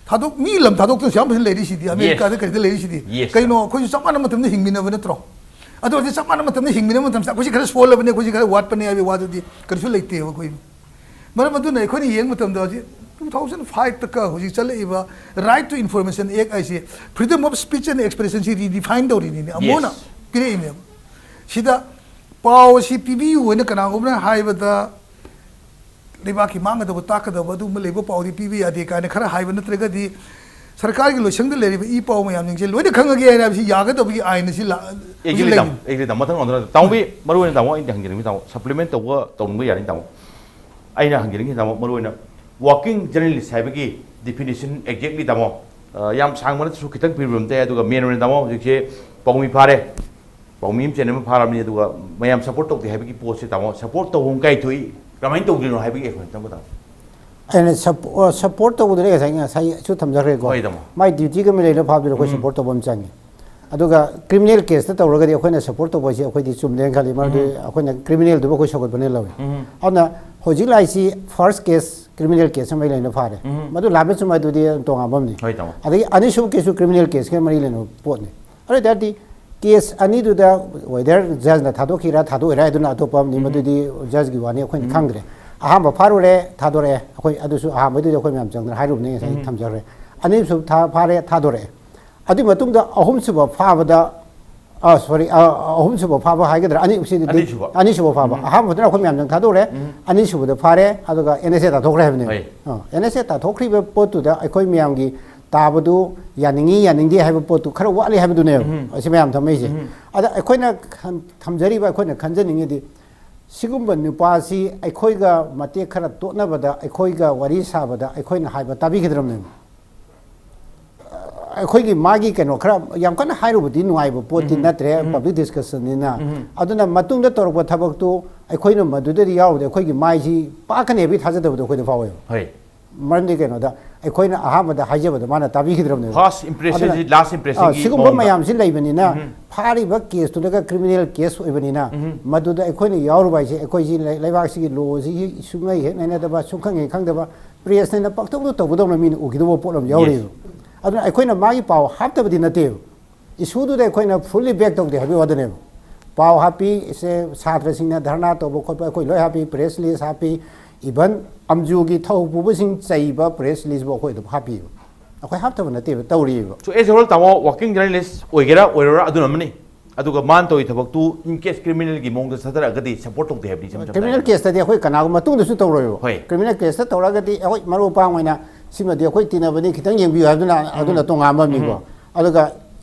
ꯊꯥꯗꯣꯛ ꯃꯤ ꯂꯝ ꯊꯥꯗꯣꯛꯇꯅꯁꯨ ꯌꯥꯝ ꯐꯖꯅ ꯂꯩꯔꯤꯁꯤꯗꯤ, ꯑꯃꯦꯔꯤꯀꯥꯗ ꯀꯩꯗ ꯂꯩꯔꯤꯁꯤꯗꯤ꯫ Yes, ꯀꯩꯅꯣ, ꯑꯩꯈꯣꯏꯁꯨ ꯆꯞ ꯃꯥꯟꯅꯕ ꯃꯇꯝꯗ ꯍꯤꯡꯃꯤꯟꯅꯕ ꯅꯠꯇ꯭ꯔꯣ? ꯑꯗꯨ ꯑꯣꯏꯔꯗꯤ ꯆꯞ ꯃꯥꯟꯅꯕ ꯃꯇꯝꯗ ꯍꯤꯡꯃꯤꯟꯅꯕ ꯃꯇꯝꯁꯤꯗ ꯑꯩꯈꯣꯏꯁꯤ ꯈꯔ ꯁꯣꯜꯂꯕꯅꯤ, ꯑꯩꯈꯣꯏꯁꯤ ꯈꯔ ꯋꯥꯠꯄꯅꯤ ꯍꯥꯏꯕꯒꯤ ꯋꯥꯗꯨꯗꯤ ꯀꯔꯤꯁꯨ ꯂꯩꯇꯦꯕ ꯑꯩꯈꯣꯏ꯫ ꯃꯔꯝ ꯑꯗꯨꯅ ꯑꯩꯈꯣꯏꯅ ꯌꯦꯡꯕ ꯃꯇꯝꯗ ꯍꯧꯖꯤꯛ two thousand five ꯇꯀ ꯍꯧꯖꯤꯛ ꯆꯠꯂꯛꯏꯕ Right to Information Act ꯍꯥꯏꯁꯤ freedom of speech and expression ꯁꯤ redefine ꯇꯧꯔꯤꯅꯤꯅꯦ, ꯑꯃꯨꯛ ꯍꯟꯅ Yes. ꯄꯤꯔꯛꯏꯅꯦꯕ꯫ ꯁꯤꯗ ꯄꯥꯎ ꯑꯁꯤ ꯄꯤꯕꯤꯌꯨ ꯍꯥꯏꯅ ꯀꯅꯥꯒꯨꯝꯕꯅ ꯍꯥꯏꯕꯗ ꯂꯩꯕꯥꯛꯀꯤ ꯃꯥꯡꯒꯗꯕ ꯇꯥꯛꯀꯗꯕ ꯑꯗꯨꯒꯨꯝꯕ ꯂꯩꯕ ꯄꯥꯎꯗꯤ ꯄꯤꯕ ꯌꯥꯗꯦ ꯀꯥꯏꯅ ꯈꯔ ꯍꯥꯏꯕ ꯅꯠꯇ꯭ꯔꯒꯗꯤ ꯁꯔꯀꯥꯔꯒꯤ ꯂꯣꯏꯁꯪꯗ ꯂꯩꯔꯤꯕ ꯏ ꯄꯥꯎ ꯃꯌꯥꯝꯁꯤꯡꯁꯦ ꯂꯣꯏꯅ ꯈꯪꯉꯒꯦ ꯍꯥꯏꯅ ꯍꯥꯏꯕꯁꯤ ꯌꯥꯒꯗꯕꯒꯤ ꯑꯥꯏꯟ ꯑꯁꯤ ꯂꯥ-, ꯑꯁꯤ ꯑꯦꯒ꯭ꯔꯤ ꯂꯩ꯫ ꯇꯥꯃꯣ, ꯑꯦꯒ꯭ꯔꯤ ꯇꯥꯃꯣ꯫ ꯃꯊꯪ ꯑꯣꯟꯗꯅ ꯇꯥꯃꯣꯕꯤ, ꯃꯔꯨ ꯑꯣꯏꯅ ꯇꯥꯃꯣ ꯑꯩꯅ ꯍꯪꯖꯅꯤꯡꯉꯤ ꯇꯥꯃꯣ, ꯁꯄ꯭ꯂꯤꯃꯦꯟ ꯇꯧꯕ ꯇꯧꯅꯤꯡꯕ ꯌꯥꯅꯤ ꯇꯥꯃꯣ꯫ ꯑꯩꯅ ꯍꯪꯖꯅꯤꯡꯉꯤ ꯇꯥꯃꯣ, ꯃꯔꯨ ꯑꯣꯏꯅ ꯋꯥꯔꯀꯤꯡ ꯖꯔꯅꯦꯂꯤꯁ ꯍꯥꯏꯕꯒꯤ ꯗꯤꯐꯤꯅꯤꯁꯟ ꯑꯦꯛꯖꯦꯛꯂꯤ ꯇꯥꯃꯣ, ꯑ, ꯌꯥꯝ ꯁꯥꯡꯕ ꯅꯠꯇ꯭ꯔꯁꯨ ꯈꯤꯇꯪ ꯄꯤꯕꯤꯔꯝ ꯇꯥꯏ꯫ ꯑꯗꯨꯒ ꯃꯦꯟ ꯑꯣꯏꯅ ꯇꯥꯃꯣ ꯍꯧꯖꯤꯛꯁꯦ ꯄꯥꯎꯃꯤ ꯐꯥꯔꯦ, ꯄꯥꯎꯃꯤ ꯑꯃ ꯆꯦꯟ ꯑꯃ ꯐꯥꯔꯕꯅꯤ, ꯑꯗꯨꯒ ꯃꯌꯥꯝ ꯁꯞꯄꯣꯔꯠ ꯇꯧꯗꯦ ꯍꯥꯏꯕꯒꯤ ꯄꯣꯠꯁꯦ ꯇꯥꯃꯣ, ꯁꯞꯄꯣꯔꯠ ꯇꯧꯕ ꯑꯃ ꯀꯥꯏꯊꯣꯛꯏ, ꯀꯃꯥꯏꯅ ꯇꯧꯗꯣꯏꯅꯣ ꯍꯥꯏꯕꯒꯤ ꯑꯩꯈꯣꯏ ꯇꯥꯃꯣ ꯇꯥꯃꯣ꯫ ꯑꯩꯅ ꯁꯞꯄꯣꯔꯠ ꯇꯧꯕꯗꯨꯅ ꯉꯁꯥꯏ ꯉꯁꯥꯏꯁꯨ ꯊꯝꯖꯈ꯭ꯔꯦꯀꯣ꯫ ꯍꯣꯏ, ꯇꯥꯃꯣ꯫ ꯃꯥꯏ ꯗ꯭ꯌꯨꯇꯤꯒ ꯃꯔꯤ ꯂꯩꯅꯕ ꯐꯥꯕꯗꯨꯗ ꯑꯩꯈꯣꯏ ꯎꯝ꯫ ꯁꯞꯄꯣꯔꯠ ꯇꯧꯕ ꯑꯃ ꯆꯪꯉꯤ꯫ ꯑꯗꯨꯒ ꯀ꯭ꯔꯤꯃꯤꯅꯦꯜ ꯀꯦꯁꯇ ꯇꯧꯔꯒꯗꯤ ꯑꯩꯈꯣꯏꯅ ꯁꯞꯄꯣꯔꯠ ꯇꯧꯕ ꯍꯥꯏꯁꯦ ꯑꯩꯈꯣꯏꯗꯤ ꯆꯨꯝꯗꯦꯅ ꯈꯜꯂꯤ, ꯃꯔꯝꯗꯤ ꯎꯝ꯫ ꯑꯩꯈꯣꯏꯅ ꯀ꯭ꯔꯤꯃꯤꯅꯦꯜꯗꯨꯕꯨ ꯑꯩꯈꯣꯏ ꯁꯧꯒꯠꯄꯅ ꯂꯧꯏ꯫ ꯎꯝ꯫ ꯑꯗꯨꯅ ꯍꯧꯖꯤꯛ ꯂꯥꯛꯏꯁꯤ ꯐꯥꯔꯁ ꯀꯦꯁ, ꯀ꯭ꯔꯤꯃꯤꯅꯦꯜ ꯀꯦꯁ ꯑꯃ ꯃꯔꯤ ꯂꯩꯅꯕ ꯐꯥꯔꯦ꯫ ꯎꯝ꯫ ꯃꯗꯨ ꯂꯥꯟꯕ ꯆꯨꯝꯕ ꯍꯥꯏꯗꯨꯗꯤ ꯇꯣꯉꯥꯟꯕ ꯑꯃꯅꯤ꯫ ꯍꯣꯏ, ꯇꯥꯃꯣ꯫ ꯑꯗꯒꯤ ꯑꯅꯤꯁꯨꯕ ꯀꯦꯁꯁꯨ ꯀ꯭ꯔꯤꯃꯤꯅꯦꯜ ꯀꯦꯁꯀ ꯃꯔꯤ ꯂꯩꯅꯕ ꯄꯣꯠꯅꯤ꯫ ꯑꯗꯨ ꯑꯣꯏ ꯇꯥꯔꯗꯤ ꯀꯦꯁ ꯑꯅꯤꯗꯨꯗ ꯋꯦꯗꯔ ꯖꯖꯅ ꯊꯥꯗꯣꯛꯈꯤꯔꯥ ꯊꯥꯗꯣꯛꯏꯔꯥ ꯍꯥꯏꯗꯨꯅ ꯑꯇꯣꯞꯄ ꯑꯃꯅꯤ, ꯎꯝ꯫ ꯃꯗꯨꯗꯤ ꯖꯖꯀꯤ ꯋꯥꯅꯤ, ꯑꯩꯈꯣꯏꯅ ꯎꯝ꯫ ꯈꯪꯗ꯭ꯔꯦ꯫ ꯑꯍꯥꯟꯕ ꯐꯥꯔꯨꯔꯦ, ꯊꯥꯗꯣꯔꯛꯑꯦ꯫ ꯑꯩꯈꯣꯏ ꯑꯗꯨꯁꯨ ꯑꯍꯥꯟꯕꯗꯨꯗꯤ ꯑꯩꯈꯣꯏ ꯃꯌꯥꯝ ꯆꯪꯗꯅ ꯍꯥꯏꯔꯨꯕꯅꯦ, ꯉꯁꯥꯏ ꯎꯝ꯫ ꯊꯝꯖꯈ꯭ꯔꯦ꯫ ꯑꯅꯤꯁꯨꯕ ꯊꯥ-, ꯐꯥꯔꯦ, ꯊꯥꯗꯣꯔꯛꯑꯦ꯫ ꯑꯗꯨꯒꯤ ꯃꯇꯨꯡꯗ ꯑꯍꯨꯝꯁꯨꯕ ꯐꯥꯕꯗ, ꯑ, ꯁꯣꯔꯤ, ꯑ, ꯑꯍꯨꯝꯁꯨꯕ ꯐꯥꯕ ꯍꯥꯏꯒꯗ꯭ꯔꯥ, ꯑꯅꯤ, ꯁꯤꯗꯤ ꯑꯅꯤꯁꯨꯕ꯫ ꯑꯅꯤꯁꯨꯕ ꯐꯥꯕ꯫ ꯎꯝ꯫ ꯑꯍꯥꯟꯕꯗꯨꯅ ꯑꯩꯈꯣꯏ ꯃꯌꯥꯝ ꯆꯪ ꯊꯥꯗꯣꯛꯎꯔꯦ꯫ ꯎꯝ꯫ ꯑꯅꯤꯁꯨꯕꯗ ꯐꯥꯔꯦ, ꯑꯗꯨꯒ ꯑꯦꯟ ꯑꯦꯁ ꯑꯦ ꯇꯥꯊꯣꯛꯈ꯭ꯔꯦ ꯍꯥꯏꯕꯅꯦꯕ꯫ ꯍꯣꯏ꯫ ꯑ, ꯑꯦꯟ ꯑꯦꯁ ꯑꯦ ꯇꯥꯊꯣꯛꯈ꯭ꯔꯤꯕ ꯄꯣꯠꯇꯨꯗ ꯑꯩꯈꯣꯏ ꯃꯌꯥꯝꯒꯤ ꯇꯥꯕꯗꯨ ꯌꯥꯅꯤꯡꯉꯤ ꯌꯥꯅꯤꯡꯗꯦ ꯍꯥꯏꯕ ꯄꯣꯠꯇꯨ ꯈꯔ ꯋꯥꯠꯂꯤ ꯍꯥꯏꯕꯗꯨꯅꯦꯕ꯫ ꯎꯝ꯫ ꯑꯁꯤ ꯃꯌꯥꯝ ꯊꯝꯃꯛꯏꯁꯦ꯫ ꯎꯝ꯫ ꯑꯗ ꯑꯩꯈꯣꯏꯅ ꯈꯟ-, ꯊꯝꯖꯔꯤꯕ, ꯑꯩꯈꯣꯏꯅ ꯈꯟꯖꯅꯤꯡꯉꯤꯗꯤ, ꯁꯤꯒꯨꯝꯕ ꯅꯨꯄꯥꯁꯤ ꯑꯩꯈꯣꯏꯒ ꯃꯇꯦꯛ ꯈꯔ ꯇꯣꯠꯅꯕꯗ, ꯑꯩꯈꯣꯏꯒ ꯋꯥꯔꯤ ꯁꯥꯕꯗ ꯑꯩꯈꯣꯏꯅ ꯍꯥꯏꯕ ꯇꯥꯕꯤꯒꯗ꯭ꯔꯕꯅꯦꯕ꯫ ꯑꯩꯈꯣꯏꯒꯤ ꯃꯥꯒꯤ ꯀꯩꯅꯣ ꯈꯔ ꯌꯥꯝ ꯀꯟꯅ ꯍꯥꯏꯔꯨꯕꯗꯤ ꯅꯨꯡꯉꯥꯏꯕ ꯄꯣꯠꯇꯤ ꯎꯝ꯫ ꯅꯠꯇ꯭ꯔꯦ, ꯎꯝ꯫ Public discussionꯅꯤꯅ꯫ ꯎꯝ꯫ ꯑꯗꯨꯅ ꯃꯇꯨꯡꯗ ꯇꯧꯔꯛꯄ ꯊꯕꯛꯇꯨ ꯑꯩꯈꯣꯏꯅ ꯃꯗꯨꯗꯗꯤ ꯌꯥꯎꯔꯨꯕꯗꯤ ꯑꯩꯈꯣꯏꯒꯤ ꯃꯥꯏꯁꯤ ꯄꯥꯛꯀꯅꯤ ꯍꯥꯏꯕꯒꯤ ꯊꯥꯖꯗꯕꯗꯣ ꯑꯩꯈꯣꯏꯗ ꯐꯥꯎꯋꯦꯕ꯫ ꯍꯣꯏ꯫ ꯃꯔꯝꯗꯤ ꯀꯩꯅꯣꯗ, ꯑꯩꯈꯣꯏꯅ ꯑꯍꯥꯟꯕꯗ ꯍꯥꯏꯖꯕꯗ ꯃꯥꯅ ꯇꯥꯕꯤꯈꯤꯗ꯭ꯔꯕꯅꯦꯕ꯫ First impressionꯁꯤ ꯑꯗꯨꯅ, last impressionꯒꯤ ꯑꯥ, ꯁꯤꯒꯨꯝꯕ ꯃꯑꯣꯡꯗ꯫ ꯃꯌꯥꯝꯁꯤ ꯂꯩꯕꯅꯤꯅ, ꯎꯝ꯫ ꯐꯥꯔꯤꯕ caseꯇꯨꯅꯒ criminal case ꯑꯣꯏꯕꯅꯤꯅ, ꯎꯝ꯫ ꯃꯗꯨꯗ ꯑꯩꯈꯣꯏꯅ ꯌꯥꯎꯔꯨꯕ ꯍꯥꯏꯁꯦ, ꯑꯩꯈꯣꯏꯁꯤ ꯂꯩ-, ꯂꯩꯕꯥꯛꯁꯤꯒꯤ lawꯁꯤꯒꯤ ꯁꯨꯡꯍꯩ ꯍꯦꯛ ꯅꯩꯅꯗꯕ, ꯁꯨꯡꯈꯪ ꯍꯦꯛ ꯈꯪꯗꯕ, pressꯅ ꯄꯪꯇꯧꯗ ꯇꯧꯕꯗꯧꯅ ꯃꯤꯅ ꯎꯈꯤꯗꯧꯕ ꯄꯣꯠ ꯑꯃ ꯌꯥꯎꯔꯤꯕ꯫ Yes꯫ ꯑꯗꯨꯅ ꯑꯩꯈꯣꯏꯅ ꯃꯥꯒꯤ ꯄꯥꯎ ꯍꯥꯞꯇꯕꯗꯤ ꯅꯠꯇꯦꯕ꯫ Issueꯗꯨꯗ ꯑꯩꯈꯣꯏꯅ fully back ꯇꯧꯗꯦ ꯍꯥꯏꯕꯒꯤ ꯋꯥꯗꯅꯦꯕ꯫ ꯄꯥꯎ ꯍꯥꯞꯄꯤ, ꯁꯦ, ꯁꯥꯇ꯭ꯔꯁꯤꯡꯅ ꯙꯔꯅꯥ ꯇꯧꯕ ꯈꯣꯠꯄ ꯑꯩꯈꯣꯏ ꯂꯣꯏ ꯍꯥꯞꯄꯤ, press release ꯍꯥꯞꯄꯤ, even ꯑꯝꯖꯨꯒꯤ ꯊꯧ ꯄꯨꯕꯁꯤꯡ ꯆꯩꯕ press releaseꯕꯨ ꯑꯩꯈꯣꯏ ꯑꯗꯨꯝ ꯍꯥꯞꯄꯤꯕ꯫ ꯑꯩꯈꯣꯏ ꯍꯥꯞꯇꯕ ꯅꯠꯇꯦꯕ, ꯇꯧꯔꯤꯕ꯫ So, as a whole, ꯇꯥꯃꯣ, working journalist ꯑꯣꯏꯒꯦꯔꯥ ꯑꯣꯏꯔꯣꯔꯥ, ꯑꯗꯨꯅ ꯑꯃꯅꯤ꯫ ꯑꯗꯨꯒ ꯃꯥꯅ ꯇꯧꯔꯤ ꯊꯕꯛꯇꯨ in case criminalꯒꯤ ꯃꯑꯣꯡꯗ ꯆꯠꯊꯔꯛꯑꯒꯗꯤ support ꯇꯧꯗꯦ ꯍꯥꯏꯕꯅꯤ, ꯏꯆꯝ ꯆꯝꯅ criminal ꯍꯥꯏꯔꯕꯗ꯫ Caseꯇꯗꯤ ꯑꯩꯈꯣꯏ ꯀꯅꯥꯒꯨꯝꯕ ꯃꯇꯨꯡꯗꯁꯨ ꯇꯧꯔꯣꯏꯕ꯫ ꯍꯣꯏ꯫ Criminal caseꯇ ꯇꯧꯔꯒꯗꯤ ꯑꯩꯈꯣꯏ ꯃꯔꯨꯞ ꯃꯄꯥꯡ ꯑꯣꯏꯅ ꯁꯤꯃꯗꯤ ꯑꯩꯈꯣꯏ ꯇꯤꯟꯅꯕꯅꯤ, ꯈꯤꯇꯪ ꯌꯦꯡꯕꯤꯌꯨ ꯍꯥꯏꯕꯗꯨꯅ, ꯎꯝ꯫ ꯑꯗꯨꯅ ꯇꯣꯉꯥꯟꯕ ꯑꯃꯅꯤꯀꯣ꯫ ꯎꯝ꯫ ꯑꯗꯨꯒ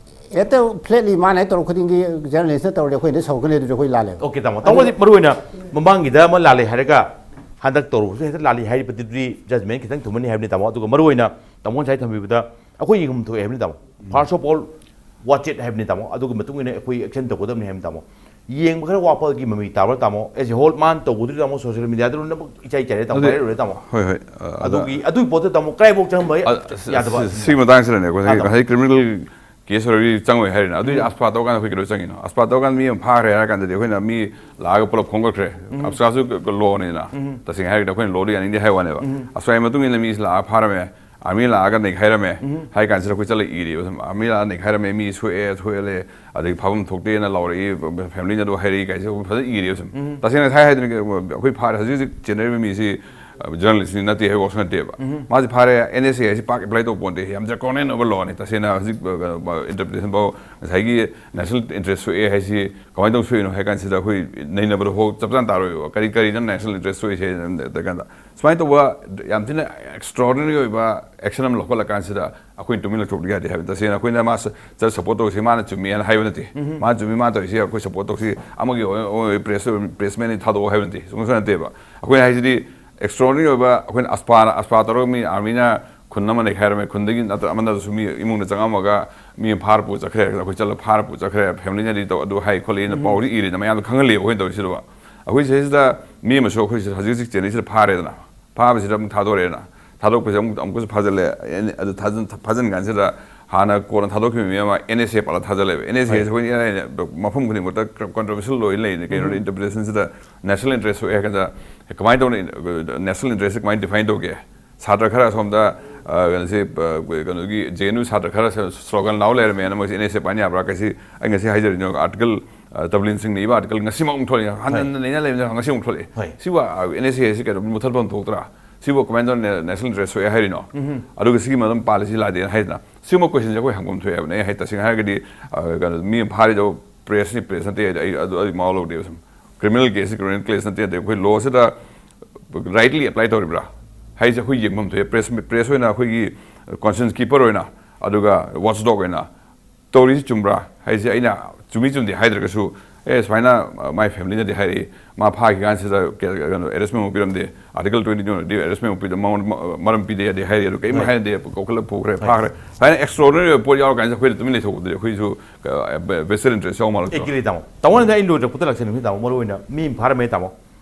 ꯍꯦꯛꯇ flatly ꯃꯥꯅ ꯍꯦꯛ ꯇꯧꯔꯛ ꯈꯨꯗꯤꯡꯒꯤ journalistꯅ ꯇꯧꯔꯗꯤ ꯑꯩꯈꯣꯏꯅ ꯁꯧꯔꯛꯀꯅꯤ, ꯑꯗꯨꯗꯤ ꯑꯩꯈꯣꯏ ꯂꯥꯜꯂꯦꯕ꯫ Okay, ꯇꯥꯃꯣ꯫ ꯑꯗꯨꯅ ꯇꯥꯃꯣꯗꯤ ꯃꯔꯨ ꯑꯣꯏꯅ ꯃꯃꯥꯡꯒꯤꯗ ꯑꯃ ꯂꯥꯜꯂꯦ ꯍꯥꯏꯔꯒ ꯍꯟꯗꯛ ꯇꯧꯔꯨꯕꯁꯨ ꯍꯦꯛꯇ ꯂꯥꯜꯂꯤ ꯍꯥꯏꯔꯤꯕꯗꯨꯗꯤ judgement ꯈꯤꯇꯪ ꯊꯨꯃꯟꯅꯤ ꯍꯥꯏꯕꯅꯤ, ꯇꯥꯃꯣ꯫ ꯑꯗꯨꯒ ꯃꯔꯨ ꯑꯣꯏꯅ ꯇꯥꯃꯣ ꯉꯁꯥꯏ ꯊꯝꯕꯤꯕꯗ ꯑꯩꯈꯣꯏ ꯌꯦꯡꯐꯝ ꯊꯣꯛꯑꯦ ꯍꯥꯏꯕꯅꯤ, ꯇꯥꯃꯣ꯫ First of all, watch it ꯍꯥꯏꯕꯅꯤ, ꯇꯥꯃꯣ꯫ ꯑꯗꯨꯒꯤ ꯃꯇꯨꯡ ꯏꯟꯅ ꯑꯩꯈꯣꯏ action ꯇꯧꯒꯗꯕꯅꯤ ꯍꯥꯏꯕꯅꯤ, ꯇꯥꯃꯣ꯫ ꯌꯦꯡꯕ ꯈꯔ ꯋꯥꯠꯄꯒꯤ ꯃꯃꯤ ꯇꯥꯕ꯭ꯔꯥ, ꯇꯥꯃꯣ? As a whole ꯃꯥꯅ ꯇꯧꯒꯗꯣꯏꯗꯣ, ꯇꯥꯃꯣ, social mediaꯗ ꯂꯣꯏꯅꯃꯛ ꯏꯆꯥꯏ ꯆꯥꯏꯔꯦ, ꯇꯥꯃꯣ, ꯑꯗꯨꯗꯤ viral ꯑꯣꯏꯔꯦ, ꯇꯥꯃꯣ꯫ ꯍꯣꯏ, ꯍꯣꯏ, ꯑ, ꯑꯗ ꯑꯗꯨꯒꯤ, ꯑꯗꯨꯒꯤ ꯄꯣꯠꯇꯣ, ꯇꯥꯃꯣ, ꯀꯗꯥꯏꯐꯥꯎ ꯆꯪꯍꯟꯕ ꯑ, ꯁꯤ, ꯌꯥꯗꯕ? ꯁꯤ, ꯁꯤꯒꯤ ꯃꯇꯥꯡꯁꯤꯗꯅꯦ, ꯑꯩꯈꯣꯏ ꯑꯥ, ꯇꯥꯃꯣ꯫ ꯉꯁꯥꯏ criminal case ꯑꯣꯏꯔꯗꯤ ꯆꯪꯉꯣꯏ ꯍꯥꯏꯔꯤꯅ꯫ ꯑꯗꯨꯏꯗꯤ ꯎꯝ꯫ AFSPA ꯇꯧꯀꯥꯟꯗ ꯑꯩꯈꯣꯏ ꯀꯩꯗꯧ ꯆꯪꯉꯤꯅꯣ? AFSPA ꯇꯧꯀꯥꯟꯗ ꯃꯤ ꯑꯃ ꯐꯥꯈ꯭ꯔꯦ ꯍꯥꯏꯔ ꯀꯥꯟꯗꯗꯤ ꯑꯩꯈꯣꯏꯅ ꯃꯤ ꯂꯥꯛꯑꯒ ꯄꯨꯂꯞ ꯈꯣꯝꯒꯠꯈ꯭ꯔꯦ꯫ ꯎꯝ꯫ AFSPAꯒꯤꯁꯨ lawꯅꯤꯅ꯫ ꯎꯝ꯫ ꯇꯁꯦꯡꯅ ꯍꯥꯏꯔꯒꯗꯤ ꯑꯩꯈꯣꯏꯅ lawꯗꯨ ꯌꯥꯅꯤꯡꯗꯦ ꯍꯥꯏ ꯋꯥꯅꯦꯕ꯫ ꯎꯝ꯫ AFSPAꯒꯤ ꯃꯇꯨꯡ ꯏꯟꯅ ꯃꯤꯁꯤ ꯂꯥꯛꯑ ꯐꯥꯔꯝꯃꯦ꯫ Army ꯂꯥꯛꯑꯒ ꯅꯩꯈꯥꯏꯔꯝꯃꯦ꯫ ꯎꯝ꯫ ꯍꯥꯏ ꯀꯥꯟꯁꯤꯗ ꯑꯩꯈꯣꯏ ꯆꯠꯂ ꯏꯔꯤꯕ ꯁꯨꯝ꯫ Army ꯂꯥꯛꯑ ꯅꯩꯈꯥꯏꯔꯝꯃꯦ, ꯃꯤ ꯁꯣꯛꯑꯦ, ꯁꯣꯛꯍꯜꯂꯦ, ꯑꯗꯒꯤ ꯐꯥꯐꯝ ꯊꯣꯛꯇꯦꯅ ꯂꯥꯎꯔꯛꯏ, familyꯅ ꯑꯗꯨ ꯍꯥꯏꯔꯛꯏ ꯀꯥꯏꯁꯦ ꯑꯩꯈꯣꯏ ꯐꯖꯅ ꯏꯔꯤꯕ ꯁꯨꯝ꯫ ꯎꯝ꯫ ꯇꯁꯦꯡꯅ ꯉꯁꯥꯏ ꯍꯥꯏꯗꯨꯅꯤ, ꯑꯩꯈꯣꯏ ꯐꯥꯔꯦ, ꯍꯧꯖꯤꯛ ꯍꯧꯖꯤꯛ ꯆꯦꯟꯅꯔꯤꯕ ꯃꯤꯁꯤ ꯖꯔꯅꯦꯂꯤꯁ ꯅꯠꯇꯦ ꯍꯥꯏꯕ ꯋꯥꯁꯨ ꯅꯠꯇꯦꯕ꯫ ꯃꯥꯁꯦ ꯐꯥꯔꯦ, ꯑꯦꯟ ꯑꯦꯁ ꯑꯦ ꯍꯥꯏꯁꯤ ꯄꯥꯛ ꯑꯦꯄ꯭ꯂꯥꯏ ꯇꯧꯕ ꯄꯣꯠ ꯅꯠꯇꯦ, ꯌꯥꯝ ꯗ꯭ꯔꯦꯀꯣꯅꯤꯌꯟ ꯑꯣꯏꯕ ꯂꯣꯅꯤ꯫ ꯇꯁꯦꯡꯅ ꯍꯧꯖꯤꯛ ꯏꯟꯇꯔꯄ꯭ꯔꯤꯇꯦꯁꯟ ꯐꯥꯎ ꯉꯁꯥꯏꯒꯤ ꯅꯦꯁꯅꯦꯜ ꯏꯟꯇꯔꯦꯁ ꯁꯣꯛꯑꯦ ꯍꯥꯏꯁꯤ ꯀꯃꯥꯏꯅ ꯇꯧ ꯁꯣꯛꯏꯅꯣ ꯍꯥꯏ ꯀꯥꯟꯁꯤꯗ ꯑꯩꯈꯣꯏ ꯅꯩꯅꯕꯗ ꯍꯣ ꯆꯞ ꯆꯥꯅ ꯇꯥꯔꯣꯏꯕ꯫ ꯀꯔꯤ ꯀꯔꯤꯅ ꯅꯦꯁꯅꯦꯜ ꯏꯟꯇꯔꯦꯁ ꯁꯣꯛꯏꯁꯦ ꯍꯥꯏ ꯀꯥꯟꯗ ꯁꯨꯃꯥꯏꯅ ꯇꯧꯕ ꯌꯥꯝ ꯊꯤꯅ ꯑꯦꯛꯁꯇ꯭ꯔꯣꯔꯗꯤꯅꯔꯤ ꯑꯣꯏꯕ ꯑꯦꯛꯁꯟ ꯑꯃ ꯂꯧꯈꯠꯂꯀꯥꯟꯁꯤꯗ ꯑꯩꯈꯣꯏꯅ ꯇꯨꯃꯤꯟ ꯂꯩꯊꯣꯛꯄꯗꯤ ꯌꯥꯗꯦ ꯍꯥꯏꯕ꯫ ꯇꯁꯦꯡꯅ ꯑꯩꯈꯣꯏꯅ ꯃꯥ ꯆꯠ ꯁꯞꯄꯣꯔꯠ ꯇꯧꯁꯤ, ꯃꯥꯅ ꯆꯨꯝꯃꯤ ꯍꯥꯏꯅ ꯍꯥꯏꯕ ꯅꯠꯇꯦ꯫ ꯃꯥꯅ ꯆꯨꯝꯃꯤ, ꯃꯥꯅ ꯇꯧꯔꯤꯁꯤ ꯑꯩꯈꯣꯏ ꯁꯞꯄꯣꯔꯠ ꯇꯧꯁꯤ, ꯑꯃꯒꯤ ꯄ꯭ꯔꯦꯁ ꯄ꯭ꯔꯦꯁꯃꯦꯟꯅꯤ ꯊꯥꯗꯣꯛꯑꯣ ꯍꯥꯏꯕ ꯅꯠꯇꯦ, ꯁꯨꯝ ꯅꯠꯇꯦꯕ꯫ ꯑꯩꯈꯣꯏꯅ ꯍꯥꯏꯁꯤꯗꯤ ꯑꯦꯛꯁꯇ꯭ꯔꯣꯔꯗꯤꯅꯔꯤ ꯑꯣꯏꯕ, ꯑꯩꯈꯣꯏꯅ ꯑꯁꯄꯥꯅ ꯑꯁꯄꯥ ꯇꯧꯔꯒ ꯃꯤ ꯑꯥꯔꯃꯤꯅ ꯈꯨꯟ ꯑꯃ ꯅꯩꯈꯥꯏꯔꯝꯃꯦ, ꯈꯨꯟꯗꯒꯤ ꯅꯠꯇ꯭ꯔ ꯑꯃꯅꯁꯨ ꯃꯤ ꯏꯃꯨꯡꯗ ꯆꯪꯉꯝꯃꯒ ꯃꯤ ꯐꯥꯔ ꯄꯨ ꯆꯠꯈ꯭ꯔꯦ, ꯑꯩꯈꯣꯏ ꯆꯠꯂ ꯐꯥꯔ ꯄꯨ ꯆꯠꯈ꯭ꯔꯦ, ꯐꯦꯃꯤꯂꯤꯅꯗꯤ ꯇꯧ ꯑꯗꯨ ꯍꯥꯏ ꯈꯣꯠꯂꯤꯅ ꯄꯥꯎꯁꯤ ꯏꯔꯦꯅ ꯃꯌꯥꯝꯗ ꯈꯪꯍꯜꯂꯦꯕ ꯑꯩꯈꯣꯏꯅ ꯇꯧꯔꯤꯁꯤꯗ꯫ ꯑꯩꯈꯣꯏ ꯁꯤꯗꯩꯁꯤꯗ ꯃꯤ ꯑꯃꯁꯨ ꯑꯩꯈꯣꯏ ꯁꯤꯗ ꯍꯧꯖꯤꯛ ꯍꯧꯖꯤꯛ ꯆꯦꯟꯅꯩꯁꯤꯗ ꯐꯥꯔꯦꯗꯅ, ꯐꯥꯕꯁꯤꯗ ꯑꯃꯨꯛ ꯊꯥꯗꯣꯔꯛꯑꯦꯅ, ꯊꯥꯗꯣꯛꯄꯁꯦ ꯑꯃꯨꯛ ꯑꯃꯨꯛꯀꯁꯨ ꯐꯥꯖꯤꯜꯂꯦ꯫ ꯑꯦ, ꯑꯗꯨ ꯊꯥꯖꯤꯟ ꯐꯥꯖꯤꯟ ꯀꯥꯟꯁꯤꯗ ꯍꯥꯟꯅ ꯀꯣꯟꯅ ꯊꯥꯗꯣꯛꯈꯤꯕ ꯃꯤ ꯑꯃ ꯑꯦꯟ ꯑꯦꯁ ꯑꯦ ꯄꯥꯜꯂ ꯊꯥꯖꯜꯂꯦꯕ꯫ ꯑꯦꯟ ꯑꯦꯁ ꯑꯦ ꯍꯣꯏ꯫ ꯑꯩꯈꯣꯏ ꯏꯔꯥꯏ ꯂꯥꯏꯅ ꯃꯐꯝ ꯈꯨꯗꯤꯡꯃꯛꯇ ꯀꯟꯇ꯭ꯔꯣꯚꯔꯁꯤꯌꯦꯜ ꯑꯣꯏꯅ ꯂꯩꯔꯤꯅꯤ꯫ ꯀꯩꯅꯣꯗ ꯎꯝ꯫ ꯏꯟꯇꯔꯄ꯭ꯔꯤꯇꯦꯁꯟꯁꯤꯗ ꯅꯦꯁꯅꯦꯜ ꯏꯟꯇꯔꯦꯁ ꯊꯣꯛꯑꯦ ꯍꯥꯏ ꯀꯥꯟꯗ ꯀꯃꯥꯏꯅ ꯇꯧꯅꯤ? ꯅꯦꯁꯅꯦꯜ ꯏꯟꯇꯔꯦꯁꯁꯦ ꯀꯃꯥꯏꯅ ꯗꯤꯐꯥꯏꯟ ꯇꯧꯒꯦ? ꯁꯥꯇ꯭ꯔ ꯈꯔ ꯑꯁꯣꯝꯗ, ꯑ, ꯀꯩꯅꯣꯁꯤ, ꯑ, ꯀꯩꯅꯣꯒꯤ ꯖꯦ ꯑꯦꯟ ꯌꯨ ꯁꯥꯇ꯭ꯔ ꯈꯔ ꯁ꯭ꯂꯣꯒꯟ ꯂꯥꯎ ꯂꯩꯔꯝꯃꯦꯅ ꯃꯣꯏꯁꯦ ꯑꯦꯟ ꯑꯦꯁ ꯑꯦ ꯄꯥꯏꯅ ꯌꯥꯕ꯭ꯔꯥ? ꯀꯩꯁꯤ ꯑꯩ ꯉꯁꯤ ꯍꯥꯏꯖꯔꯤꯅꯣ, ꯑꯥꯔꯇꯤꯀꯜ, ꯑ, ꯇꯕꯂꯤꯟ ꯁꯤꯡꯅ ꯏꯕ ꯑꯥꯔꯇꯤꯀꯜ ꯉꯁꯤꯃꯛ ꯑꯃꯨꯛ ꯊꯣꯛꯂꯛꯑꯦ꯫ ꯍꯟꯅ ꯍꯣꯏ꯫ ꯍꯟꯅ ꯅꯩꯅ ꯂꯩꯕꯅꯤꯅ ꯉꯁꯤ ꯑꯃꯨꯛ ꯊꯣꯛꯂꯛꯑꯦ꯫ ꯍꯣꯏ꯫ ꯁꯤꯕꯨ, ꯑ, ꯑꯦꯟ ꯑꯦꯁ ꯑꯦ ꯁꯤ ꯀꯩꯅꯣ ꯃꯨꯊꯠꯐꯝ ꯊꯣꯛꯇ꯭ꯔꯥ? ꯁꯤꯕꯨ ꯀꯃꯥꯏꯅ ꯇꯧꯅ ꯅꯦꯁꯅꯦꯜ ꯏꯟꯇꯔꯦꯁ ꯊꯣꯛꯑꯦ ꯍꯥꯏꯔꯤꯅꯣ? ꯎꯝ꯫ ꯑꯗꯨꯒ ꯁꯤꯒꯤ ꯃꯔꯝ ꯄꯥꯜꯂꯤꯁꯤ ꯂꯥꯗꯦꯅ ꯍꯥꯏꯗꯅ ꯁꯤꯒꯨꯝꯕ ꯀꯣꯏꯁꯟꯁꯦ ꯑꯩꯈꯣꯏ ꯍꯪꯐꯝ ꯊꯣꯛꯑꯦ ꯍꯥꯏꯕꯅꯦ꯫ ꯑꯩ ꯍꯥꯏ ꯇꯁꯦꯡꯅ ꯍꯥꯏꯔꯒꯗꯤ, ꯑ, ꯀꯩꯅꯣ ꯃꯤ ꯑꯃ ꯐꯥꯔꯤꯗꯣ ꯄ꯭ꯔꯦꯁꯅꯤ, ꯄ꯭ꯔꯦꯁ ꯅꯠꯇꯦ, ꯑꯩ ꯑꯗꯨ ꯑꯗꯨ ꯃꯋꯥ ꯂꯧꯗꯦꯕ꯫ ꯁꯨꯝ ꯀ꯭ꯔꯤꯃꯤꯅꯦꯜ ꯀꯦꯁꯅꯤ, ꯀ꯭ꯔꯤꯃꯤꯅꯦꯜ ꯀꯦꯁ ꯅꯠꯇꯦ, ꯅꯠꯇꯦ꯫ ꯑꯩꯈꯣꯏ ꯂꯣꯁꯤꯗ ꯔꯥꯏꯠꯂꯤ ꯑꯦꯄ꯭ꯂꯥꯏ ꯇꯧꯔꯤꯕ꯭ꯔꯥ ꯍꯥꯏꯁꯦ ꯑꯩꯈꯣꯏ ꯌꯦꯡꯐꯝ ꯊꯣꯛꯑꯦ꯫ ꯄ꯭ꯔꯦꯁ, ꯄ꯭ꯔꯦꯁ ꯑꯣꯏꯅ ꯑꯩꯈꯣꯏꯒꯤ ꯀꯣꯟꯁꯤꯌꯟꯁ ꯀꯤꯄꯔ ꯑꯣꯏꯅ, ꯑꯗꯨꯒ ꯋꯥꯆ ꯗꯣꯒ ꯑꯣꯏꯅ ꯇꯧꯔꯤꯁꯤ ꯆꯨꯝꯕ꯭ꯔꯥ ꯍꯥꯏꯁꯦ ꯑꯩꯅ ꯆꯨꯝꯃꯤ ꯆꯨꯝꯗꯦ ꯍꯥꯏꯗ꯭ꯔꯒꯁꯨ, ꯑꯦ, ꯁꯨꯃꯥꯏꯅ, ꯑ, ꯃꯥꯏ ꯐꯦꯃꯤꯂꯤꯅꯗꯤ ꯍꯥꯏꯔꯛꯏ, ꯃꯥ ꯐꯥꯈꯤ ꯀꯥꯟꯁꯤꯗ ꯀꯦ-, ꯀꯩꯅꯣ, ꯑꯦꯔꯦꯁꯃꯦꯟ ꯑꯃꯨꯛ ꯄꯤꯔꯝꯗꯦ, ꯑꯥꯔꯇꯤꯀꯜ ꯇ꯭ꯋꯦꯟꯇꯤ ꯇꯨꯅꯗꯤ ꯑꯦꯔꯦꯁꯃꯦꯟ ꯑꯃꯨꯛ ꯄꯤꯗ, ꯃꯉꯣꯟꯗ ꯃ-, ꯃꯔꯝ ꯄꯤꯗꯦ ꯌꯥꯗꯦ ꯍꯥꯏꯔꯤ, ꯑꯗꯨ ꯀꯔꯤꯝ ꯍꯣꯏ꯫ ꯍꯥꯏꯅꯗꯦ, ꯀꯧꯈꯠꯂ ꯄꯨꯈ꯭ꯔꯦ, ꯍꯣꯏ꯫ ꯐꯥꯈ꯭ꯔꯦ꯫ ꯁꯨꯃꯥꯏꯅ ꯑꯦꯛꯁꯇ꯭ꯔꯣꯔꯗꯤꯅꯔꯤ ꯑꯣꯏꯕ ꯄꯣꯠ ꯌꯥꯎꯔꯀꯥꯟꯁꯤꯗ ꯑꯩꯈꯣꯏꯅ ꯇꯨꯃꯤꯟ ꯂꯩꯊꯣꯛꯄꯗꯨꯗꯤ ꯑꯩꯈꯣꯏꯁꯨ, ꯑ, ꯕꯦ-, ꯚꯦꯁꯇꯦꯠ ꯏꯟꯇꯔꯦꯁ ꯌꯥꯎ ꯃꯥꯜꯂꯛꯇ꯭ꯔꯣ? ꯑꯦꯒ꯭ꯔꯤ ꯇꯥꯃꯣ꯫ ꯇꯥꯃꯣꯅ ꯑꯩ ꯂꯣꯏꯗ꯭ꯔ ꯈꯨꯠꯇ ꯂꯥꯛꯆꯅꯤꯡꯉꯤ ꯇꯥꯃꯣ, ꯃꯔꯨ ꯑꯣꯏꯅ ꯃꯤ ꯑꯃ ꯐꯥꯔꯝꯃꯦ ꯇꯥꯃꯣ꯫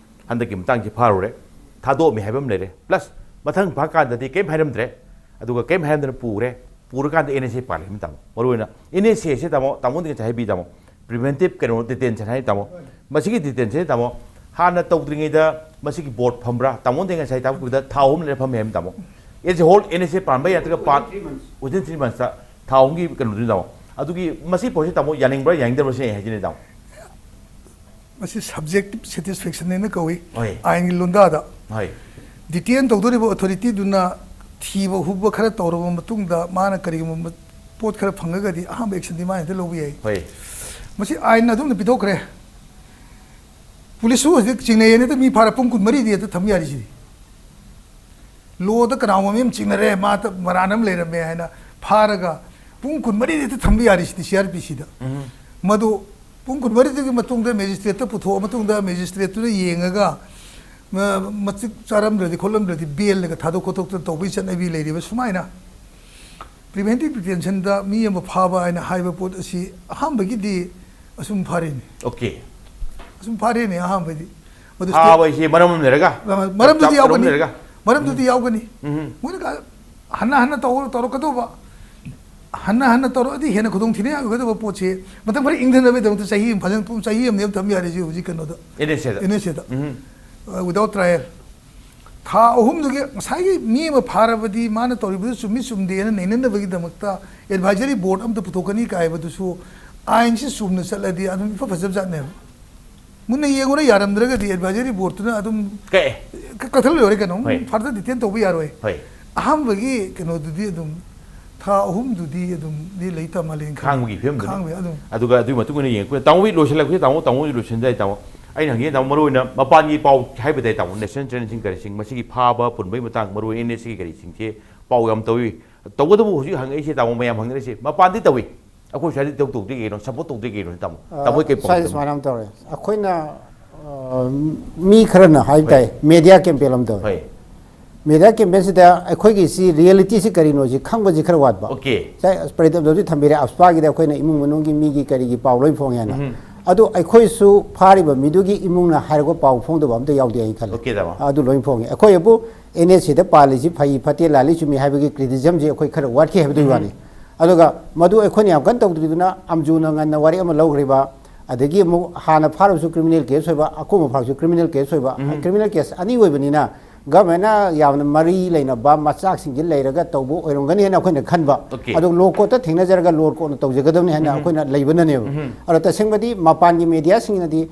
ꯍꯟꯗꯛꯀꯤ ꯃꯇꯥꯡꯁꯤ ꯐꯥꯔꯨꯔꯦ, ꯊꯥꯗꯣꯛꯑꯝꯃꯤ ꯍꯥꯏꯕ ꯑꯃ ꯂꯩꯔꯦ, ꯄ꯭ꯂꯁ ꯃꯊꯪ ꯐꯥꯀꯥꯟꯗꯗꯤ ꯀꯔꯤꯝ ꯍꯥꯏꯔꯝꯗ꯭ꯔꯦ꯫ ꯑꯗꯨꯒ ꯀꯔꯤꯝ ꯍꯥꯏꯔꯝꯗꯅ ꯄꯨꯈ꯭ꯔꯦ꯫ ꯄꯨꯔꯀꯥꯟꯗ ꯑꯦꯟ ꯑꯦꯁ ꯑꯦ ꯄꯥꯜꯂꯦ ꯇꯥꯃꯣ꯫ ꯃꯔꯨ ꯑꯣꯏꯅ ꯑꯦꯟ ꯑꯦꯁ ꯑꯦꯁꯦ ꯇꯥꯃꯣ, ꯇꯥꯃꯣꯗꯤ ꯉꯁꯥꯏ ꯍꯥꯏꯕꯤ ꯇꯥꯃꯣ, ꯄ꯭ꯔꯤꯚꯦꯟꯇꯤꯞ ꯀꯩꯅꯣ ꯗꯤꯇꯦꯟꯁꯟ ꯍꯥꯏ ꯇꯥꯃꯣ꯫ ꯃꯁꯤꯒꯤ ꯗꯤꯇꯦꯟꯁꯟꯁꯦ ꯇꯥꯃꯣ, ꯍꯥꯟꯅ ꯇꯧꯗ꯭ꯔꯤꯉꯩꯗ ꯃꯁꯤꯒꯤ ꯕꯣꯔꯗ ꯐꯝꯕ꯭ꯔꯥ? ꯇꯥꯃꯣꯗꯤ ꯉꯁꯥꯏ ꯇꯥꯛꯄꯤꯕꯗ ꯊꯥ ꯑꯍꯨꯝ ꯂꯩꯔ ꯐꯝꯃꯦ ꯍꯥꯏꯕ ꯇꯥꯃꯣ꯫ ꯑꯦꯁ ꯑꯦ ꯍꯣꯜ ꯑꯦꯟ ꯑꯦꯁ ꯑꯦ ꯄꯥꯟꯕ ꯌꯥꯗ꯭ꯔꯒ ꯄꯥꯟ-, within three months꯫ Within three monthsꯇ ꯊꯥ ꯑꯍꯨꯝꯒꯤ ꯀꯩꯅꯣꯗꯨꯅꯤ ꯇꯥꯃꯣ꯫ ꯑꯗꯨꯒꯤ ꯃꯁꯤ ꯄꯣꯠꯁꯤ ꯇꯥꯃꯣ ꯌꯥꯅꯤꯡꯕ꯭ꯔꯥ ꯌꯥꯅꯤꯡꯗꯕ꯭ꯔꯥ ꯁꯤꯅꯤ ꯑꯩ ꯍꯥꯏꯖꯅꯤꯡꯉꯤ ꯇꯥꯃꯣ꯫ ꯃꯁꯤ ꯁꯕꯖꯦꯛꯇꯤꯚ ꯁꯦꯇꯤꯁꯐꯦꯛꯁꯟ ꯍꯥꯏꯅ ꯀꯧꯏ꯫ ꯍꯣꯏ꯫ ꯑꯥꯏꯟꯒꯤ ꯂꯣꯟꯗꯥꯗ꯫ ꯍꯣꯏ꯫ ꯗꯤꯇꯦꯟ ꯇꯧꯗꯣꯔꯤꯕ ꯑꯣꯊꯣꯔꯤꯇꯤꯗꯨꯅ ꯊꯤꯕ ꯍꯨꯕ ꯈꯔ ꯇꯧꯔꯕ ꯃꯇꯨꯡꯗ ꯃꯥꯅ ꯀꯔꯤꯒꯨꯝꯕ ꯄꯣꯠ ꯈꯔ ꯐꯪꯉꯒꯗꯤ ꯑꯍꯥꯟꯕ ꯑꯦꯛꯁꯟꯗꯤ ꯃꯥꯅ ꯍꯦꯛꯇ ꯂꯧꯕ ꯌꯥꯏ꯫ ꯍꯣꯏ꯫ ꯃꯁꯤ ꯑꯥꯏꯟꯅ ꯑꯗꯨꯝꯅ ꯄꯤꯊꯣꯛꯈ꯭ꯔꯦ꯫ ꯄꯨꯂꯤꯁꯁꯨ ꯍꯧꯖꯤꯛ ꯆꯤꯡꯅꯩꯌꯦꯅ ꯍꯦꯛꯇ ꯃꯤ ꯐꯥꯔ ꯄꯨꯡ ꯀꯨꯟꯃꯔꯤꯗꯤ ꯍꯦꯛꯇ ꯊꯝ ꯌꯥꯔꯤꯁꯤꯗꯤ꯫ ꯂꯣꯗ ꯀꯅꯥꯒꯨꯝꯕ ꯃꯤ ꯑꯃ ꯆꯤꯡꯅꯔꯦ, ꯃꯥ ꯃꯔꯥꯟ ꯑꯃ ꯂꯩꯔꯝꯃꯦ ꯍꯥꯏꯅ ꯐꯥꯔꯒ ꯄꯨꯡ ꯀꯨꯟꯃꯔꯤꯗꯤ ꯍꯦꯛꯇ ꯊꯝꯕ ꯌꯥꯔꯤꯁꯤꯗꯤ ꯁꯤ ꯑꯥꯔ ꯄꯤ ꯁꯤꯗ꯫ ꯃꯗꯨ ꯄꯨꯡ ꯀꯨꯟꯃꯔꯤꯗꯨꯒꯤ ꯃꯇꯨꯡꯗ ꯃꯦꯖꯤꯁꯇ꯭ꯔꯦꯠꯇ ꯄꯨꯊꯣꯛꯑ ꯃꯇꯨꯡꯗ ꯃꯦꯖꯤꯁꯇ꯭ꯔꯦꯠꯇꯨꯅ ꯌꯦꯡꯉꯒ ꯃ- ꯃꯇꯤꯛ ꯆꯥꯔꯝꯗ꯭ꯔꯗꯤ ꯈꯣꯠꯂꯝꯗ꯭ꯔꯗꯤ ꯕꯦꯜꯂꯒ ꯊꯥꯗꯣꯛ ꯈꯣꯠꯇꯣꯛꯇꯅ ꯇꯧꯕꯒꯤ ꯆꯠꯅꯕꯤ ꯂꯩꯔꯤꯕ꯫ ꯁꯨꯃꯥꯏꯅ ꯄ꯭ꯔꯤꯚꯦꯟꯇꯤꯚ ꯗꯤꯇꯦꯟꯁꯟꯗ ꯃꯤ ꯑꯃ ꯐꯥꯕ ꯍꯥꯏꯅ ꯍꯥꯏꯕ ꯄꯣꯠ ꯑꯁꯤ ꯑꯍꯥꯟꯕꯒꯤꯗꯤ ꯑꯁꯨꯝ ꯐꯥꯔꯤꯅꯤ꯫ ꯑꯣꯀꯦ꯫ ꯑꯁꯨꯝ ꯐꯥꯔꯤꯅꯤ ꯑꯍꯥꯟꯕꯗꯤ꯫ ꯃꯗꯨ ꯐꯥꯕ ꯍꯥꯏꯁꯤ ꯃꯔꯝ ꯑꯃ ꯂꯩꯔꯒ ꯃꯔꯝꯗꯨꯗꯤ ꯆꯞ ꯆꯥꯕ ꯌꯥꯎꯒꯅꯤ꯫ ꯂꯩꯔꯒ ꯃꯔꯝꯗꯨꯗꯤ ꯌꯥꯎꯒꯅꯤ꯫ ꯎꯝ꯫ ꯃꯣꯏꯅ ꯀ- ꯍꯟꯅ ꯍꯟꯅ ꯇꯧꯔ ꯇꯧꯔꯛꯀꯗꯧꯕ, ꯍꯟꯅ ꯍꯟꯅ ꯇꯧꯔꯛꯑꯗꯤ ꯍꯦꯟꯅ ꯈꯨꯗꯣꯡ ꯊꯤꯅꯤꯡꯉꯥꯏ ꯑꯣꯏꯒꯗꯕ ꯄꯣꯠꯁꯤ ꯃꯇꯝ ꯈꯔ ꯏꯪꯊꯅꯕꯒꯤꯗꯃꯛꯇ ꯆꯍꯤ ꯑꯃ ꯐꯖꯅ ꯄꯨꯡ ꯆꯍꯤ ꯑꯃꯅꯦ ꯑꯃ ꯊꯝ ꯌꯥꯔꯤꯁꯤ ꯍꯧꯖꯤꯛ ꯀꯩꯅꯣꯗ ꯑꯦꯟ ꯑꯦꯁ ꯑꯦꯗ꯫ ꯑꯦꯟ ꯑꯦꯁ ꯑꯦꯗ꯫ ꯎꯝ꯫ Without trial. ꯊꯥ ꯑꯍꯨꯝꯗꯨꯒꯤ ꯉꯁꯥꯏꯒꯤ ꯃꯤ ꯑꯃ ꯐꯥꯔꯕꯗꯤ ꯃꯥꯅ ꯇꯧꯔꯤꯕꯗꯨ ꯆꯨꯝꯃꯤ ꯆꯨꯝꯗꯦꯅ ꯅꯩꯅꯅꯕꯒꯤꯗꯃꯛꯇ ꯑꯦꯗꯚꯥꯏꯖꯔꯤ ꯕꯣꯔꯗ ꯑꯃꯇ ꯄꯨꯊꯣꯛꯀꯅꯤ ꯀꯥꯏꯕꯗꯨꯁꯨ ꯑꯥꯏꯟꯁꯤ ꯆꯨꯝꯅ ꯆꯠꯂꯗꯤ ꯑꯗꯨꯝ ꯏꯐ ꯐꯖꯕ ꯖꯥꯠꯅꯦꯕ꯫ ꯃꯨꯟꯅ ꯌꯦꯡꯉꯨꯔ ꯌꯥꯔꯝꯗ꯭ꯔꯒꯗꯤ ꯑꯦꯗꯚꯥꯏꯖꯔꯤ ꯕꯣꯔꯗꯇꯨꯅ ꯑꯗꯨꯝ ꯀꯛꯑꯦ꯫ ꯀ- ꯀꯛꯊꯠꯂ ꯂꯣꯏꯔꯦ ꯀꯩꯅꯣ꯫ ꯍꯣꯏ꯫ ꯐꯔꯗꯔ ꯗꯤꯇꯦꯟ ꯇꯧꯕ ꯌꯥꯔꯣꯏ꯫ ꯍꯣꯏ꯫ ꯑꯍꯥꯟꯕꯒꯤ ꯀꯩꯅꯣꯗꯨꯗꯤ ꯑꯗꯨꯝ ꯊꯥ ꯑꯍꯨꯝꯗꯨꯗꯤ ꯑꯗꯨꯝꯗꯤ ꯂꯩ ꯇ ꯃꯥꯜꯂꯦꯅ ꯈꯜꯂꯤ꯫ ꯈꯥꯡꯕꯒꯤ ꯐꯤꯕꯝꯗꯨꯅꯤ꯫ ꯈꯥꯡꯕꯒꯤ ꯑꯗꯨꯝ꯫ ꯑꯗꯨꯒ ꯑꯗꯨꯒꯤ ꯃꯇꯨꯡ ꯏꯟꯅ ꯌꯦꯡꯉꯛꯄꯗ ꯇꯥꯃꯣ ꯂꯣꯏꯁꯤꯜꯂꯛꯄꯁꯦ ꯇꯥꯃꯣ ꯇꯥꯃꯣ ꯂꯣꯏꯁꯤꯟꯗꯥꯏ ꯇꯥꯃꯣ ꯑꯩꯅ ꯍꯪꯒꯦ ꯇꯥꯃꯣ ꯃꯔꯨ ꯑꯣꯏꯅ ꯃꯄꯥꯟꯒꯤ ꯄꯥꯎ ꯍꯥꯏꯕꯗ ꯇꯥꯃꯣ ꯅꯦꯁꯅꯦꯜ ꯆꯦꯅꯦꯜꯁꯤꯡ ꯀꯔꯤꯁꯤꯡ ꯃꯁꯤꯒꯤ ꯐꯥꯕ ꯄꯨꯟꯕꯒꯤ ꯃꯇꯥꯡ ꯃꯔꯨ ꯑꯣꯏꯅ ꯑꯦꯟ ꯑꯦꯁ ꯁꯤꯒꯤ ꯀꯔꯤꯁꯤꯡꯁꯦ ꯄꯥꯎ ꯌꯥꯝ ꯇꯧꯏ꯫ ꯇꯧꯕꯇꯕꯨ ꯍꯧꯖꯤꯛ ꯍꯪꯉꯛꯏꯁꯦ ꯇꯥꯃꯣ ꯃꯌꯥꯝ ꯍꯪꯅꯔꯤꯁꯦ ꯃꯄꯥꯟꯗꯤ ꯇꯧꯏ꯫ ꯑꯩꯈꯣꯏ ꯁ꯭ꯋꯥꯏꯗ ꯇꯧ ꯇꯧꯗꯦ ꯀꯩꯅꯣ ꯁꯞꯄꯣꯔꯠ ꯇꯧꯗꯦ ꯀꯩꯅꯣ ꯇꯥꯃꯣ꯫ ꯇꯥꯃꯣ ꯀꯩ ꯄꯥꯎ ꯁ꯭ꯋꯥꯏꯗ ꯇꯧꯏ? ꯁꯨꯃꯥꯏꯅ ꯑꯃ ꯇꯧꯔꯦ꯫ ꯑꯩꯈꯣꯏꯅ ꯑ, ꯃꯤ ꯈꯔꯅ ꯍꯥꯏꯕ ꯇꯥꯏ ꯃꯦꯗꯤꯌꯥ ꯀꯦꯝꯄꯦꯟ ꯑꯃ ꯇꯧꯔꯦ꯫ ꯍꯣꯏ꯫ ꯃꯦꯗꯤꯌꯥ ꯀꯦꯝꯄꯦꯟꯁꯤꯗ ꯑꯩꯈꯣꯏꯒꯤ ꯁꯤ ꯔꯤꯌꯦꯂꯤꯇꯤꯁꯤ ꯀꯔꯤꯅꯣ ꯁꯤ ꯈꯪꯕꯁꯤ ꯈꯔ ꯋꯥꯠꯄ꯫ ꯑꯣꯀꯦ꯫ ꯉꯁꯥꯏ ꯄ꯭ꯔꯗꯤꯞꯅꯁꯨ ꯊꯝꯕꯤꯔꯦ ꯑꯞꯁꯄꯥꯒꯤꯗ ꯑꯩꯈꯣꯏꯅ ꯏꯃꯨꯡ ꯃꯅꯨꯡꯒꯤ ꯃꯤꯒꯤ ꯀꯔꯤꯒꯤ ꯄꯥꯎ ꯂꯣꯏ ꯐꯣꯡꯉꯦ ꯍꯥꯏꯅ꯫ ꯑꯗꯨ ꯑꯩꯈꯣꯏꯁꯨ ꯐꯥꯔꯤꯕ ꯃꯤꯗꯨꯒꯤ ꯏꯃꯨꯡꯅ ꯍꯥꯏꯔꯛꯄ ꯄꯥꯎ ꯐꯣꯡꯗꯕ ꯑꯝꯇ ꯌꯥꯎꯗꯦ ꯍꯥꯏꯅ ꯈꯜꯂꯦ꯫ ꯑꯣꯀꯦ ꯇꯥꯃꯣ꯫ ꯑꯗꯨ ꯂꯣꯏ ꯐꯣꯡꯉꯦ꯫ ꯑꯩꯈꯣꯏ ꯑꯕꯨ ꯑꯦꯟ ꯑꯦꯁ ꯁꯤꯗ ꯄꯥꯜꯂꯤꯁꯤ ꯐꯩ ꯐꯠꯇꯦ ꯂꯥꯜꯂꯤ ꯆꯨꯝꯃꯤ ꯍꯥꯏꯕꯒꯤ ꯀ꯭ꯔꯤꯇꯤꯁꯤꯖꯝꯁꯤ ꯑꯩꯈꯣꯏ ꯈꯔ ꯋꯥꯠꯈꯤ ꯍꯥꯏꯕꯗꯨꯒꯤ ꯋꯥꯅꯤ꯫ ꯑꯗꯨꯒ ꯃꯗꯨ ꯑꯩꯈꯣꯏꯅ ꯌꯥꯝ ꯀꯟꯅ ꯇꯧꯗ꯭ꯔꯤꯗꯨꯅ ꯑꯝꯖꯨꯅ ꯉꯟꯅ ꯋꯥꯔꯦꯞ ꯑꯃ ꯂꯧꯈ꯭ꯔꯤꯕ, ꯑꯗꯒꯤ ꯑꯃꯨꯛ ꯍꯥꯟꯅ ꯐꯥꯔꯕꯁꯨ ꯀ꯭ꯔꯤꯃꯤꯅꯦꯜ ꯀꯦꯁ ꯑꯣꯏꯕ, ꯑꯀꯣꯟꯕ ꯐꯥꯔꯕꯁꯨ ꯀ꯭ꯔꯤꯃꯤꯅꯦꯜ ꯀꯦꯁ ꯑꯣꯏꯕ, ꯀ꯭ꯔꯤꯃꯤꯅꯦꯜ ꯀꯦꯁ ꯑꯅꯤ ꯑꯣꯏꯕꯅꯤꯅ ꯒꯚꯔꯟꯃꯦꯟꯅ ꯌꯥꯝꯅ ꯃꯔꯤ ꯂꯩꯅꯕ ꯃꯆꯥꯛꯁꯤꯡꯁꯤ ꯂꯩꯔꯒ ꯇꯧꯕ ꯑꯣꯏꯔꯝꯒꯅꯤ ꯍꯥꯏꯅ ꯑꯩꯈꯣꯏꯅ ꯈꯟꯕ꯫ ꯑꯣꯀꯦ꯫ ꯑꯗꯣ ꯂꯣ ꯀꯣꯔꯠꯇ ꯊꯦꯡꯅꯖꯔꯒ ꯂꯣ ꯀꯣꯔꯠꯅ ꯇꯧꯖꯒꯗꯕꯅꯤ ꯍꯥꯏꯅ ꯑꯩꯈꯣꯏꯅ ꯂꯩꯕꯅꯅꯦꯕ꯫ ꯑꯗꯣ ꯇꯁꯦꯡꯕꯗꯤ ꯃꯄꯥꯟꯒꯤ ꯃꯦꯗꯤꯌꯥꯁꯤꯡꯅꯗꯤ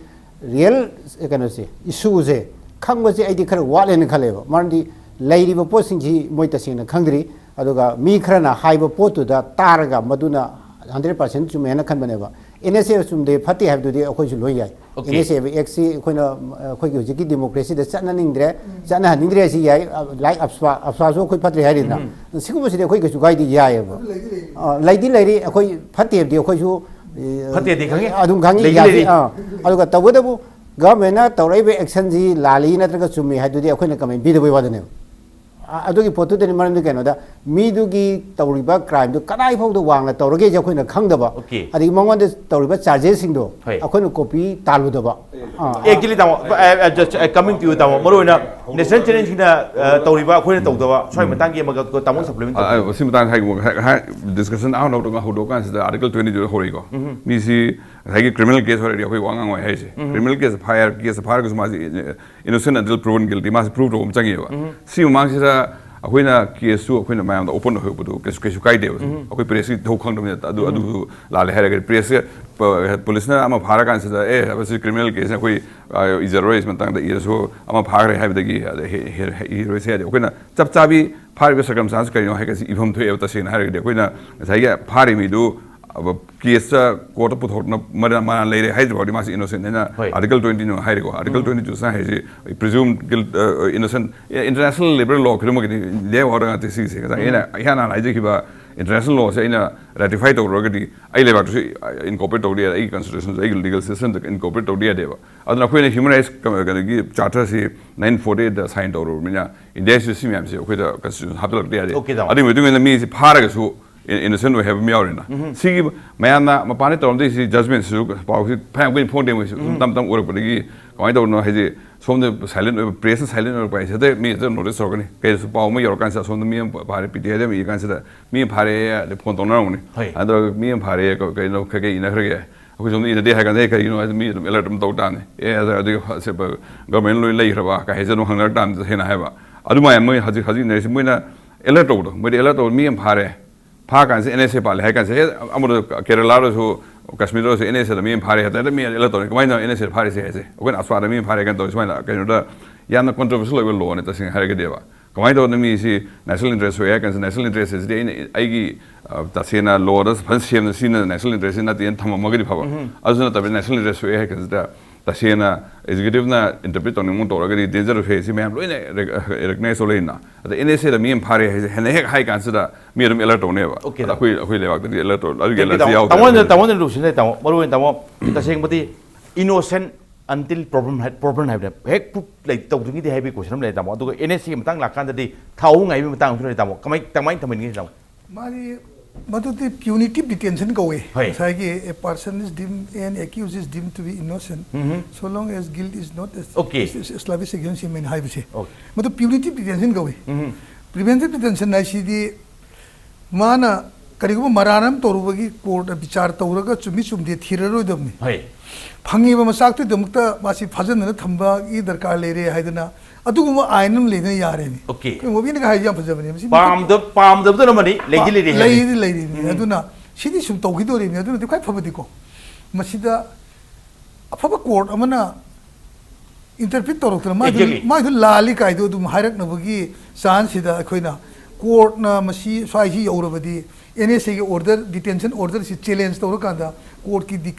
ꯔꯤꯌꯦꯜ ꯀꯩꯅꯣꯁꯦ, ꯏꯁꯨꯁꯦ ꯈꯪꯕꯁꯦ ꯑꯩꯗꯤ ꯈꯔ ꯋꯥꯠꯂꯦꯅ ꯈꯜꯂꯦꯕ, ꯃꯔꯝꯗꯤ ꯂꯩꯔꯤꯕ ꯄꯣꯠꯁꯤꯡꯁꯤ ꯃꯣꯏ ꯇꯁꯦꯡꯅ ꯈꯪꯗ꯭ꯔꯤ꯫ ꯑꯗꯨꯒ ꯃꯤ ꯈꯔꯅ ꯍꯥꯏꯕ ꯄꯣꯠꯇꯨꯗ ꯇꯥꯔꯒ ꯃꯗꯨꯅ ꯍꯟꯗ꯭ꯔꯦꯠ ꯄꯥꯔꯁꯦꯟ ꯆꯨꯝꯃꯦꯅ ꯈꯟꯕꯅꯦꯕ꯫ ꯑꯦꯟ ꯑꯦꯁ ꯑꯦ ꯆꯨꯝꯗꯦ ꯐꯠꯇꯦ ꯍꯥꯏꯕꯗꯨꯗꯤ ꯑꯩꯈꯣꯏꯁꯨ ꯂꯣꯏ ꯌꯥꯏ꯫ Okay. ꯑꯦꯟ ꯑꯦꯁ ꯑꯦ ꯑꯦꯛꯁꯤ ꯑꯩꯈꯣꯏꯅ, ꯑꯩꯈꯣꯏꯒꯤ ꯍꯧꯖꯤꯛꯀꯤ ꯗꯦꯃꯣꯀ꯭ꯔꯦꯁꯤꯗ ꯆꯠꯅꯅꯤꯡꯗ꯭ꯔꯦ, ꯆꯠꯅꯍꯟꯅꯤꯡꯗ꯭ꯔꯦ ꯁꯤ ꯌꯥꯏ꯫ ꯂꯥꯏꯛ ꯑꯞꯁ꯭ꯋꯥ, ꯑꯞꯁ꯭ꯋꯥꯁꯨ ꯑꯩꯈꯣꯏ ꯐꯠꯇ꯭ꯔꯦ ꯍꯥꯏꯔꯤꯗꯅ꯫ ꯁꯤꯒꯨꯝꯕꯁꯤꯗꯤ ꯑꯩꯈꯣꯏ ꯀꯩꯁꯨ ꯀꯥꯏꯗꯦ, ꯌꯥꯏꯑꯕ꯫ ꯑ, ꯂꯩꯗꯤ ꯂꯩꯔꯤ, ꯑꯩꯈꯣꯏ ꯐꯠꯇꯦ ꯍꯥꯏꯕꯗꯤ ꯑꯩꯈꯣꯏꯁꯨ, ꯑ, ꯐꯠꯇꯦꯗꯤ ꯈꯪꯉꯤ꯫ ꯑꯗꯨꯝ ꯈꯪꯉꯤ, ꯂꯩꯗꯤ ꯌꯥꯗꯦ꯫ ꯂꯩꯔꯤ꯫ ꯑꯥ꯫ ꯑꯗꯨꯒ ꯇꯧꯕꯇꯕꯨ ꯒꯚꯔꯟꯃꯦꯟꯠꯅ ꯇꯧꯔꯛꯏꯕ ꯑꯦꯛꯁꯟꯁꯤ ꯂꯥꯜꯂꯤ ꯅꯠꯇ꯭ꯔꯒ ꯆꯨꯝꯃꯤ ꯍꯥꯏꯗꯨꯗꯤ ꯑꯩꯈꯣꯏꯅ ꯀꯃꯦꯟ ꯄꯤꯗꯕꯩ ꯋꯥꯗꯅꯦꯕ꯫ ꯑ-, ꯑꯗꯨꯒꯤ ꯄꯣꯠꯇꯨꯗꯅꯤ꯫ ꯃꯔꯝꯗꯤ ꯀꯩꯅꯣꯗ, ꯃꯤꯗꯨꯒꯤ ꯇꯧꯔꯤꯕ ꯀ꯭ꯔꯥꯏꯝꯗꯨ ꯀꯗꯥꯏ ꯐꯥꯎꯗ ꯋꯥꯡꯅ ꯇꯧꯔꯒꯦꯁꯦ ꯑꯩꯈꯣꯏꯅ ꯈꯪꯗꯕ꯫ Okay. ꯑꯗꯒꯤ ꯃꯉꯣꯟꯗ ꯇꯧꯔꯤꯕ ꯆꯥꯔꯖꯦꯁꯁꯤꯡꯗꯣ ꯍꯣꯏ꯫ ꯑꯩꯈꯣꯏꯅ ꯀꯣꯄꯤ ꯇꯥꯜꯂꯨꯗꯕ꯫ ꯑꯥ꯫ Actually, ꯇꯥꯃꯣ, coming to you, ꯇꯥꯃꯣ, ꯃꯔꯨ ꯑꯣꯏꯅ ꯅꯦꯁꯅꯦꯜ ꯆꯦꯂꯦꯟꯖꯁꯤꯡꯅ, ꯑ, ꯇꯧꯔꯤꯕ, ꯑꯩꯈꯣꯏꯅ ꯇꯧꯗꯕ, ꯁ꯭ꯋꯥꯏ ꯃꯇꯥꯡꯒꯤ ꯑꯃꯒ ꯇꯥꯃꯣ ꯁꯄ꯭ꯂꯤꯃꯦꯟ ꯇꯧ꯫ ꯑ, ꯁꯤ ꯃꯇꯥꯡꯗ ꯍꯥꯏ, ꯍꯥꯏ, ꯗꯤꯁꯀꯁꯟ ꯑꯍꯥꯟꯕ ꯍꯧꯗꯣꯛ-, ꯍꯧꯗꯣꯛꯑꯀꯥꯟꯁꯤꯗ ꯑꯥꯔꯇꯤꯀꯜ ꯇ꯭ꯋꯦꯟꯇꯤ ꯇꯨꯗ ꯍꯧꯔꯛꯏꯀꯣ꯫ ꯃꯤꯁꯤ ꯉꯁꯥꯏꯒꯤ ꯀ꯭ꯔꯤꯃꯤꯅꯦꯜ ꯀꯦꯁ ꯑꯣꯏꯔꯗꯤ ꯑꯩꯈꯣꯏ ꯋꯥ ꯉꯥꯡꯉꯣꯏ ꯍꯥꯏꯁꯦ꯫ ꯀ꯭ꯔꯤꯃꯤꯅꯦꯜ ꯀꯦꯁ ꯐꯥꯏ-, ꯀꯦꯁ ꯐꯥꯔꯒꯁꯨ ꯃꯥꯁꯤ innocent until proven guilty, ꯃꯥꯁꯤ ꯄ꯭ꯔꯨꯚ ꯇꯧꯕ ꯑꯃ ꯆꯪꯉꯦꯕ꯫ ꯁꯤ ꯃꯃꯥꯡꯁꯤꯗ ꯑꯩꯈꯣꯏꯅ ꯀꯦꯁꯁꯨ ꯑꯩꯈꯣꯏꯅ ꯃꯌꯥꯝꯗ ꯑꯣꯄꯟ ꯑꯣꯏꯍꯧꯕꯗꯨ ꯀꯩꯁꯨ, ꯀꯩꯁꯨ ꯀꯥꯏꯗꯦꯕ꯫ ꯑꯩꯈꯣꯏ ꯄ꯭ꯔꯦꯁꯀꯤ ꯊꯧ ꯈꯪꯗꯕꯅꯤꯅ ꯑꯗꯨ, ꯑꯗꯨ ꯂꯥꯜꯂꯦ ꯍꯥꯏꯔꯒꯗꯤ ꯄ꯭ꯔꯦꯁꯁꯦ, ꯄ-, ꯄꯨꯂꯤꯁꯅ ꯑꯃ ꯐꯥꯔꯀꯥꯟꯁꯤꯗ, "ꯑꯦ, ꯃꯁꯤ ꯀ꯭ꯔꯤꯃꯤꯅꯦꯜ ꯀꯦꯁꯅꯤ, ꯑꯩꯈꯣꯏ, ꯑ, ꯏꯖꯔꯣꯏ, ꯃꯇꯥꯡꯗ ꯏꯔꯁꯨ ꯑꯃ ꯐꯥꯈ꯭ꯔꯦ" ꯍꯥꯏꯕꯗꯒꯤ ꯑꯗ ꯍꯦ-, ꯍꯦ-, ꯍꯦ-, ꯏꯔꯣꯏꯁꯦ ꯍꯥꯏꯗꯤ ꯑꯩꯈꯣꯏꯅ ꯆꯞ ꯆꯥꯕꯤ ꯐꯥꯔꯤꯕ ꯁꯔꯀꯝꯁ꯭ꯇꯥꯟꯁ ꯀꯔꯤꯅꯣ ꯍꯥꯏꯒꯁꯤ ꯏꯐꯝ ꯊꯣꯛꯑꯦꯕ꯫ ꯇꯁꯦꯡꯅ ꯍꯥꯏꯔꯒꯗꯤ ꯑꯩꯈꯣꯏꯅ ꯉꯁꯥꯏꯒꯤ ꯐꯥꯔꯤ ꯃꯤꯗꯨ ꯀꯦꯁꯇ ꯀꯣꯔꯠꯇ ꯄꯨꯊꯣꯛꯅ ꯃꯔꯥ-, ꯃꯔꯥꯜ ꯂꯩꯔꯦ ꯍꯥꯏꯗ꯭ꯔꯤ ꯐꯥꯎꯗꯤ ꯃꯥꯁꯤ ꯏꯅꯣꯁꯦꯟ ꯍꯥꯏꯅ ꯍꯣꯏ꯫ ꯑꯥꯔꯇꯤꯀꯜ ꯇ꯭ꯋꯦꯟꯇꯤ ꯅꯨꯡ ꯍꯥꯏꯔꯤꯀꯣ꯫ ꯑꯥꯔꯇꯤꯀꯜ ꯇ꯭ꯋꯦꯟꯇꯤ ꯇꯨ ꯍꯥꯏꯁꯤ ꯄ꯭ꯔꯤꯖꯨꯝ ꯏꯅꯣꯁꯦꯟ, ꯏꯟꯇꯔꯅꯦꯁꯅꯦꯜ ꯂꯤꯕꯔꯦꯜ ꯂꯣ ꯈꯨꯗꯤꯡꯃꯛꯀꯤꯗꯤ ꯂꯦ ꯑꯣꯏꯔꯒ ꯉꯥꯛꯇ ꯁꯤꯒꯤꯁꯦ꯫ ꯉꯁꯥꯏ ꯑꯩꯅ ꯏꯍꯥꯟ ꯍꯥꯟꯅ ꯍꯥꯏꯖꯈꯤꯕ ꯏꯟꯇꯔꯅꯦꯁꯅꯦꯜ ꯂꯣꯁꯦ ꯑꯩꯅ ꯔꯦꯇꯤꯐꯥꯏ ꯇꯧꯔꯨꯔꯒꯗꯤ ꯑꯩ ꯂꯩꯕꯥꯛꯇꯁꯨ ꯏꯟꯀꯣꯄꯔꯦꯠ ꯇꯧꯗ ꯌꯥꯗꯦ, ꯑꯩꯒꯤ ꯀꯟꯁꯇꯤꯇ꯭ꯌꯨꯁꯟꯁꯦ, ꯑꯩꯒꯤ ꯂꯤꯒꯦꯜ ꯁꯤꯁꯇꯝꯗ ꯏꯟꯀꯣꯄꯔꯦꯠ ꯇꯧꯗ ꯌꯥꯗꯦꯕ꯫ ꯑꯗꯨꯅ ꯑꯩꯈꯣꯏꯅ ꯍ꯭ꯌꯨꯃꯟ ꯔꯥꯏꯠꯁ ꯀꯩꯅꯣꯒꯤ ꯆꯥꯔꯇꯔꯁꯤ ꯅꯥꯏꯟꯇꯤꯟ ꯐꯣꯔꯇꯤ ꯑꯩꯠꯇ ꯁꯥꯏꯟ ꯇꯧꯔꯨꯔꯕꯅꯤꯅ ꯏꯟꯗꯤꯌꯥꯁꯤꯁꯨ ꯁꯤ ꯃꯌꯥꯝꯁꯦ ꯑꯩꯈꯣꯏꯗ ꯀꯟꯁꯇꯤꯇ꯭ꯌꯨꯁꯟ ꯍꯥꯞꯆꯤꯜꯂꯛꯇ ꯌꯥꯗꯦ꯫ Okay, ꯇꯥꯃꯣ꯫ ꯑꯗꯨꯒꯤ ꯃꯇꯨꯡ ꯏꯟꯅ ꯃꯤꯁꯤ ꯐꯥꯔꯒꯁꯨ ꯏꯅꯣꯁꯦꯟ ꯑꯣꯏ ꯍꯥꯏꯕ ꯑꯃ ꯌꯥꯎꯔꯦꯅ꯫ ꯁꯤꯒꯤ ꯃꯌꯥꯝꯅ ꯃꯄꯥꯟꯗ ꯇꯧꯔꯝꯗꯣꯏꯁꯤ ꯖꯖꯃꯦꯟꯁꯤꯁꯨ ꯄꯥꯎꯁꯤ ꯐꯅꯌꯥꯝ ꯀꯨꯏꯅ ꯐꯣꯡꯗꯦ ꯃꯣꯏꯁꯨ꯫ ꯁꯨꯝ ꯇꯞ ꯇꯞ ꯎꯔꯛꯄꯗꯒꯤ ꯀꯃꯥꯏꯅ ꯇꯧꯕꯅꯣ ꯍꯥꯏꯁꯦ, ꯁꯣꯝꯗ ꯁꯥꯏꯂꯦꯟ ꯑꯣꯏꯕ, ꯄ꯭ꯔꯦꯁꯅ ꯁꯥꯏꯂꯦꯟ ꯑꯣꯏꯔꯛꯄ ꯍꯥꯏꯁꯦ ꯍꯦꯛꯇ ꯃꯤ ꯍꯦꯛꯇ ꯅꯣꯇꯤꯁ ꯇꯧꯔꯛꯀꯅꯤ꯫ ꯀꯩꯁꯨ ꯄꯥꯎ ꯑꯃ ꯌꯧꯔꯀꯥꯟꯁꯤꯗ ꯑꯁꯣꯝꯗ ꯃꯤ ꯑꯃ ꯐꯥꯔꯦ, ꯄꯤ ꯇꯤ ꯑꯥꯏꯗ ꯑꯃ ꯏꯔꯀꯥꯟꯁꯤꯗ ꯃꯤ ꯑꯃ ꯐꯥꯔꯦ, ꯑꯗꯩ ꯐꯣꯟ ꯇꯧꯅꯔꯝꯒꯅꯤ꯫ ꯍꯣꯏ꯫ ꯑꯗꯣ ꯃꯤ ꯑꯃ ꯐꯥꯔꯦ, ꯀ-, ꯀꯩꯅꯣ ꯀꯩ ꯀꯩ ꯏꯅꯈ꯭ꯔꯒꯦ? ꯑꯩꯈꯣꯏ ꯁꯣꯝꯗ ꯏꯅꯗꯦ ꯍꯥꯏ ꯀꯥꯟꯗ, "ꯑꯦ, ꯀꯔꯤꯒꯤꯅꯣ?" ꯍꯥꯏꯗꯤ ꯃꯤ ꯑꯗꯨꯝ ꯑꯦꯂꯔꯠ ꯑꯗꯨꯝ ꯇꯧ ꯇꯥꯕꯅꯤ꯫ "ꯑꯦ, ꯑꯗ-, ꯑꯗꯨꯒꯤ ꯐ-, ꯁꯦ-, ꯄ-, ꯒꯚꯔꯟꯃꯦꯟ ꯂꯣꯏ ꯂꯩꯈ꯭ꯔꯕ?" ꯀꯥꯏ ꯍꯥꯏꯁꯦ ꯑꯗꯨꯝ ꯍꯪꯅꯔꯛ ꯇꯥꯕꯅꯤ, ꯇꯁꯦꯡꯅ ꯍꯥꯏꯕ꯫ ꯑꯗꯨꯃꯥꯏꯅ ꯃꯣꯏ ꯍꯧꯖꯤꯛ, ꯍꯧꯖꯤꯛ ꯏꯅꯔꯤꯁꯤ ꯃꯣꯏꯅ ꯑꯦꯂꯔꯠ ꯇꯧꯕꯗꯣ, ꯃꯣꯏꯗꯤ ꯑꯦꯂꯔꯠ ꯇꯧꯕꯗꯣ, ꯃꯤ ꯑꯃ ꯐꯥꯔꯦ, ꯐꯥ ꯀꯥꯟꯁꯤꯗ ꯑꯦꯟ ꯑꯦꯁ ꯑꯦ ꯄꯥꯜꯂꯦ ꯍꯥꯏ ꯀꯥꯟꯁꯤꯗ, "ꯑꯦ, ꯑꯃꯗ ꯀꯦꯔꯂꯥꯗꯁꯨ ꯀꯥꯁꯃꯤꯔꯗꯁꯨ ꯑꯦꯟ ꯑꯦꯁ ꯑꯦꯗ ꯃꯤ ꯑꯃ ꯐꯥꯔꯦ ꯍꯥꯏꯕꯗ ꯃꯤ ꯑꯦꯂꯔꯠ ꯇꯧꯔꯦ꯫ ꯀꯃꯥꯏꯅ ꯇꯧꯔ ꯑꯦꯟ ꯑꯦꯁ ꯑꯦꯗ ꯐꯥꯔꯤꯁꯦ ꯍꯥꯏꯁꯦ? ꯑꯩꯈꯣꯏꯅ ꯑꯁ꯭ꯋꯥꯗ ꯃꯤ ꯑꯃ ꯐꯥꯔꯦ ꯀꯥꯏꯅ ꯇꯧꯔꯤ ꯁꯨꯃꯥꯏꯅ ꯀꯩꯅꯣꯗ ꯌꯥꯝꯅ ꯀꯣꯟꯇ꯭ꯔꯣꯚꯔꯁꯤꯌꯦꯜ ꯑꯣꯏꯕ ꯂꯣꯅꯦ ꯇꯁꯦꯡꯅ ꯍꯥꯏꯔꯒꯗꯤꯕ꯫ ꯀꯃꯥꯏꯅ ꯇꯧꯗꯅ ꯃꯤꯁꯤ ꯅꯦꯁꯅꯦꯜ ꯏꯟꯇꯔꯦꯁ ꯁꯣꯛꯑꯦ ꯍꯥꯏ ꯀꯥꯟꯁꯤꯗ ꯅꯦꯁꯅꯦꯜ ꯏꯟꯇꯔꯦꯁ ꯑꯁꯤꯗꯤ ꯑꯩꯅ ꯑꯩꯒꯤ ꯑ, ꯇꯁꯦꯡꯅ ꯂꯣꯗ ꯐꯖꯅ ꯁꯦꯝꯅ ꯁꯤꯅ ꯅꯦꯁꯅꯦꯜ ꯏꯟꯇꯔꯦꯁꯁꯤ ꯅꯠꯇꯦꯅ ꯊꯝꯃꯝꯃꯒꯗꯤ ꯐꯕ꯫ ꯑꯗꯨꯁꯨ ꯅꯠꯇꯕꯅꯤ, ꯅꯦꯁꯅꯦꯜ ꯏꯟꯇꯔꯦꯁ ꯁꯣꯛꯑꯦ ꯍꯥꯏ ꯀꯥꯟꯁꯤꯗ ꯇꯁꯦꯡꯅ ꯑꯦꯛꯖꯤꯀ꯭ꯌꯨꯇꯤꯚꯅ ꯏꯟꯇꯔꯄ꯭ꯔꯤꯠ ꯇꯧꯅꯤꯡꯕ ꯇꯧꯔꯒꯗꯤ ꯗꯦꯟꯖꯔ ꯑꯣꯏ ꯁꯤ ꯃꯌꯥꯝ ꯂꯣꯏꯅ ꯔꯦꯀꯛꯅꯥꯏꯁ ꯇꯧ ꯂꯩꯅ꯫ ꯑꯗ ꯑꯦꯟ ꯑꯦꯁ ꯑꯦꯗ ꯃꯤ ꯑꯃ ꯐꯥꯔꯦ ꯍꯥꯏꯁꯦ ꯍꯦꯟꯅ ꯍꯦꯛ ꯍꯥꯏ ꯀꯥꯟꯁꯤꯗ ꯃꯤ ꯑꯗꯨꯝ ꯑꯦꯂꯔꯠ ꯇꯧꯅꯦꯕ꯫ Okay, ꯑꯗ ꯑꯩꯈꯣꯏ ꯑꯩꯈꯣꯏ ꯂꯩꯕꯥꯛꯇꯗꯤ ꯑꯦꯂꯔꯠ ꯇꯧ ꯑꯗꯨꯒꯤ Thank you, ꯑꯦꯂꯔꯠꯁꯤ ꯇꯥꯃꯣ꯫ ꯌꯥꯎꯗ꯭ꯔꯦ꯫ ꯇꯥꯃꯣꯅ ꯇꯥꯃꯣꯅ ꯂꯨꯁꯤꯟꯅꯩ ꯇꯥꯃꯣ, ꯃꯔꯨ ꯑꯣꯏꯅ ꯇꯥꯃꯣ, ꯇꯁꯦꯡꯕꯗꯤ innocent until proven ꯍꯥꯏ- proven ꯍꯥꯏꯕꯅꯦ꯫ ꯍꯦꯛ ꯄ꯭ꯔꯨꯞ ꯂꯩ ꯇꯧꯗ꯭ꯔꯤꯉꯩꯗꯤ ꯍꯥꯏꯕꯒꯤ ꯀꯣꯏꯁꯟ ꯑꯃ ꯂꯩ ꯇꯥꯃꯣ꯫ ꯑꯗꯨꯒ ꯑꯦꯟ ꯑꯦꯁ ꯁꯤꯒꯤ ꯃꯇꯥꯡ ꯂꯥꯛꯀꯥꯟꯗꯗꯤ ꯊꯥꯎ ꯉꯥꯏꯕꯒꯤ ꯃꯇꯥꯡ ꯑꯃꯁꯨ ꯂꯩ ꯇꯥꯃꯣ꯫ ꯀꯃꯥꯏ ꯀꯃꯥꯏꯅ ꯊꯝꯍꯟꯒꯅꯤ ꯇꯥꯃꯣ? ꯃꯥꯗꯤ ꯃꯗꯨꯗꯤ punitive detention ꯀꯧꯋꯦ꯫ ꯍꯣꯏ꯫ ꯉꯁꯥꯏꯒꯤ a person is deemed an accused is deemed to be innocent um. so long as guilt is not Okay. established against him ꯍꯥꯏꯕꯁꯦ꯫ Okay. ꯃꯗꯨ punitive detention ꯀꯧꯋꯦ꯫ ꯎꯝ꯫ Preventive detention ꯍꯥꯏꯁꯤꯗꯤ ꯃꯥꯅ ꯀꯔꯤꯒꯨꯝꯕ ꯃꯔꯥꯟ ꯑꯃ ꯇꯧꯔꯨꯕꯒꯤ ꯀꯣꯔꯠꯅ ꯕꯤꯆꯥꯔ ꯇꯧꯔꯒ ꯆꯨꯝꯃꯤ ꯆꯨꯝꯗꯦ ꯊꯤꯔꯔꯣꯏꯗꯕꯅꯤ꯫ ꯍꯣꯏ꯫ ꯐꯪꯉꯤꯕ ꯃꯆꯥꯛꯇꯨꯒꯤꯗꯃꯛꯇ ꯃꯥꯁꯤ ꯐꯥꯖꯤꯟꯗꯅ ꯊꯝꯕꯒꯤ ꯗꯔꯀꯥꯔ ꯂꯩꯔꯦ ꯍꯥꯏꯗꯅ ꯑꯗꯨꯒꯨꯝꯕ ꯑꯥꯏꯟ ꯑꯃ ꯂꯩꯗꯅ ꯌꯥꯔꯦꯅꯦ꯫ Okay. ꯑꯩꯈꯣꯏ ꯃꯣꯕꯤꯅꯒ ꯍꯥꯏꯕꯁꯦ ꯌꯥꯝ ꯐꯖꯕꯅꯦ꯫ ꯃꯁꯤ ꯄꯥꯝꯗ ꯄꯥꯝꯗꯕꯗꯨꯅ ꯑꯃꯅꯤ, ꯂꯩꯗꯤ ꯂꯩꯔꯤ ꯍꯥꯏꯕꯅꯤ꯫ ꯂꯩꯗꯤ ꯂꯩꯔꯤꯅꯤ꯫ ꯑꯗꯨꯅ ꯁꯤꯗꯤ ꯁꯨꯝ ꯇꯧꯈꯤꯗꯣꯔꯤꯕꯅꯤ꯫ ꯑꯗꯨꯅꯗꯤ ꯈ꯭ꯋꯥꯏ ꯐꯕꯗꯤꯀꯣ, ꯃꯁꯤꯗ ꯑꯐꯕ ꯀꯣꯔꯠ ꯑꯃꯅ ꯏꯟꯇꯔꯄ꯭ꯔꯤꯠ ꯇꯧꯔꯛꯇꯅ ꯃꯥꯏꯗꯨ Exactly. ꯃꯥꯏꯗꯨ ꯂꯥꯜꯂꯤ ꯀꯥꯏꯗꯣ ꯑꯗꯨꯝ ꯍꯥꯏꯔꯛꯅꯕꯒꯤ ꯆꯥꯟꯁꯁꯤꯗ ꯑꯩꯈꯣꯏꯅ ꯀꯣꯔꯠꯅ ꯃꯁꯤ ꯁ꯭ꯋꯥꯏꯁꯤ ꯌꯧꯔꯕꯗꯤ ꯑꯦꯟ ꯑꯦꯁ ꯑꯦꯒꯤ ꯑꯣꯔꯗꯔ, ꯗꯤꯇꯦꯟꯁꯟ ꯑꯣꯔꯗꯔꯁꯤ ꯆꯦꯂꯦꯟꯖ ꯇꯧꯔꯀꯥꯟꯗ ꯀꯣꯔꯠꯀꯤ ꯗꯤ-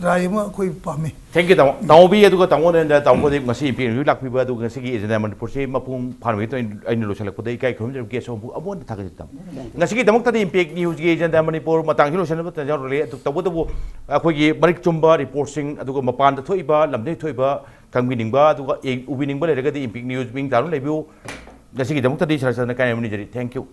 ꯔꯥꯏ ꯑꯃ ꯑꯩꯈꯣꯏ ꯄꯥꯝꯃꯤ꯫ Thank you, ꯇꯥꯃꯣ꯫ ꯇꯥꯃꯣꯕꯤ, ꯑꯗꯨꯒ ꯇꯥꯃꯣ ꯅꯔꯦꯟꯗ꯭ꯔ, ꯇꯥꯃꯣ ꯈꯨꯗꯤꯡ ꯉꯁꯤ ꯏꯝꯄꯦꯛ ꯅ꯭ꯌꯨꯁ ꯂꯥꯛꯄꯤꯕ, ꯑꯗꯨꯒ ꯉꯁꯤꯒꯤ ꯑꯦꯖꯦꯟꯗꯥ ꯃꯅꯤꯄꯨꯔꯁꯤ ꯃꯄꯨꯡ ꯐꯥꯅꯕꯒꯤ ꯑꯩꯅ ꯂꯣꯏꯁꯤꯜꯂꯛꯄꯗ ꯏꯀꯥꯏ ꯈꯨꯝꯅꯖꯕ ꯒꯦꯁ ꯑꯃꯕꯨ ꯑꯃꯨꯛ ꯍꯟꯅ ꯊꯥꯒꯠꯆꯔꯤ ꯇꯥꯃꯣ꯫ ꯉꯁꯤꯒꯤꯗꯃꯛꯇꯗꯤ ꯏꯝꯄꯦꯛ ꯅ꯭ꯌꯨꯁꯀꯤ ꯑꯦꯖꯦꯟꯗꯥ ꯃꯅꯤꯄꯨꯔ ꯃꯇꯥꯡꯁꯤ ꯂꯣꯏꯁꯤꯟꯅꯕ ꯇꯥꯟꯖꯥ ꯂꯧꯔꯦ꯫ ꯑꯗꯨ ꯇꯧꯕꯇꯕꯨ ꯑꯩꯈꯣꯏꯒꯤ ꯃꯔꯤꯛ ꯆꯨꯝꯕ ꯔꯤꯄꯣꯔꯠꯁꯤꯡ, ꯑꯗꯨꯒ ꯃꯄꯥꯟꯗ ꯊꯣꯛꯏꯕ, ꯂꯝꯗꯝꯗ ꯊꯣꯛꯏꯕ ꯈꯪꯕꯤꯅꯤꯡꯕ, ꯑꯗꯨꯒ ꯌꯦꯡ- ꯎꯕꯤꯅꯤꯡꯕ ꯂꯩꯔꯒꯗꯤ ꯏꯝꯄꯦꯛ ꯅ꯭ꯌꯨꯁ ꯃꯤꯡ ꯇꯥꯔꯨ ꯂꯩꯕꯤꯌꯨ꯫ ꯉꯁꯤꯒꯤꯗꯃꯛꯇꯗꯤ ꯁꯔ ꯁꯔꯅ ꯀꯥꯏꯅꯕ ꯅꯤꯖꯔꯤ꯫ Thank you꯫